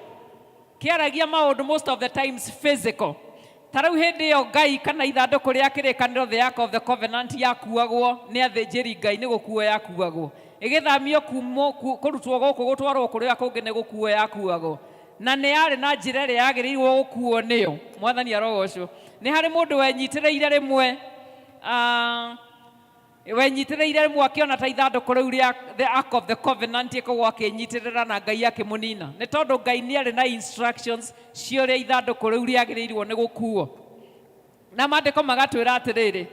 kĩaragia maũndũ most of the times physical. Ta rĩu hĩndĩ ĩyo Ngai kana ithandũkũ rĩa kĩrĩkanĩro, the Ark of the Covenant, yakuagwo nĩ athĩnjĩri Ngai, nĩ gũkuo yakuagwo ĩgĩthamio kumwo kũrutwo gũkũ gũtwarwo kũrĩa kũngĩ, nĩ gũkuo yakuagwo, na nĩ yarĩ na njĩra ĩrĩa yagĩrĩirwo gũkuo nĩyo. Mwathani arogocwo. Nĩ harĩ mũndũ wenyitĩrĩire rĩmwe, wenyitĩrĩire rĩmwe akĩona ta ithandũkũ rĩu rĩa the Ark of the Covenant ĩkũgwa, akĩnyitĩrĩra na Ngai akĩmũnina, nĩ tondũ Ngai nĩ arĩ na instructions cia ũrĩa ithandũkũ rĩu rĩagĩrĩirwo nĩ gũkuo. Na maandĩko magatwĩra atĩrĩrĩ,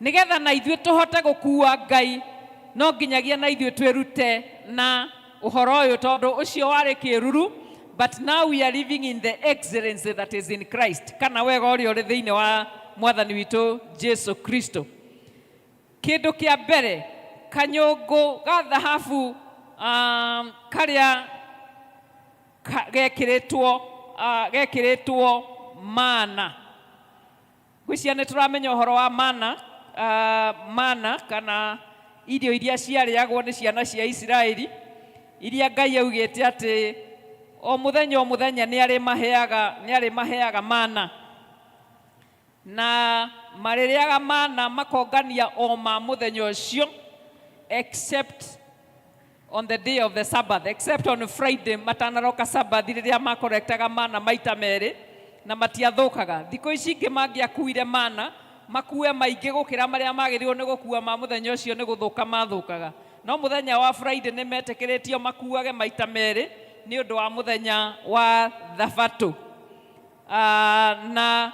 nĩgetha na ithuĩ tũhote gũkua Ngai, no nginyagia na ithuĩ twĩrute na ũhoro ũyũ, tondũ ũcio warĩ kĩruru, but now we are living in the excellence that is in Christ, kana wega ũrĩa ũrĩ thĩinĩ wa Mwathani witũ Jesu Kristo. Kĩndũ kĩa mbere, kanyũngũ ga thahabu karĩa gekĩrĩtwo mana. Ngwĩciria nĩ tũramenya ũhoro wa mana, mana kana irio iria ciarĩagwo nĩ ciana cia Isiraeli, iria Ngai augĩte atĩ o mũthenya o mũthenya nĩ arĩmaheaga mana, na marĩrĩaga mana makongania o ma mũthenya ũcio, except on the day of the Sabbath, except on Friday matanaroka Sabbath, rĩrĩa makorektaga mana maita merĩ na matiathũkaga. Thikũ ici ingĩ mangĩakuire mana, makue maingĩ gũkĩra marĩa magĩrĩirwo nĩ gũkua ma mũthenya ũcio, nĩ gũthũka mathũkaga. No mũthenya wa Friday nĩ metĩkĩrĩtio makuage maita merĩ nĩ ũndũ wa mũthenya wa Thabatũ. Na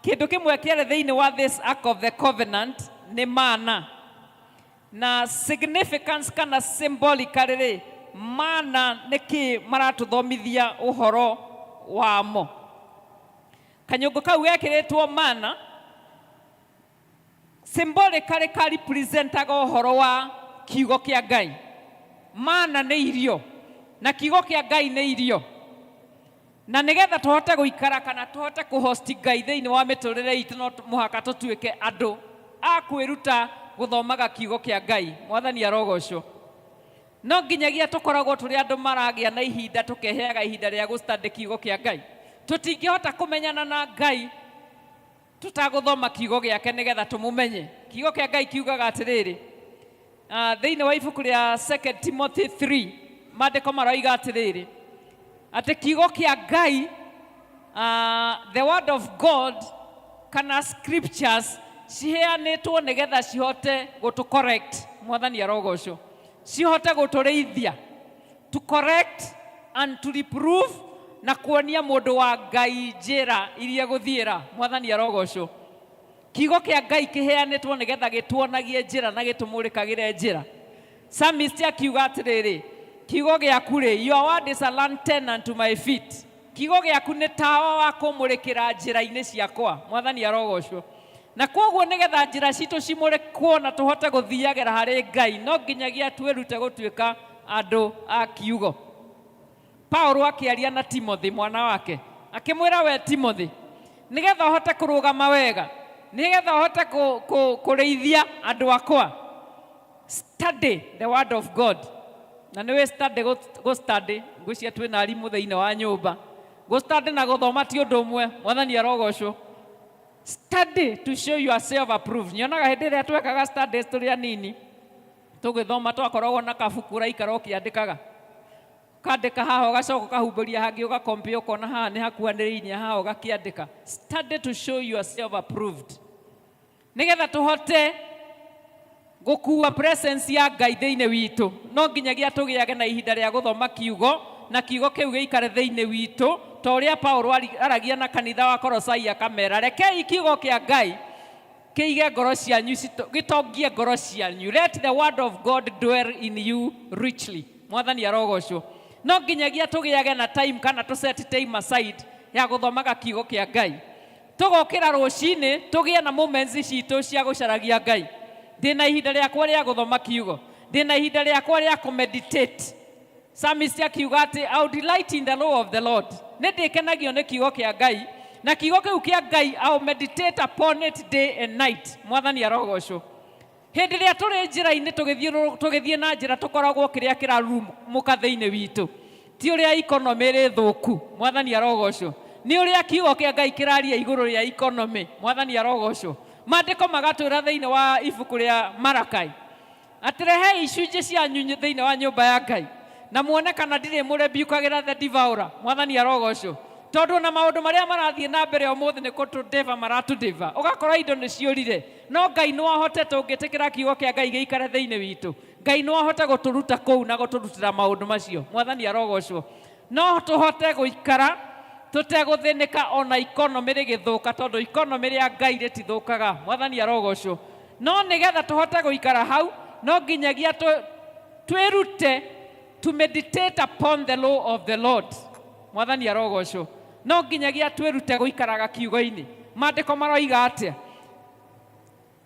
kĩndũ kĩmwe kĩarĩ thĩinĩ wa this Ark of the Covenant nĩ mana, na significance kana symbolically rĩ, mana nĩ kĩ maratũthomithia ũhoro wamo? Kanyũngũ kau gekĩrĩtwo mana symbolically ka representaga ũhoro wa kiugo kĩa Ngai. Mana nĩ irio, na kiugo kĩa Ngai nĩ irio, na nĩgetha tũhote gũikara kana tũhote kũhosti Ngai thĩinĩ wa mĩtũrĩre itũ, no mũhaka tũtuĩke andũ a kwĩruta gũthomaga kiugo kĩa Ngai. Mwathani arogocwo. No nginyagia tũkoragwo tũrĩ andũ maragĩa na ihinda, tũkeheaga ihinda rĩa gũstudy kiugo kĩa Ngai. Tũtingĩhota kũmenyana na Ngai tũtagũthoma kiugo gĩake nĩgetha tũmũmenye. Kiugo kĩa Ngai kiugaga atĩrĩrĩ, thĩinĩ wa ibuku rĩa 2 Timothy 3, maandĩko maroiga atĩrĩrĩ, atĩ kiugo kĩa Ngai, the word of God kana scriptures, ciheanĩtwo nĩgetha cihote gũtũ correct. Mwathani arogocwo. Cihote gũtũrĩithia, to correct and to reprove, na kuonia mũndũ wa Ngai njĩra iria gũthiĩra. Mwathani arogocwo. Kiugo kĩa Ngai kĩheanĩtwo nĩgetha gĩtuonagie njĩra na gĩtũmũrĩkagĩre njĩra. Psalmist akiuga atĩrĩrĩ, kiugo gĩaku rĩ, "Your word is a lantern unto my feet." Kiugo gĩaku nĩ tawa wa kũmũrĩkĩra njĩra-inĩ ciakwa. Mwathani arogocwo. Na koguo nĩgetha njĩra citũ cimũrĩkwo na tũhote gũthiagĩra harĩ Ngai, no nginyagia twĩrute gũtuĩka andũ a kiugo. Paulo akĩaria na Timothy mwana wake, akĩmwĩra, "We Timothy, nĩgetha ũhote kũrũgama wega, nĩgetha ũhote kũrĩithia andũ akwa, study the word of God." Na nĩwĩ study, gũ study, ngwĩciria twĩna arimũ thĩinĩ wa nyũmba, gũ study na gũthoma ti ũndũ ũmwe. Mwathani arogocwo. Study to show yourself approved. Nyonaga hĩndĩ ĩrĩa twekaga studies tũrĩ anini, tũgĩthoma, twakoragwo na kabuku ũraikara ũkĩandĩkaga, ũkandĩka haha, ũgacoka ũkahumbĩria hangĩ, ũgakompia, ũkona haha nĩ hakuhanĩrĩirie, haha ũgakĩandĩka. Study to show yourself approved, nĩgetha tũhote gũkua presence ya Ngai thĩinĩ witũ, no nginyagia tũgĩage na ihinda rĩa gũthoma kiugo, na kiugo kĩu gĩikare thĩinĩ witũ, ta ũrĩa Paulo aragia na kanitha wa Kolosai, akamera, "Rekei kiugo kĩa Ngai kĩige ngoro cianyu, gĩtongie ngoro cianyu." Let the word of God dwell in you richly. Mwathani arogocwo. No nginyagia tũgĩage na time kana tũ set time aside ya gũthomaga kiugo kĩa Ngai. Tũgokĩra rũcinĩ, tũgĩe na moments citũ cia gũcaragia Ngai. Ndĩna ihinda rĩakwa rĩa gũthoma kiugo, ndĩna ihinda rĩakwa rĩa kũmeditate. Psalmist akiuga atĩ, "I will delight in the law of the Lord." Nĩ ndĩkenagio nĩ kiugo kĩa Ngai, na kiugo kĩu kĩa Ngai, I will meditate upon it day and night. Mwathani arogocwo. Hĩndĩ ĩrĩa tũrĩ njĩra-inĩ, tũgĩthiĩ na njĩra, tũkoragwo kĩrĩa kĩrarurumũka thĩinĩ witũ ti ũrĩa economy ĩrĩ thũku. Mwathani arogocwo. Nĩ ũrĩa kiugo kĩa Ngai kĩraria igũrũ rĩa economy. Mwathani arogocwo. Maandĩko magatwĩra thĩinĩ wa ibuku rĩa Marakai atĩ rehei icunjĩ cianyu thĩinĩ wa nyũmba ya Ngai na muone kana ndirĩ mũrebiukagĩra the devourer. Mwathani arogocwo. Tondũ ona maũndũ marĩa marathiĩ na mbere ũmũthĩ nĩ kũtũdeva maratũdeva, ũgakora indo nĩ ciũrire. No Ngai no ahote, tũngĩtĩkĩra kiugo kĩa Ngai gĩikare thĩinĩ witũ, Ngai no ahote gũtũruta kũu na gũtũrutĩra maũndũ macio. Mwathani arogocwo. No tũhote gũikara tũtegũthĩnĩka ona economy rĩgĩthũka, tondũ economy rĩa Ngai rĩtithũkaga. Mwathani arogocwo. No nĩgetha tũhote gũikara hau, no nginyagia twĩrute to meditate upon the law of the Lord. Mwathani arogocwo. No nginyagia twĩrute gũikaraga kiugo-inĩ. Maandĩko maroiga atĩa?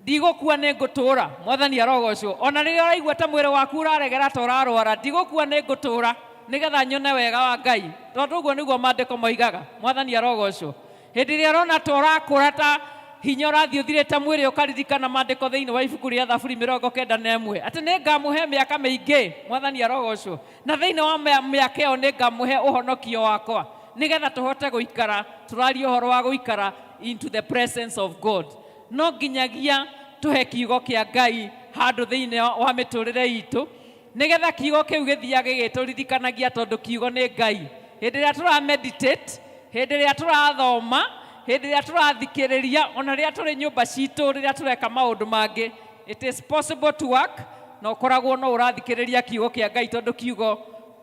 Ndigũkua nĩ ngũtũũra. Mwathani arogocwo. Ona rĩrĩa ũraigua ta mwĩrĩ waku ũraregera ta ũrarwara, ndigũkua nĩ ngũtũũra nĩgetha nyone wega wa Ngai, tondũ ũguo nĩguo maandĩko moigaga. Mwathani arogocwo. Hĩndĩ ĩrĩa ũrona ta ũrakũra, ta hinya ũrathiĩ ũthirĩte mwĩrĩ, ũkaririkana maandĩko thĩinĩ wa ibuku rĩa Thaburi 91 atĩ nĩ ngamũhe mĩaka mĩingĩ. Mwathani arogocwo. Na thĩinĩ wa mĩaka ĩyo nĩ ngamũhe ũhonokio wakwa, nĩgetha tũhote gũikara. Tũraria ũhoro wa gũikara into the presence of God. No nginyagia tũhe kiugo kĩa Ngai handũ thĩinĩ wa mĩtũrĩre itũ, nĩgetha kiugo kĩu gĩthiage gĩgĩtũririkanagia, tondũ kiugo nĩ Ngai. Hĩndĩ ĩrĩa tũra meditate, hĩndĩ ĩrĩa tũrathoma, hĩndĩ ĩrĩa tũrathikĩrĩria, ona rĩrĩa tũrĩ nyũmba citũ, rĩrĩa tũreka maũndũ mangĩ, it is possible to work na ũkoragwo no ũrathikĩrĩria kiugo kĩa Ngai, tondũ kiugo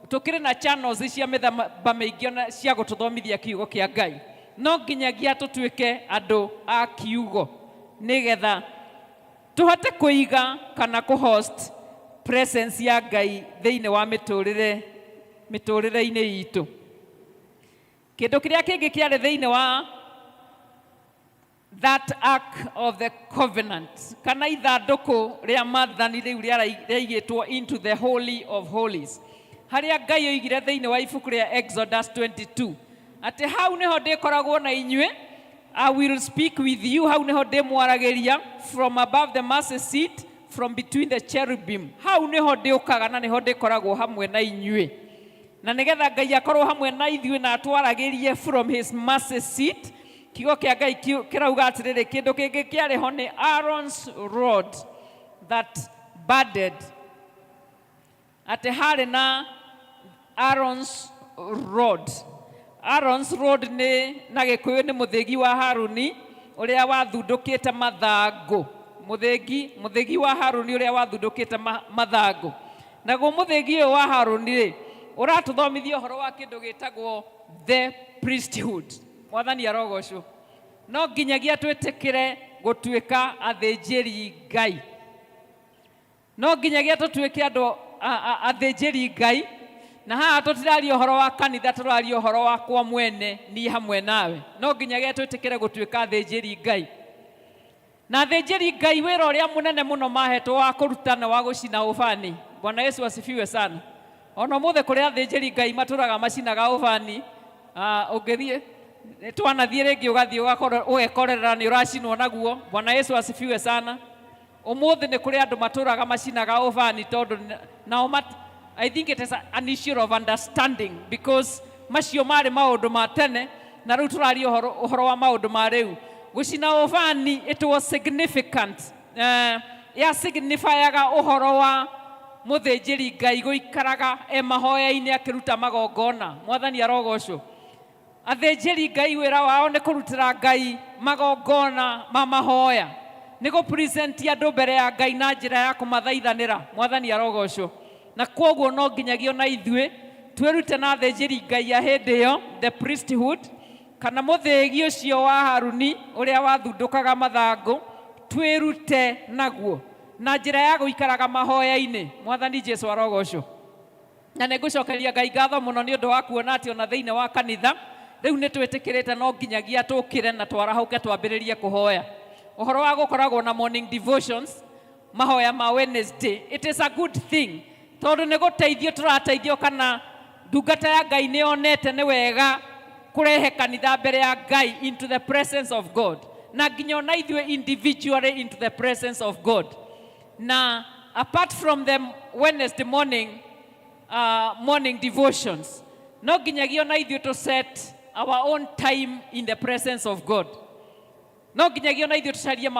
tũkĩrĩ na channels cia mĩthemba mĩingĩ ona cia gũtũthomithia kiugo kĩa Ngai. No nginyagia tũtuĩke andũ a kiugo nĩgetha tũhote kũiga kana kũhost presence ya Ngai thĩinĩ wa mĩtũrĩre-inĩ itũ. Kĩndũ kĩrĩa kĩngĩ kĩarĩ thĩinĩ wa that Ark of the Covenant, kana ithandũkũ rĩa maathani rĩu rĩaigĩtwo into the Holy of Holies, harĩa Ngai oigire thĩinĩ wa ibuku rĩa Exodus 22 atĩ hau nĩho ndĩkoragwo na inyuĩ, I will speak with you, hau nĩho ndĩmwaragĩria from above the mercy seat, from between the cherubim. Hau nĩho ndĩũkaga na nĩho ndĩkoragwo hamwe na inyuĩ. Na nĩgetha Ngai akorwo hamwe na ithuĩ na atwaragĩrie from his mercy seat, kiugo kĩa Ngai kĩrauga atĩrĩrĩ, kĩndũ kĩngĩ kĩarĩ ho nĩ Aaron's rod that budded, atĩ harĩ na Aaron's rod. Aaron's rod nĩ na Gĩkũyũ nĩ mũthĩgi wa Haruni ũrĩa wathundũkĩte mathangũ. Mũthĩgi wa Haruni ũrĩa wathundũkĩte mathangũ. Naguo mũthĩgi ũyũ wa Haruni rĩ, ũratũthomithia ũhoro wa kĩndũ gĩtagwo the priesthood. Mwathani arogocwo. No nginyagia twĩtĩkĩre gũtuĩka athĩnjĩri Ngai. No nginyagia tũtuĩke andũ athĩnjĩri Ngai. Na haha tũtiraria ũhoro wa kanitha, tũraria ũhoro wakwa mwene, niĩ hamwe nawe. No nginyagia twĩtĩkĩre gũtuĩka athĩnjĩri Ngai. Na athĩnjĩri Ngai wĩra ũrĩa mũnene mũno mahetwo wa kũruta na wa gũcina ũbani. Bwana Yesu asifiwe sana. Ona ũmũthĩ kũrĩ athĩnjĩri Ngai matũraga macinaga ũbani. Ũngĩthiĩ twanathiĩ rĩngĩ ũgathiĩ ũgekorera nĩ ũracinwo naguo. Bwana Yesu asifiwe sana. Ũmũthĩ nĩ kũrĩ andũ matũraga macinaga ũbani, tondũ nao I think it is an issue of understanding, because macio marĩ maũndũ ma tene na rĩu tũraria ũhoro wa maũndũ ma rĩu. Gũcina ũbani, it was significant, ya signifyaga ũhoro wa mũthĩnjĩri Ngai gũikaraga e mahoya-inĩ akĩruta magongona. Mwathani arogocwo. Athĩnjĩri Ngai wĩra wao nĩ kũrutĩra Ngai magongona ma mahoya, nĩ gũ-present andũ mbere ya Ngai na njĩra ya kũmathaithanĩra. Mwathani arogocwo. Na kwoguo no nginyagia ona ithuĩ twĩrute na athĩnjĩri Ngai a hĩndĩ ĩyo, the priesthood, kana mũthĩgi ũcio wa Haruni ũrĩa wathundũkaga mathangũ, twĩrute naguo na njĩra ya gũikaraga mahoya-inĩ. Mwathani Jesu arogocwo. Na nĩ ngũcokeria Ngai ngatho mũno nĩ ũndũ wa kuona atĩ ona thĩinĩ wa kanitha rĩu nĩ twĩtĩkĩrĩte no nginyagia tũkĩre na twarahũke twambĩrĩrie kũhoya. Ũhoro wa gũkoragwo na morning devotions, mahoya ma Wednesday, it is a good thing, tondũ nĩ gũteithio tũrateithio, kana ndungata ya Ngai nĩ yonete nĩ wega kũrehe kanitha mbere ya Ngai, into the presence of God, na nginya ona ithuĩ individually into the presence of God. Na apart from the Wednesday morning devotions, no nginyagia ona ithuĩ to set our own time in the presence of God. No nginyagia ona ithuĩ tũcarie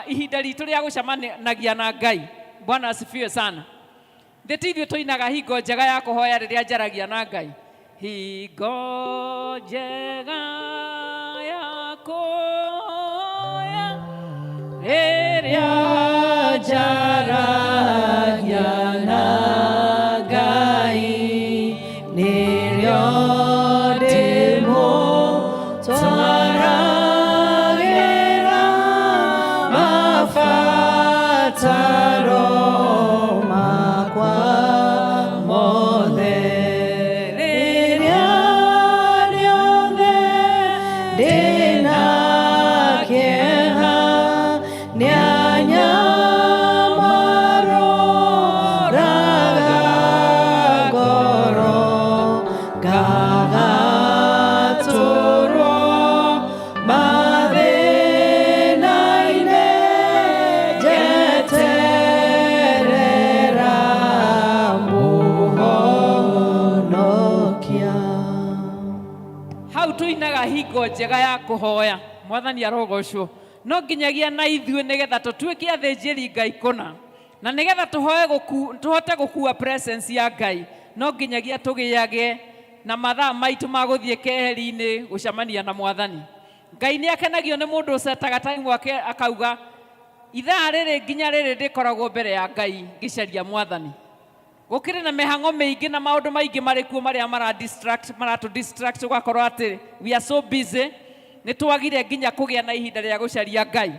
ihinda ritũ rĩa gũcemanagia na Ngai. Bwana asifiwe sana. Thĩ ti ithuĩ tũinaga hingo njega ya kũhoya rĩrĩa njaragia na Ngai. Hingo njega ya kũhoya rĩrĩa njaragia na Ngai, nĩrĩo ndĩmũtwaragĩra mabataro makwa mothe. Rĩrĩa rĩothe ndĩna kĩeha, nĩanyamaroraga ngoro, ngagatũrwo mathĩna-inĩ, njeterera mũhonokia. Hau tũinaga hingo njega ya kũhoya. Mwathani arogocwo. No nginyagia na ithuĩ nĩgetha tũtuĩke athĩnjĩri Ngai kũna, na nĩgetha tũhoe tũhote gũkua presence ya Ngai, no nginyagia tũgĩage na mathaa maitũ ma gũthiĩ keheri-inĩ gũcemania na Mwathani. Ngai nĩ akenagio nĩ mũndũ ũcetaga time wake akauga ithaa rĩrĩ nginya rĩrĩ ndĩkoragwo mbere ya Ngai ngĩcaria Mwathani. Gũkĩrĩ na mĩhang'o mĩingĩ na maũndũ maingĩ marĩ kuo marĩa mara distract, maratũ distract, ũgakorwo atĩ we are so busy nĩ twagire nginya kũgĩa na ihinda rĩa gũcaria Ngai.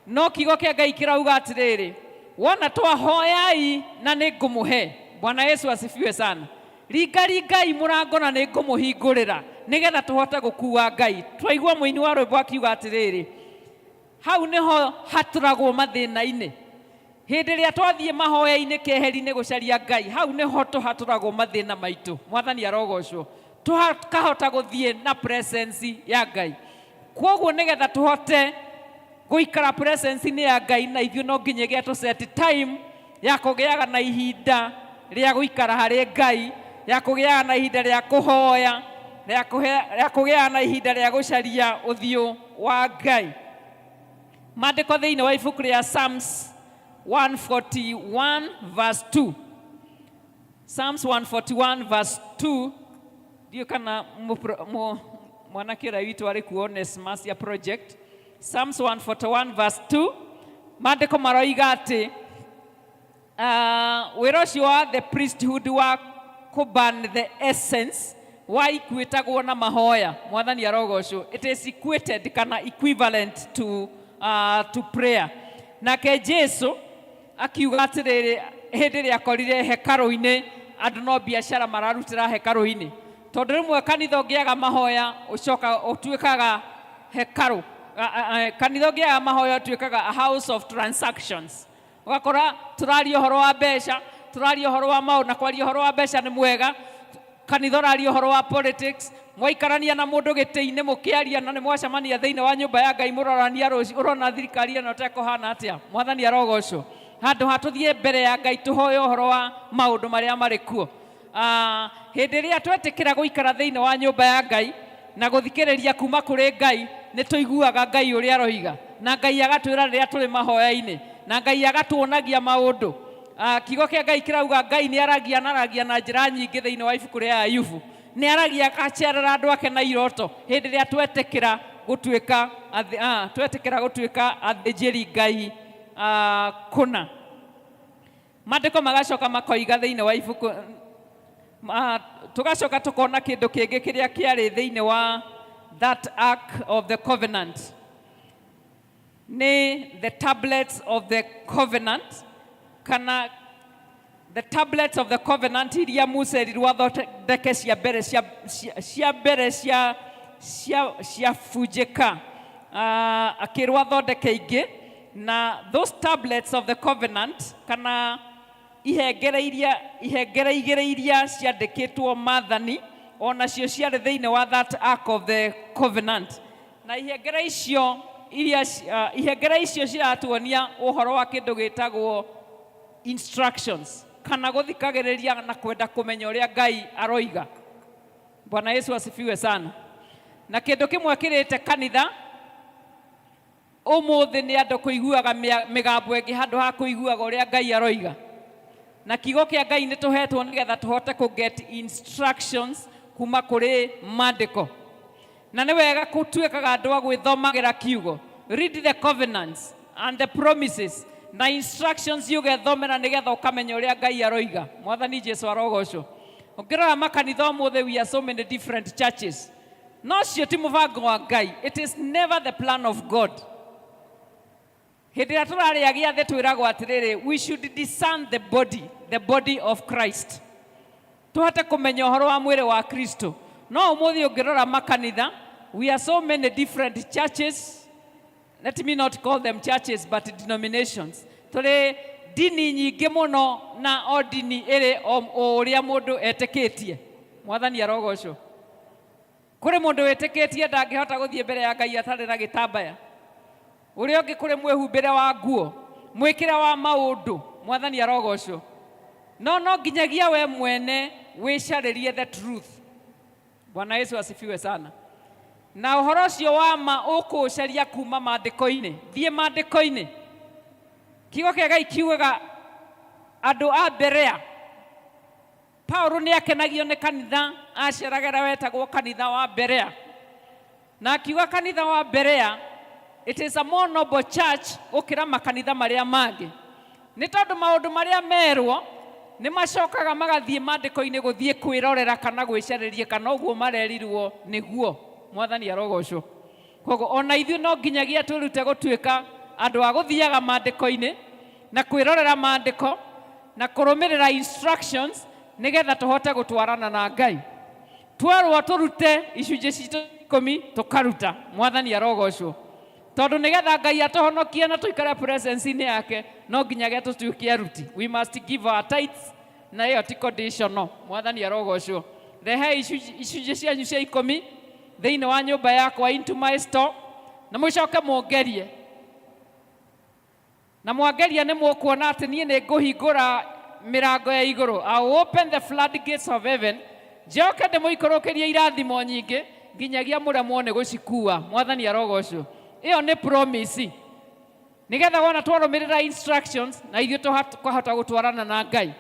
No kiugo kĩa Ngai kĩrauga atĩrĩrĩ, wona twahoyai na nĩ ngũmũhe. Bwana Yesu asifiwe sana. Ringaringai mũrango na nĩ ngũmũhingũrĩra, nĩgetha tũhote gũkua Ngai. Twaigua mũini wa rwĩmbo akiuga atĩrĩrĩ, hau nĩho hatũragwo mathĩna-inĩ. Hĩndĩ ĩrĩa twathiĩ mahoya-inĩ keheri-inĩ gũcaria Ngai, hau nĩho tũhatũragwo mathĩna maitũ. Mwathani arogocwo. Tũkahota gũthiĩ na presence ya Ngai. Kwoguo nĩgetha tũhote gũikara presence-inĩ ya Ngai, na ithuĩ no nginyagia tũ set time ya kũgĩaga na ihinda rĩa gũikara harĩ Ngai, ya kũgĩaga na ihinda rĩa kũhoya, rĩa kũgĩaga na ihinda rĩa gũcaria ũthiũ wa Ngai. Maandĩko thĩinĩ wa ibuku rĩa Psalms 141 verse 2. Psalms 141 verse 2. Ndiũĩ kana mwanake ũrĩa witũ arĩ kuo Onesmus ya project. Psalms 141 verse 2. Maandĩko maroiga atĩ wĩra ũcio wa the priesthood wa kũban the essence wa ikuĩtagwo na mahoya. Mwathani arogocwo. It is equated kana equivalent to prayer. Nake Jesu akiuga atĩrĩrĩ, hĩndĩ ĩrĩa akorire hekarũ-inĩ andũ no biacara mararutĩra hekarũ-inĩ, tondũ rĩmwe kanitha ũngĩaga mahoya ũcoka ũtuĩkaga hekarũ. Kanitha ũngĩaga mahoya ũtuĩkaga a house of transactions. Ũgakora tũraria ũhoro wa mbeca, tũraria ũhoro wa maũndũ, na kwaria ũhoro wa mbeca nĩ mwega. Kanitha ũraria ũhoro wa politics, mwaikarania na mũndũ gĩtĩ-inĩ mũkĩaria na nĩ mwacemania thĩinĩ wa nyũmba ya Ngai mũrorania rũciũ, ũrona thirikari ĩno tekũhana atĩa. Mwathani arogocwo. Handũ ha tũthiĩ mbere ya Ngai tũhoe ũhoro wa maũndũ marĩa marĩ kuo. Hĩndĩ ĩrĩa twetĩkĩra gũikara thĩinĩ wa nyũmba ya Ngai na gũthikĩrĩria kuma kũrĩ Ngai, nĩ tũiguaga Ngai ũrĩa aroiga, na Ngai agatwĩra rĩrĩa tũrĩ mahoya-inĩ, na Ngai agatuonagia maũndũ. Kiugo kĩa Ngai kĩrauga Ngai nĩ aragia na aragia na njĩra nyingĩ thĩinĩ wa ibuku rĩa Ayubu. Nĩ aragia agacerera andũ ake na iroto hĩndĩ ĩrĩa twetĩkĩra gũtuĩka twetĩkĩra gũtuĩka athĩnjĩri Ngai kũna. Maandĩko magacoka makoiga thĩinĩ wa ibuku, tũgacoka tũkona kĩndũ kĩngĩ kĩrĩa kĩarĩ thĩinĩ wa that Ark of the Covenant. Nĩ the tablets of the covenant, kana the tablets of the covenant iria Musa erirwo athondeke cia mbere cia mbere cia ciabunjĩka. Akĩrwo athondeke ingĩ, na those tablets of the covenant kana ihengere igĩrĩ iria ciandĩkĩtwo maathani onacio ciarĩ thĩinĩ wa that Ark of the Covenant. Na ihengere icio iria ihengere icio ciratuonia ũhoro wa kĩndũ gĩtagwo instructions, kana gũthikagĩrĩria na kwenda kũmenya ũrĩa Ngai aroiga. Bwana Yesu asifiwe sana. Na kĩndũ kĩmwe kĩrĩte kanitha ũmũthĩ nĩ andũ kũiguaga mĩgambo ĩngĩ handũ ha kũiguaga ũrĩa Ngai aroiga. Na kiugo kĩa Ngai nĩ tũhetwo nĩgetha tũhote kũ get instructions kuma kũrĩ maandĩko. Na nĩ wega gũtuĩkaga andũ a gwĩthomagĩra kiugo. Read the covenants and the promises na instructions ũgethomera nĩgetha ũkamenya ũrĩa Ngai aroiga. Mwathani Jesu arogocwo. Ũngĩrora makanitha ũmũthĩ, we are so many different churches. No cio ti mũbango wa Ngai. It is never the plan of God. Hĩndĩ ĩrĩa tũrarĩa gĩathĩ twĩragwo atĩrĩrĩ, we should discern the body, the body of Christ. Tũhote kũmenya ũhoro wa mwĩrĩ wa Kristo. No ũmũthĩ ũngĩrora makanitha, we are so many different churches. Let me not call them churches but denominations. Tũrĩ ndini nyingĩ mũno na o ndini ĩrĩ o ũrĩa mũndũ etĩkĩtie. Mwathani arogocwo. Kũrĩ mũndũ wĩtĩkĩtie ndangĩhota gũthiĩ mbere ya Ngai atarĩ na gĩtambaya. Ũrĩa ũngĩ kũrĩ mwĩhumbĩre wa nguo, mwĩkĩre wa maũndũ. Mwathani arogocwo. No no nginyagia we mwene wĩcarĩrie the truth. Bwana Yesu asifiwe sana. Na ũhoro ũcio wa ma ũkũũcaria kuma maandĩko-inĩ. Thiĩ maandĩko-inĩ. Kiugo kĩa Ngai kiugaga andũ a Berea, Paulo nĩ akenagio nĩ kanitha aceragĩra wetagwo kanitha wa Berea. Na akiuga kanitha wa Berea, it is a more noble church gũkĩra makanitha marĩa mangĩ. Nĩ tondũ maũndũ marĩa merwo nĩ macokaga magathiĩ maandĩko-inĩ gũthiĩ kwĩrorera kana gwĩcarĩria kana ũguo marerirwo nĩguo. Mwathani arogocwo. Koguo ona ithuĩ no nginyagia twĩrute gũtuĩka andũ a gũthiaga maandĩko-inĩ na kwĩrorera maandĩko na kũrũmĩrĩra instructions nĩgetha tũhote gũtwarana na Ngai. Twerwo tũrute icunjĩ citũ 10 tũkaruta. Mwathani arogocwo. Tondũ nĩgetha Ngai atũhonokie na tũikare presence-inĩ yake no nginyagia tũtuĩke aruti. We must give our tithes na ĩyo ti conditional. Mwathani arogocwo. Rehei icunjĩ cianyu cia 10 thĩinĩ wa nyũmba yakwa, into my store, na mũcoke mũngerie. Na mwangeria nĩ mũkuona atĩ niĩ nĩ ngũhingũra mĩrango ya igũrũ. I will open the floodgates of heaven. Njoke ndĩmũikũrũkĩrie irathimo nyingĩ nginyagia mũremwo nĩ gũcikua. Mwathani arogocwo. Ĩyo nĩ promise. Nĩgetha wona twarũmĩrĩra instructions na ithuĩ tũkahota gũtwarana na Ngai.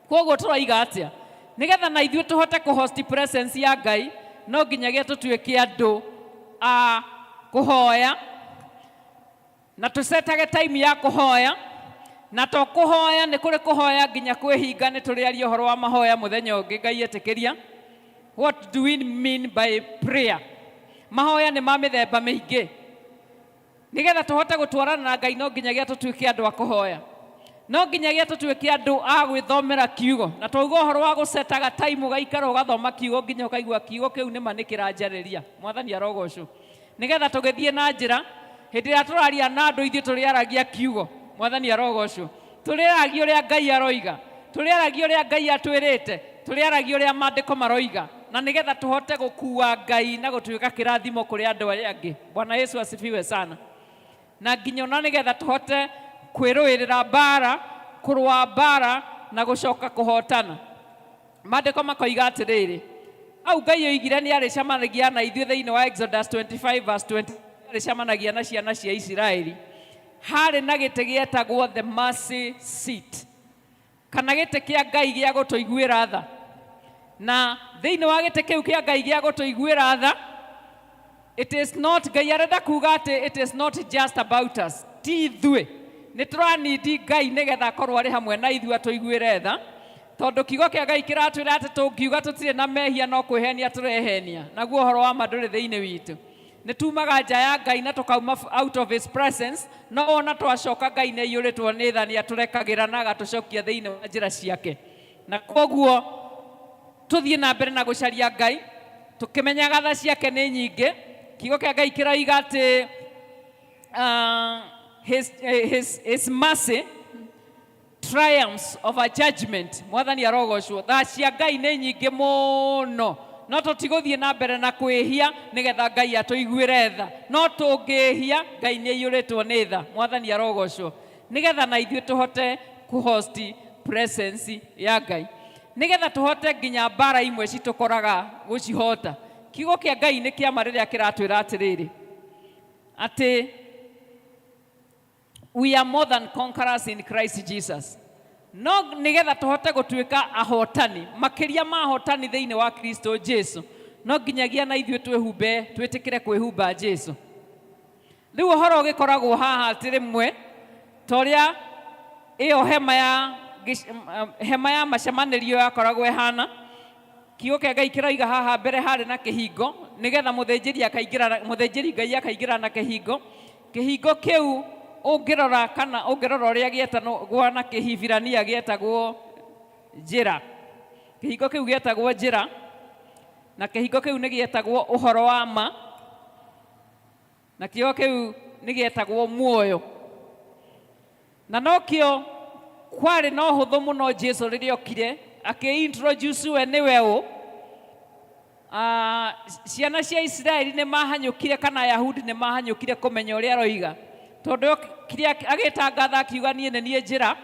Koguo tũroiga atĩa? Nĩgetha na ithuĩ tũhote kũhost presence ya Ngai no nginyagia tũtuĩke andũ a kũhoya na tũcetage time ya kũhoya. Na to kũhoya, nĩ kũrĩ kũhoya nginya kwĩhinga. Nĩ tũrĩaria ũhoro wa mahoya mũthenya ũngĩ Ngai etĩkĩria. What do we mean by prayer? Mahoya nĩ ma mĩthemba mĩingĩ. Nĩgetha tũhote gũtwarana na Ngai no nginyagia tũtuĩke andũ a kũhoya, no nginyagia tũtuĩke andũ a gwĩthomera kiugo. Na twauga ũhoro wa gũcetaga time, ũgaikara ũgathoma kiugo nginya ũkaigua kiugo kĩu nĩma nĩ kĩranjarĩria. Mwathani arogocwo. Nĩgetha tũgĩthiĩ na njĩra hĩndĩ ĩrĩa tũraria na andũ, ithuĩ tũrĩaragia kiugo. Mwathani arogocwo. Tũrĩaragia ũrĩa Ngai aroiga, tũrĩaragia ũrĩa Ngai atwĩrĩte, tũrĩaragia ũrĩa maandĩko maroiga, na nĩgetha tũhote gũkua Ngai na gũtuĩka kĩrathimo kũrĩ andũ arĩa angĩ. Bwana Yesu asifiwe sana. Na nginya ona nĩgetha tũhote kwĩrũĩrĩra mbara, kũrũa mbara na gũcoka kũhotana. Maandĩko makoiga atĩrĩrĩ, au Ngai oigire nĩ arĩcemanagia na ithuĩ thĩinĩ wa Exodus 25 verse 20, arĩcemanagia na ciana cia Isiraeli. Harĩ na gĩtĩ gĩetagwo the mercy seat, kana gĩtĩ kĩa Ngai gĩa gũtũiguĩra tha. Na thĩinĩ wa gĩtĩ kĩu kĩa Ngai gĩa gũtũiguĩra tha, it is not, Ngai arenda kuga atĩ it is not just about us. Ti ithuĩ nĩ tũranindi Ngai nĩgetha akorwo arĩ hamwe na ithuĩ atũiguĩre tha, tondũ kiugo kĩa Ngai kĩratwĩra atĩ tũngiuga tũtirĩ na mehia no kwĩhenia tũrehenia, naguo ũhoro wa ma ndũrĩ thĩinĩ witũ. Nĩ tumaga nja ya Ngai na tũkauma out of his presence, no wona twacoka Ngai nĩ aiyũrĩtwo nĩ tha, nĩ atũrekagĩra na agatũcokia thĩinĩ wa njĩra ciake. Na koguo tũthiĩ na mbere na gũcaria Ngai tũkĩmenyaga tha ciake nĩ nyingĩ. Kiugo kĩa Ngai kĩroiga atĩ his mercy triumphs over judgment. Mwathani arogocwo. Tha cia Ngai nĩ nyingĩ mũno, no tũtigũthiĩ na mbere na kwĩhia nĩgetha Ngai atũiguĩre tha. No tũngĩhia, Ngai nĩ aiyũrĩtwo nĩ tha. Mwathani arogocwo. Nĩgetha na ithuĩ tũhote kũhost presence ya Ngai, nĩgetha tũhote nginya mbara imwe citũkoraga gũcihota. Kiugo kĩa Ngai nĩ kĩama rĩrĩa kĩratwĩra atĩrĩrĩ atĩ we are more than conquerors in Christ Jesus. No nĩgetha tũhote gũtuĩka ahotani makĩria ma ahotani thĩinĩ wa Kristo Jesu, no nginyagia na ithuĩ twĩhumbe, twĩtĩkĩre kwĩhumba Jesu. Rĩu ũhoro ũgĩkoragwo haha atĩ rĩmwe ta ũrĩa ĩyo hema ya hema ya macemanĩrio yakoragwo ĩhana, kiugo kĩa Ngai kĩroiga haha mbere harĩ na kĩhingo nĩgetha mũthĩnjĩri akaingĩra, mũthĩnjĩri Ngai akaingĩra na kĩhingo. Kĩhingo kĩu ũngĩrora kana ũngĩrora ũrĩa gĩetagwo na Kĩhibirania gĩetagwo njĩra. Kĩhingo kĩu gĩetagwo njĩra, na kĩhingo kĩu nĩ gĩetagwo ũhoro wa ma, na kĩhingo kĩu nĩ gĩetagwo muoyo. Na nokĩo kwarĩ na ũhũthũ mũno Jesu rĩrĩa okire akĩ-introduce we nĩwe ũ. Ciana cia Isiraeli nĩ mahanyũkire kana Ayahudi nĩ mahanyũkire kũmenya ũrĩa aroiga, tondũ okire agĩtangatha akiuga niĩ nĩ niĩ njĩra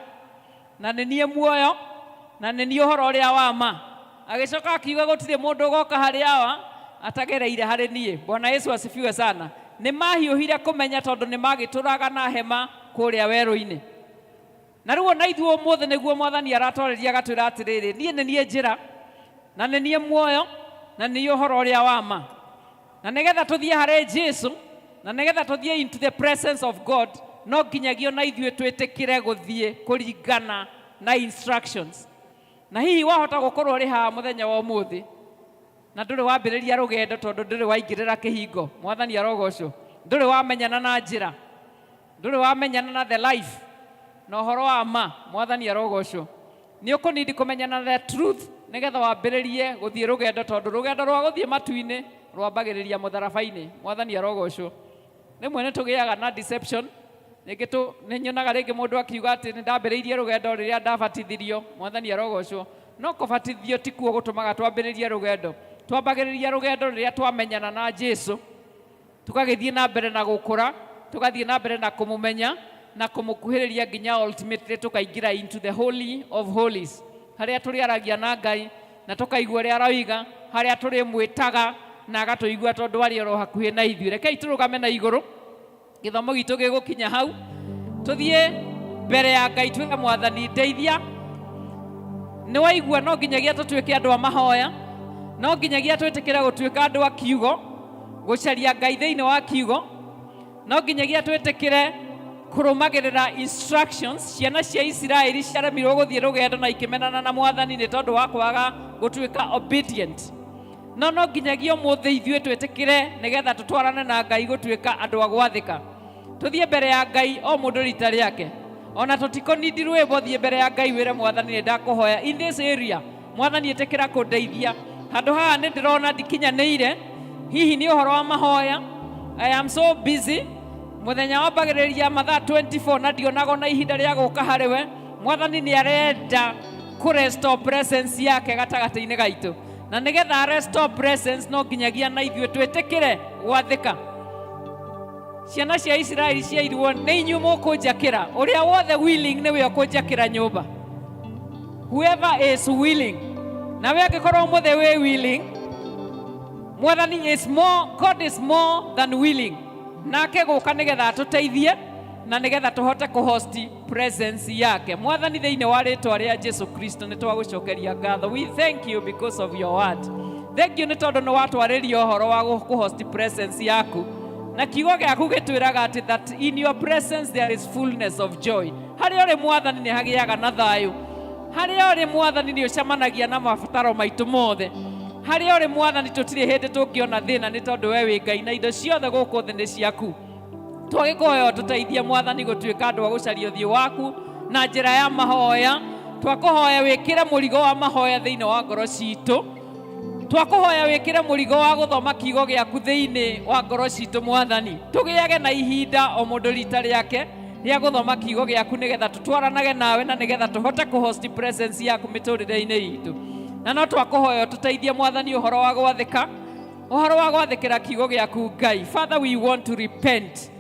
na nĩ niĩ muoyo na nĩ niĩ ũhoro ũrĩa wa ma. Agĩcoka akiuga gũtirĩ mũndũ ũgoka harĩ Awa atagereire harĩ niĩ. Bwana Yesu asifiwe sana. Nĩ mahiũhire kũmenya tondũ nĩ magĩtũraga na hema kũrĩa werũ-inĩ. Na rĩu ona ithuĩ ũmũthĩ nĩguo Mwathani aratwarĩria agatwĩra atĩrĩrĩ, niĩ nĩ niĩ njĩra na nĩ niĩ muoyo na nĩ niĩ ũhoro ũrĩa wa ma. Na nĩgetha tũthiĩ harĩ Jesu na nĩgetha tũthiĩ into the presence of God, no nginyagia ona ithuĩ twĩtĩkĩre gũthiĩ kũringana na instructions. Na hihi wahota gũkorwo ũrĩ haha mũthenya wa ũmũthĩ na ndũrĩ wambĩrĩria rũgendo tondũ ndũrĩ waingĩrĩra kĩhingo. Mwathani arogocwo. Ndũrĩ wamenyana na njĩra, ndũrĩ wamenyana na the life na ũhoro wa ma. Mwathani arogocwo. Nĩ ũkũnindi kũmenyana na the truth nĩgetha wambĩrĩrie gũthiĩ rũgendo, tondũ rũgendo rwa gũthiĩ matu-inĩ rwambagĩrĩria mũtharaba-inĩ. Mwathani arogocwo. Rĩmwe nĩ tũgĩaga na deception. Rĩngĩ nĩ nyonaga rĩngĩ mũndũ akiuga atĩ nĩ ndambĩrĩirie rũgendo rĩrĩa ndabatithirio. Mwathani arogocwo. No kũbatithio tikuo gũtũmaga twambĩrĩrie rũgendo. Twambagĩrĩria rũgendo rĩrĩa twamenyana na Jesu, tũgagĩthiĩ na mbere na gũkũra, tũgathiĩ na mbere na kũmũmenya na kũmũkuhĩrĩria nginya ultimately tũkaingĩra into the holy of holies, harĩa tũrĩaragia na Ngai na tũkaigua ũrĩa aroiga, harĩa tũrĩmwĩtaga na agatũigua tondũ arĩ oro hakuhĩ na ithuĩ. Rekei tũrũgame na igũrũ, gĩthomo gitũ gĩgũkinya hau, tũthiĩ mbere ya Ngai twĩre Mwathani ndeithia. Nĩ waigua no nginyagia tũtuĩke andũ a mahoya, no nginyagia twĩtĩkĩre gũtuĩka andũ a kiugo, gũcaria Ngai thĩinĩ wa kiugo, no nginyagia twĩtĩkĩre kũrũmagĩrĩra instructions. Ciana cia Isiraeli ciaremirwo gũthiĩ rũgendo na ikĩmenana na Mwathani nĩ tondũ wa kwaga gũtuĩka obedient. No no nginyagia ũmũthĩ ithuĩ twĩtĩkĩre nĩgetha tũtwarane na Ngai gũtuĩka andũ a gwathĩka. Tũthiĩ mbere ya Ngai o mũndũ rita rĩake. Ona tũtikũnindi rwĩmbo, thiĩ mbere ya Ngai wĩre Mwathani nĩ ndakũhoya in this area, Mwathani ĩtĩkĩra kũndeithia. Handũ haha nĩ ndĩrona ndikinyanĩire, hihi nĩ ũhoro wa mahoya. I am so busy. Mũthenya wambagĩrĩria mathaa 24 na ndionaga ona ihinda rĩa gũka harĩ we. Mwathani nĩ arenda kũ restore presence yake gatagatĩ-inĩ gaitũ, na nĩgetha restore presence no nginyagia na ithuĩ twĩtĩkĩre gwathĩka. Ciana cia Isiraeli ciairwo nĩ inyuĩ mũkũnjakĩra, ũrĩa wothe willing nĩwe ũkũnjakĩra nyũmba, whoever is willing. Nawe angĩkorwo ũmũthĩ wĩ willing, Mwathani is more, God is more than willing nake gũka nĩgetha atũteithie na nĩgetha tũhote kũhost presence yake. Mwathani, thĩinĩ wa rĩtwa rĩa Jesu Kristo nĩ twagũcokeria ngatho. We thank you because of your word. Thank you nĩ tondũ nĩ watwarĩria ũhoro wa kũhost presence yaku, na kiugo gĩaku gĩtwĩraga atĩ that in your presence there is fullness of joy. Harĩa ũrĩ Mwathani nĩ hagĩaga na thayũ. Harĩa ũrĩ Mwathani nĩ ũcemanagia na mabataro maitũ mothe. Harĩa ũrĩ Mwathani tũtirĩ hĩndĩ tũngĩona thĩna, nĩ tondũ we wĩ Ngai na indo ciothe gũkũ thĩ nĩ ciaku. Twagĩkũhoya ũtũteithie Mwathani gũtuĩka andũ a gũcaria ũthiũ waku na njĩra ya mahoya. Twakũhoya wĩkĩre mũrigo wa mahoya thĩinĩ wa ngoro citũ. Twakũhoya wĩkĩre mũrigo wa gũthoma kiugo gĩaku thĩinĩ wa ngoro citũ. Mwathani, tũgĩage na ihinda o mũndũ rita rĩake rĩa gũthoma kiugo gĩaku, nĩgetha tũtwaranage nawe na nĩgetha tũhote kũhost presence yaku mĩtũrĩre-inĩ itũ. Na no twakũhoya ũtũteithie Mwathani ũhoro wa gwathĩka, ũhoro wa gwathĩkĩra kiugo gĩaku Ngai. Father, we want to repent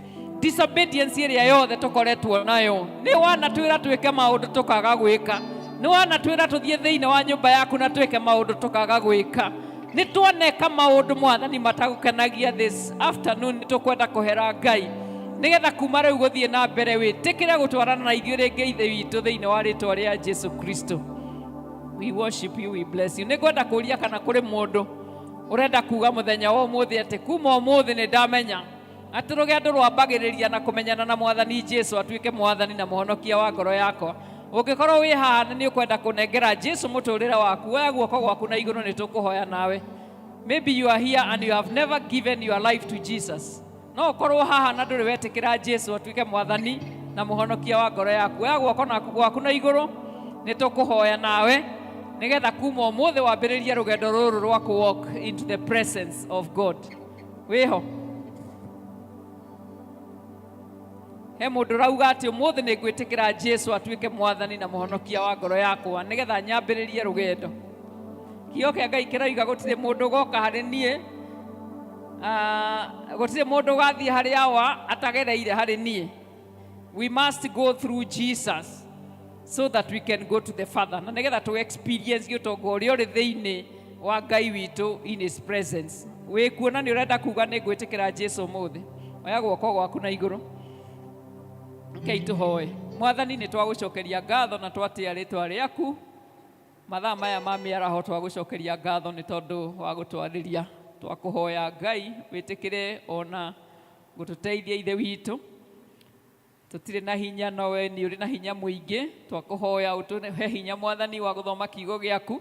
disobedience ĩrĩa yothe tũkoretwo nayo. Nĩ wanatwĩra twĩke maũndũ tũkaga gwĩka, nĩ wanatwĩra tũthiĩ thĩinĩ wa nyũmba yaku na twĩke maũndũ tũkaga gwĩka. Nĩ tuoneka maũndũ Mwathani matagũkenagia this afternoon, nĩ tũkwenda kũhera Ngai nĩgetha kuma rĩu gũthiĩ na mbere wĩtĩkĩre gũtwarana na ithuĩ rĩngĩ Ithe witũ thĩinĩ wa rĩtwa rĩa Jesu Kristo. We worship you, we bless you. Nĩ ngwenda kũria kana kũrĩ mũndũ ũrenda kuga mũthenya wa ũmũthĩ atĩ kuma ũmũthĩ nĩ ndamenya atĩ rũgendo rwambagĩrĩria na kũmenyana na Mwathani Jesu atuĩke Mwathani na Mũhonokia wa ngoro yakwa. Ũngĩkorwo wĩ haha na nĩ ũkwenda kũnengera Jesu mũtũrĩre waku, oya guoko gwaku na igũrũ nĩ tũkũhoya nawe. Maybe you are here and you have never given your life to Jesus. No ũkorwo haha na ndũrĩ wetĩkĩra Jesu atuĩke Mwathani na Mũhonokia wa ngoro yaku. Oya guoko gwaku na igũrũ nĩ tũkũhoya nawe nĩgetha kuma ũmũthĩ wambĩrĩrie rũgendo rũrũ rwa kũ walk into the presence of God. Wĩho he mũndũ ũrauga atĩ ũmũthĩ nĩ ngwĩtĩkĩra Jesu atuĩke Mwathani na Mũhonokia wa ngoro yakwa nĩgetha nyambĩrĩrie rũgendo. Kiugo kĩa Ngai kĩroiga gũtirĩ mũndũ ũgoka harĩ niĩ, gũtirĩ mũndũ ũgathiĩ harĩ Awa atagereire harĩ niĩ. We must go through Jesus so that we can go to the Father, na nĩgetha tũ experience ũtonga ũrĩa ũrĩ thĩinĩ wa Ngai witũ in his presence. Wĩ kuona nĩ ũrenda kuga nĩ ngwĩtĩkĩra Jesu ũmũthĩ, oya guoko gwaku na igũrũ. Rekei tũhoe. Mwathani, nĩ twagũcokeria ngatho na twatĩa rĩtwa rĩaku mathaa maya ma mĩaraho. Twagũcokeria ngatho nĩ tondũ wa gũtwarĩria. Twakũhoya Ngai wĩtĩkĩre ona gũtũteithia Ithe witũ. Tũtirĩ na hinya, no we nĩ ũrĩ na hinya mũingĩ. Twakũhoya ũtũhe hinya, Mwathani, wa gũthoma kiugo gĩaku.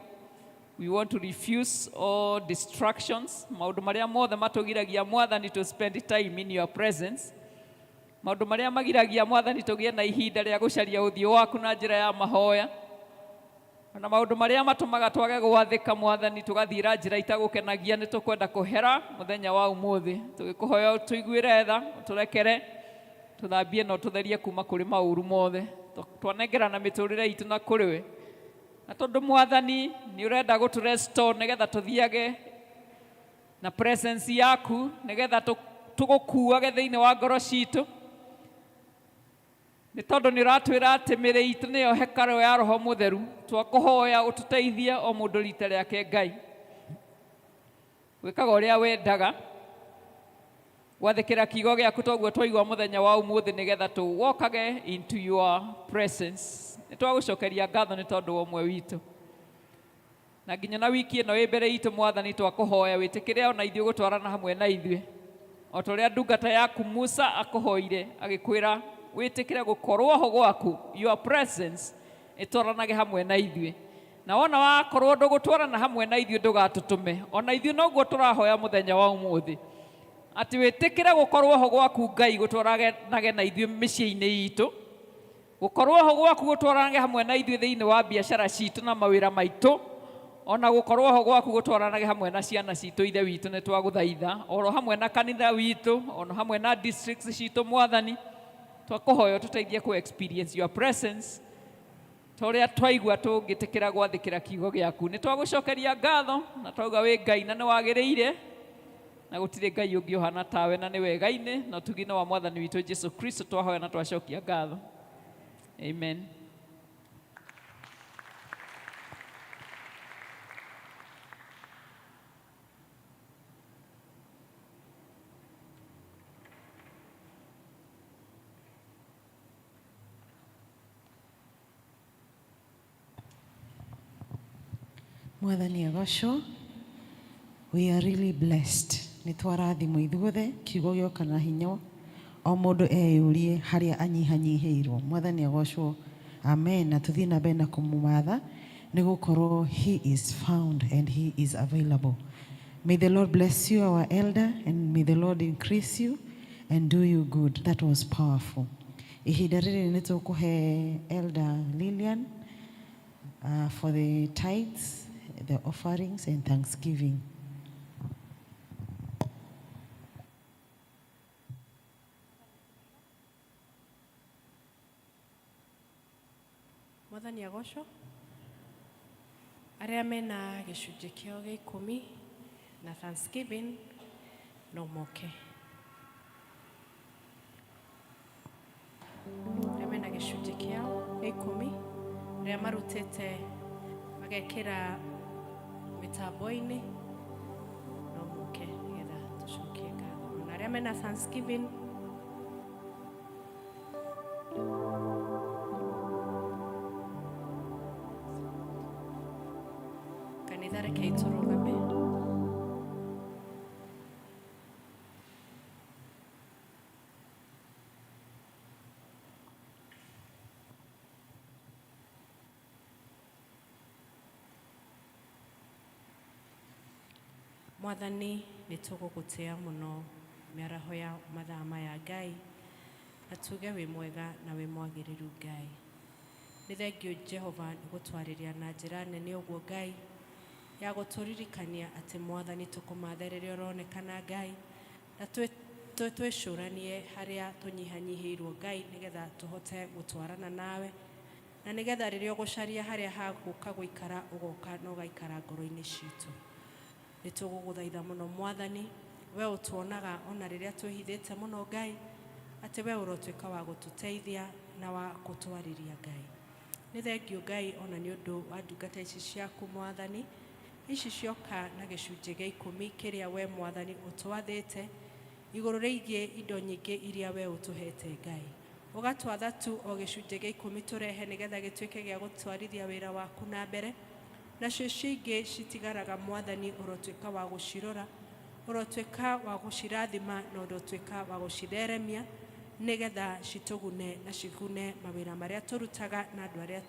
We want to refuse all distractions, maũndũ marĩa mothe matũgiragia, Mwathani, to spend time in your presence, maũndũ marĩa magiragia, Mwathani, tũgĩe na ihinda rĩa gũcaria ũthiũ waku na njĩra ya mahoya, ona maũndũ marĩa matũmaga twage gwathĩka, Mwathani, tũgathiĩra njĩra itagũkenagia. Nĩ tũkwenda kũhera mũthenya wa ũmũthĩ, tũgĩkũhoya tũiguĩre tha, ũtũrekere, tũthambie na ũtũtherie kuma kũrĩ maũru mothe. Twanengerana mĩtũrĩre itũ na kũrĩ we, na tondũ, Mwathani, nĩ ũrenda gũtũrestore nĩgetha tũthiage na presence yaku, nĩgetha tũgũkuage thĩinĩ wa ngoro citũ, nĩ tondũ nĩ ũratwĩra atĩ mĩrĩ itũ nĩyo hekarũ ya Roho Mũtheru. Twakũhoya ũtũteithie o mũndũ rita rĩake, Ngai, gwĩkaga ũrĩa wendaga, gwathĩkĩra kiugo gĩaku toguo twaigua mũthenya wa ũmũthĩ, nĩgetha tũwokage into your presence. Nĩ twagũcokeria ngatho nĩ tondũ wa ũmwe witũ na nginya na wiki ĩno ĩ mbere itũ. Mwathani, twakũhoya wĩtĩkĩre ona ithuĩ gũtwarana hamwe na ithuĩ, o ta ũrĩa ndungata yaku Musa akũhoire agĩkwĩra wĩtĩkĩre gũkorwo ho gwaku, your presence ĩtwaranage hamwe na ithuĩ. Na wona wakorwo ndũgũtwarana hamwe na ithuĩ, ndũgatũtũme. Ona ithuĩ noguo tũrahoya mũthenya wa ũmũthĩ, atĩ wĩtĩkĩre gũkorwo ho gwaku, Ngai, gũtwaranage na ithuĩ mĩciĩ-inĩ itũ, gũkorwo ho gwaku gũtwaranage hamwe na ithuĩ thĩinĩ wa biacara citũ na mawĩra maitũ, ona gũkorwo ho gwaku gũtwaranage hamwe na ciana citũ. Ithe witũ, nĩ twagũthaitha, oro hamwe na kanitha witũ, ona hamwe na districts citũ. Mwathani, twakũhoya ũtũteithie kũ experience your presence ta ũrĩa twaigua tũngĩtĩkĩra gwathĩkĩra kiugo gĩaku. Nĩ twagũcokeria ngatho na twauga wĩ Ngai na nĩ wagĩrĩire, na gũtirĩ Ngai ũngĩ ũhana tawe, na nĩ wega-inĩ na ũtugi-inĩ wa Mwathani witũ Jesu Kristo twahoya na twacokia ngatho. Amen. Mwathani agocwo. We are really blessed. Nĩ twarathimwo ithuothe. Kiugo gĩoka na hinya, o mũndũ eyũrie harĩa anyihanyihĩirwo. Mwathani agocwo. Amen. Na tũthiĩ na mbere na kũmũmatha, nĩ gũkorwo he is found and he is available. May the Lord bless you, our elder, and may the Lord increase you and do you good. That was powerful. Ihinda rĩrĩ nĩ tũkũhe Elder Lilian for the tithes, the offerings, and thanksgiving. Mwathani agocwo. Arĩa mena gĩcunjĩ kĩao gĩa ikũmi na thanksgiving no moke. Arĩa mena gĩcunjĩ kĩao gĩa ikũmi, arĩa marutĩte magekĩra mĩtambo-inĩ. Arĩa mena Thanksgiving. Kanitha rekei tũrũgame. Mwathani, nĩ tũgũgũtĩa mũno mĩaraho ya mathaa maya Ngai, na tuge wĩ mwega na wĩ mwagĩrĩru Ngai. Nĩ thengiũ Jehova nĩ gũtwarĩria na njĩra nene ũguo Ngai, ya gũtũririkania atĩ Mwathani tũkũmathe rĩrĩa ũronekana Ngai, na twĩcũranie harĩa tũnyihanyihĩirwo Ngai, nĩgetha tũhote gũtwarana nawe, na nĩgetha rĩrĩa ũgũcaria harĩa hagũka gũikara ũgoka na ũgaikara ngoro-inĩ citũ. Nĩ tũgũgũthaitha mũno Mwathani, we ũtuonaga ona rĩrĩa twĩhithĩte mũno Ngai, atĩ we ũrotuĩka wa gũtũteithia na wa gũtwarĩria Ngai. Nĩ thengiũ Ngai ona nĩ ũndũ wa ndungata ici ciaku Mwathani, ici cioka na gĩcunjĩ gĩa ikũmi kĩrĩa we Mwathani ũtwathĩte, igũrũ rĩgiĩ indo nyingĩ iria we ũtũhete Ngai. Ũgatwatha tu o gĩcunjĩ gĩa ikũmi tũrehe nĩgetha gĩtuĩke gĩa gũtwarithia wĩra waku na mbere, nacio icio ingĩ citigaraga Mwathani ũrotuĩka wa gũcirora, ũrotuĩka wa gũcirathima na ũrotuĩka wa gũcitheremia, nĩgetha citũgune na cigune mawĩra marĩa tũrutaga na andũ arĩa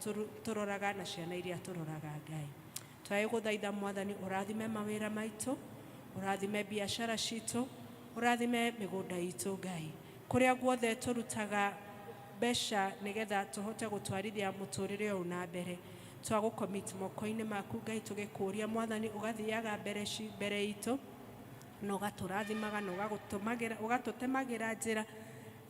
tũroraga na ciana iria tũroraga Ngai. Twagĩgũthaitha Mwathani ũrathime mawĩra maitũ, ũrathime biacara citũ, ũrathime mĩgũnda itũ Ngai. Kũrĩa guothe tũrutaga mbeca nĩgetha tũhote gũtwarithia mũtũrĩre ũyũ na mbere. Twagũcommit moko-inĩ maku Ngai, tũgĩkũria Mwathani ũgathiaga mbere mbere itũ na ũgatũrathimaga na ũgatũtemagĩra njĩra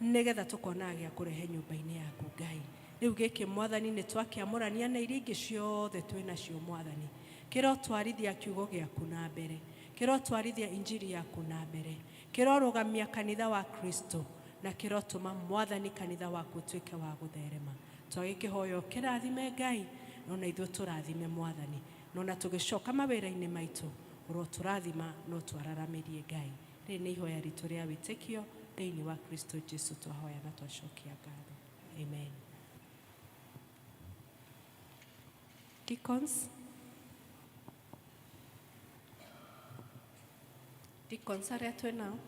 nĩgetha tũkonaga gĩa kũrehe nyũmba-inĩ yaku Ngai. Rĩu gĩkĩ Mwathani nĩ twakĩamũrania na iria ingĩ ciothe twĩ nacio Mwathani. Kĩrotwarithia kiugo gĩaku na mbere, kĩrotwarithia injiri yaku na mbere, kĩrorũgamia kanitha wa Kristo, na kĩrotũma Mwathani kanitha waku ũtuĩke wa gũtherema. Twagĩkĩhoya ũkĩrathime Ngai, no na ithuĩ tũrathime Mwathani, no na tũgĩcoka mawĩra-inĩ maitũ ũrotũrathima no twararamĩrie Ngai. Rĩrĩ nĩ ihoya ritũ rĩa wĩtĩkio thĩinĩ wa Kristo Jesu twahoya na twacokia ngatho. Amen. Deacons. Deacons arĩa twĩ nao.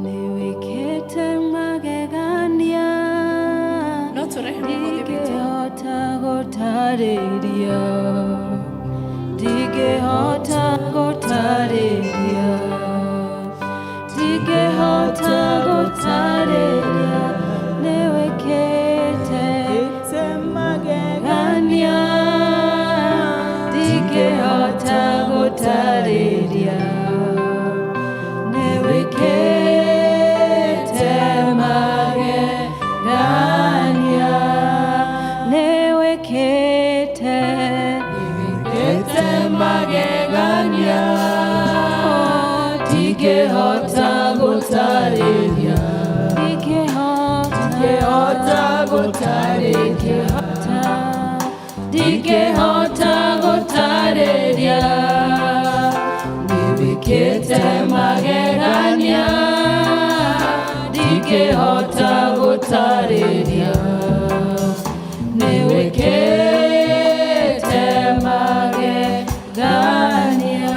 Nĩwĩkĩte magegania No tũrehe mũhothi witũ. ndingĩhota gũtarĩria, ndingĩhota gũtarĩria, ndingĩhota gũtarĩria. Nĩwĩkĩte magegania ndingĩhota gũtarĩria, nĩwĩkĩte magegania, nĩwĩkĩte magegania ndingĩhota gũtarĩria, ndingĩhota gũtarĩria, ndingĩhota gũtarĩria. Nĩwĩkĩte magegania ndingĩhota gũtarĩria, nĩwĩkĩte magegania.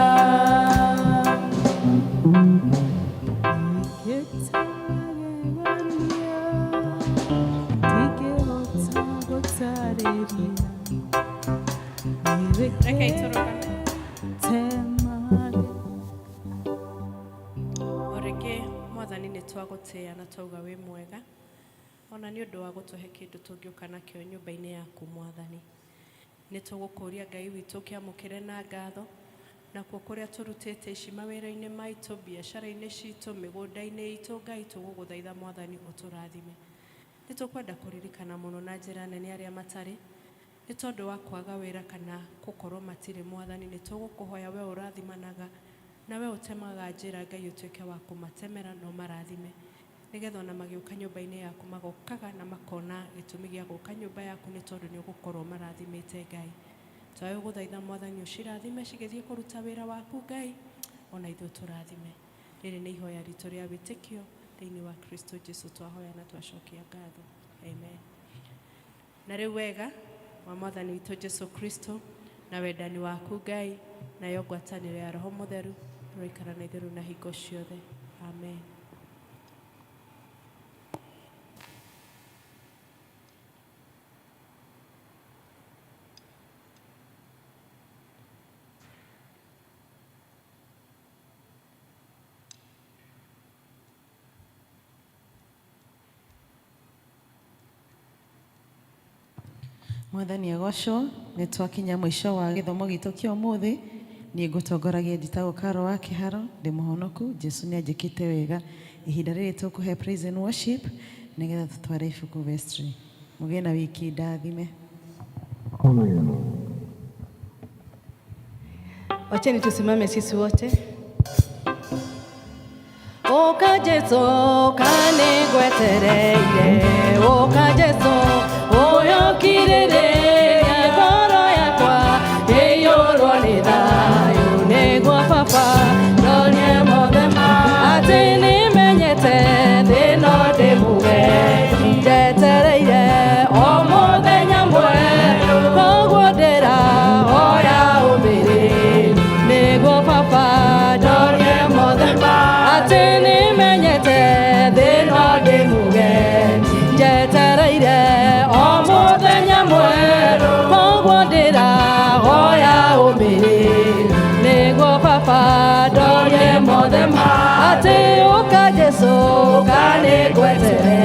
Rekei tũrũgame. O rĩngĩ Mwathani nĩ twagũtĩĩa na twauga wĩ mwega, ona nĩ ũndũ wa gũtũhe kĩndũ tũngĩũka nakĩo nyũmba-inĩ yaku Mwathani. Nĩ tũgũkũria Ngai witũ ũkĩamũkĩre na ngatho, nakuo kũrĩa tũrutĩte ici mawĩra-inĩ maitũ, biacara-inĩ citũ, mĩgũnda-inĩ itũ, Ngai tũgũgũthaitha Mwathani ũtũrathime. Nĩ tũkwenda kũririkana mũno na njĩra nene arĩa matarĩ, nĩ tondũ wa kwaga wĩra kana gũkorwo matirĩ Mwathani, nĩ tũgũkũhoya we ũrathimanaga Na we ũtemaga njĩra Ngai ũtuĩke wa kũmatemera na ũmarathime, nĩgetha ona magĩũka nyũmba-inĩ yaku magokaga na makona gĩtũmi gĩa gũka nyũmba yaku nĩ tondũ nĩ ũgũkorwo marathimĩte Ngai. Twagũgũthaitha Mwathani ũcirathime cigĩthiĩ kũruta wĩra waku Ngai, ona ithuĩ tũrathime. Rĩrĩ nĩ ihoya ritũ rĩa wĩtĩkio thĩinĩ wa Kristo Jesu twahoya na twacokia ngatho. Amen. Na rĩu wega wa Mwathani witũ Jesu Kristo na wendani waku Ngai nayo ngwatanĩro ya Roho Mũtheru ĩroikara na ithuĩ rĩu na hingo ciothe. Amen. Mwathani agocwo. Nĩ twakinya mũico wa gĩthomo gitũ kĩa ũmũthĩ. Niĩ ngũtongoragia njĩtagwo Karo wa Kĩharo, ndĩ mũhonoku. Jesu nĩ anjĩkĩte wega. Ihinda rĩrĩ tũkũhe praise and worship nĩgetha tũtware ibuku vestry. Mũgĩe na wiki ndathime. Wacheni tusimame sisi wote. Ũka Jesu kanĩgwetereire, ũka Jesu ũyũkirĩrĩria ngoro yakwa ĩiyũrwo nĩ thayũ nĩguo baba ndonie mothe atĩ nĩmenyete thĩ no ndĩmũgeni njetereire o mũthenya mwerũ koguo ndĩrahoya ũmĩrĩru nĩguo baba ndonie mothe atĩ nĩmenyete thĩ no ndĩmũgeni njetereire o mũthenya mwerũ koguo ndĩrahoya ũmĩrĩru nĩguo baba ndonie mothe atĩ ũka Jesu ũka nĩngwetereire.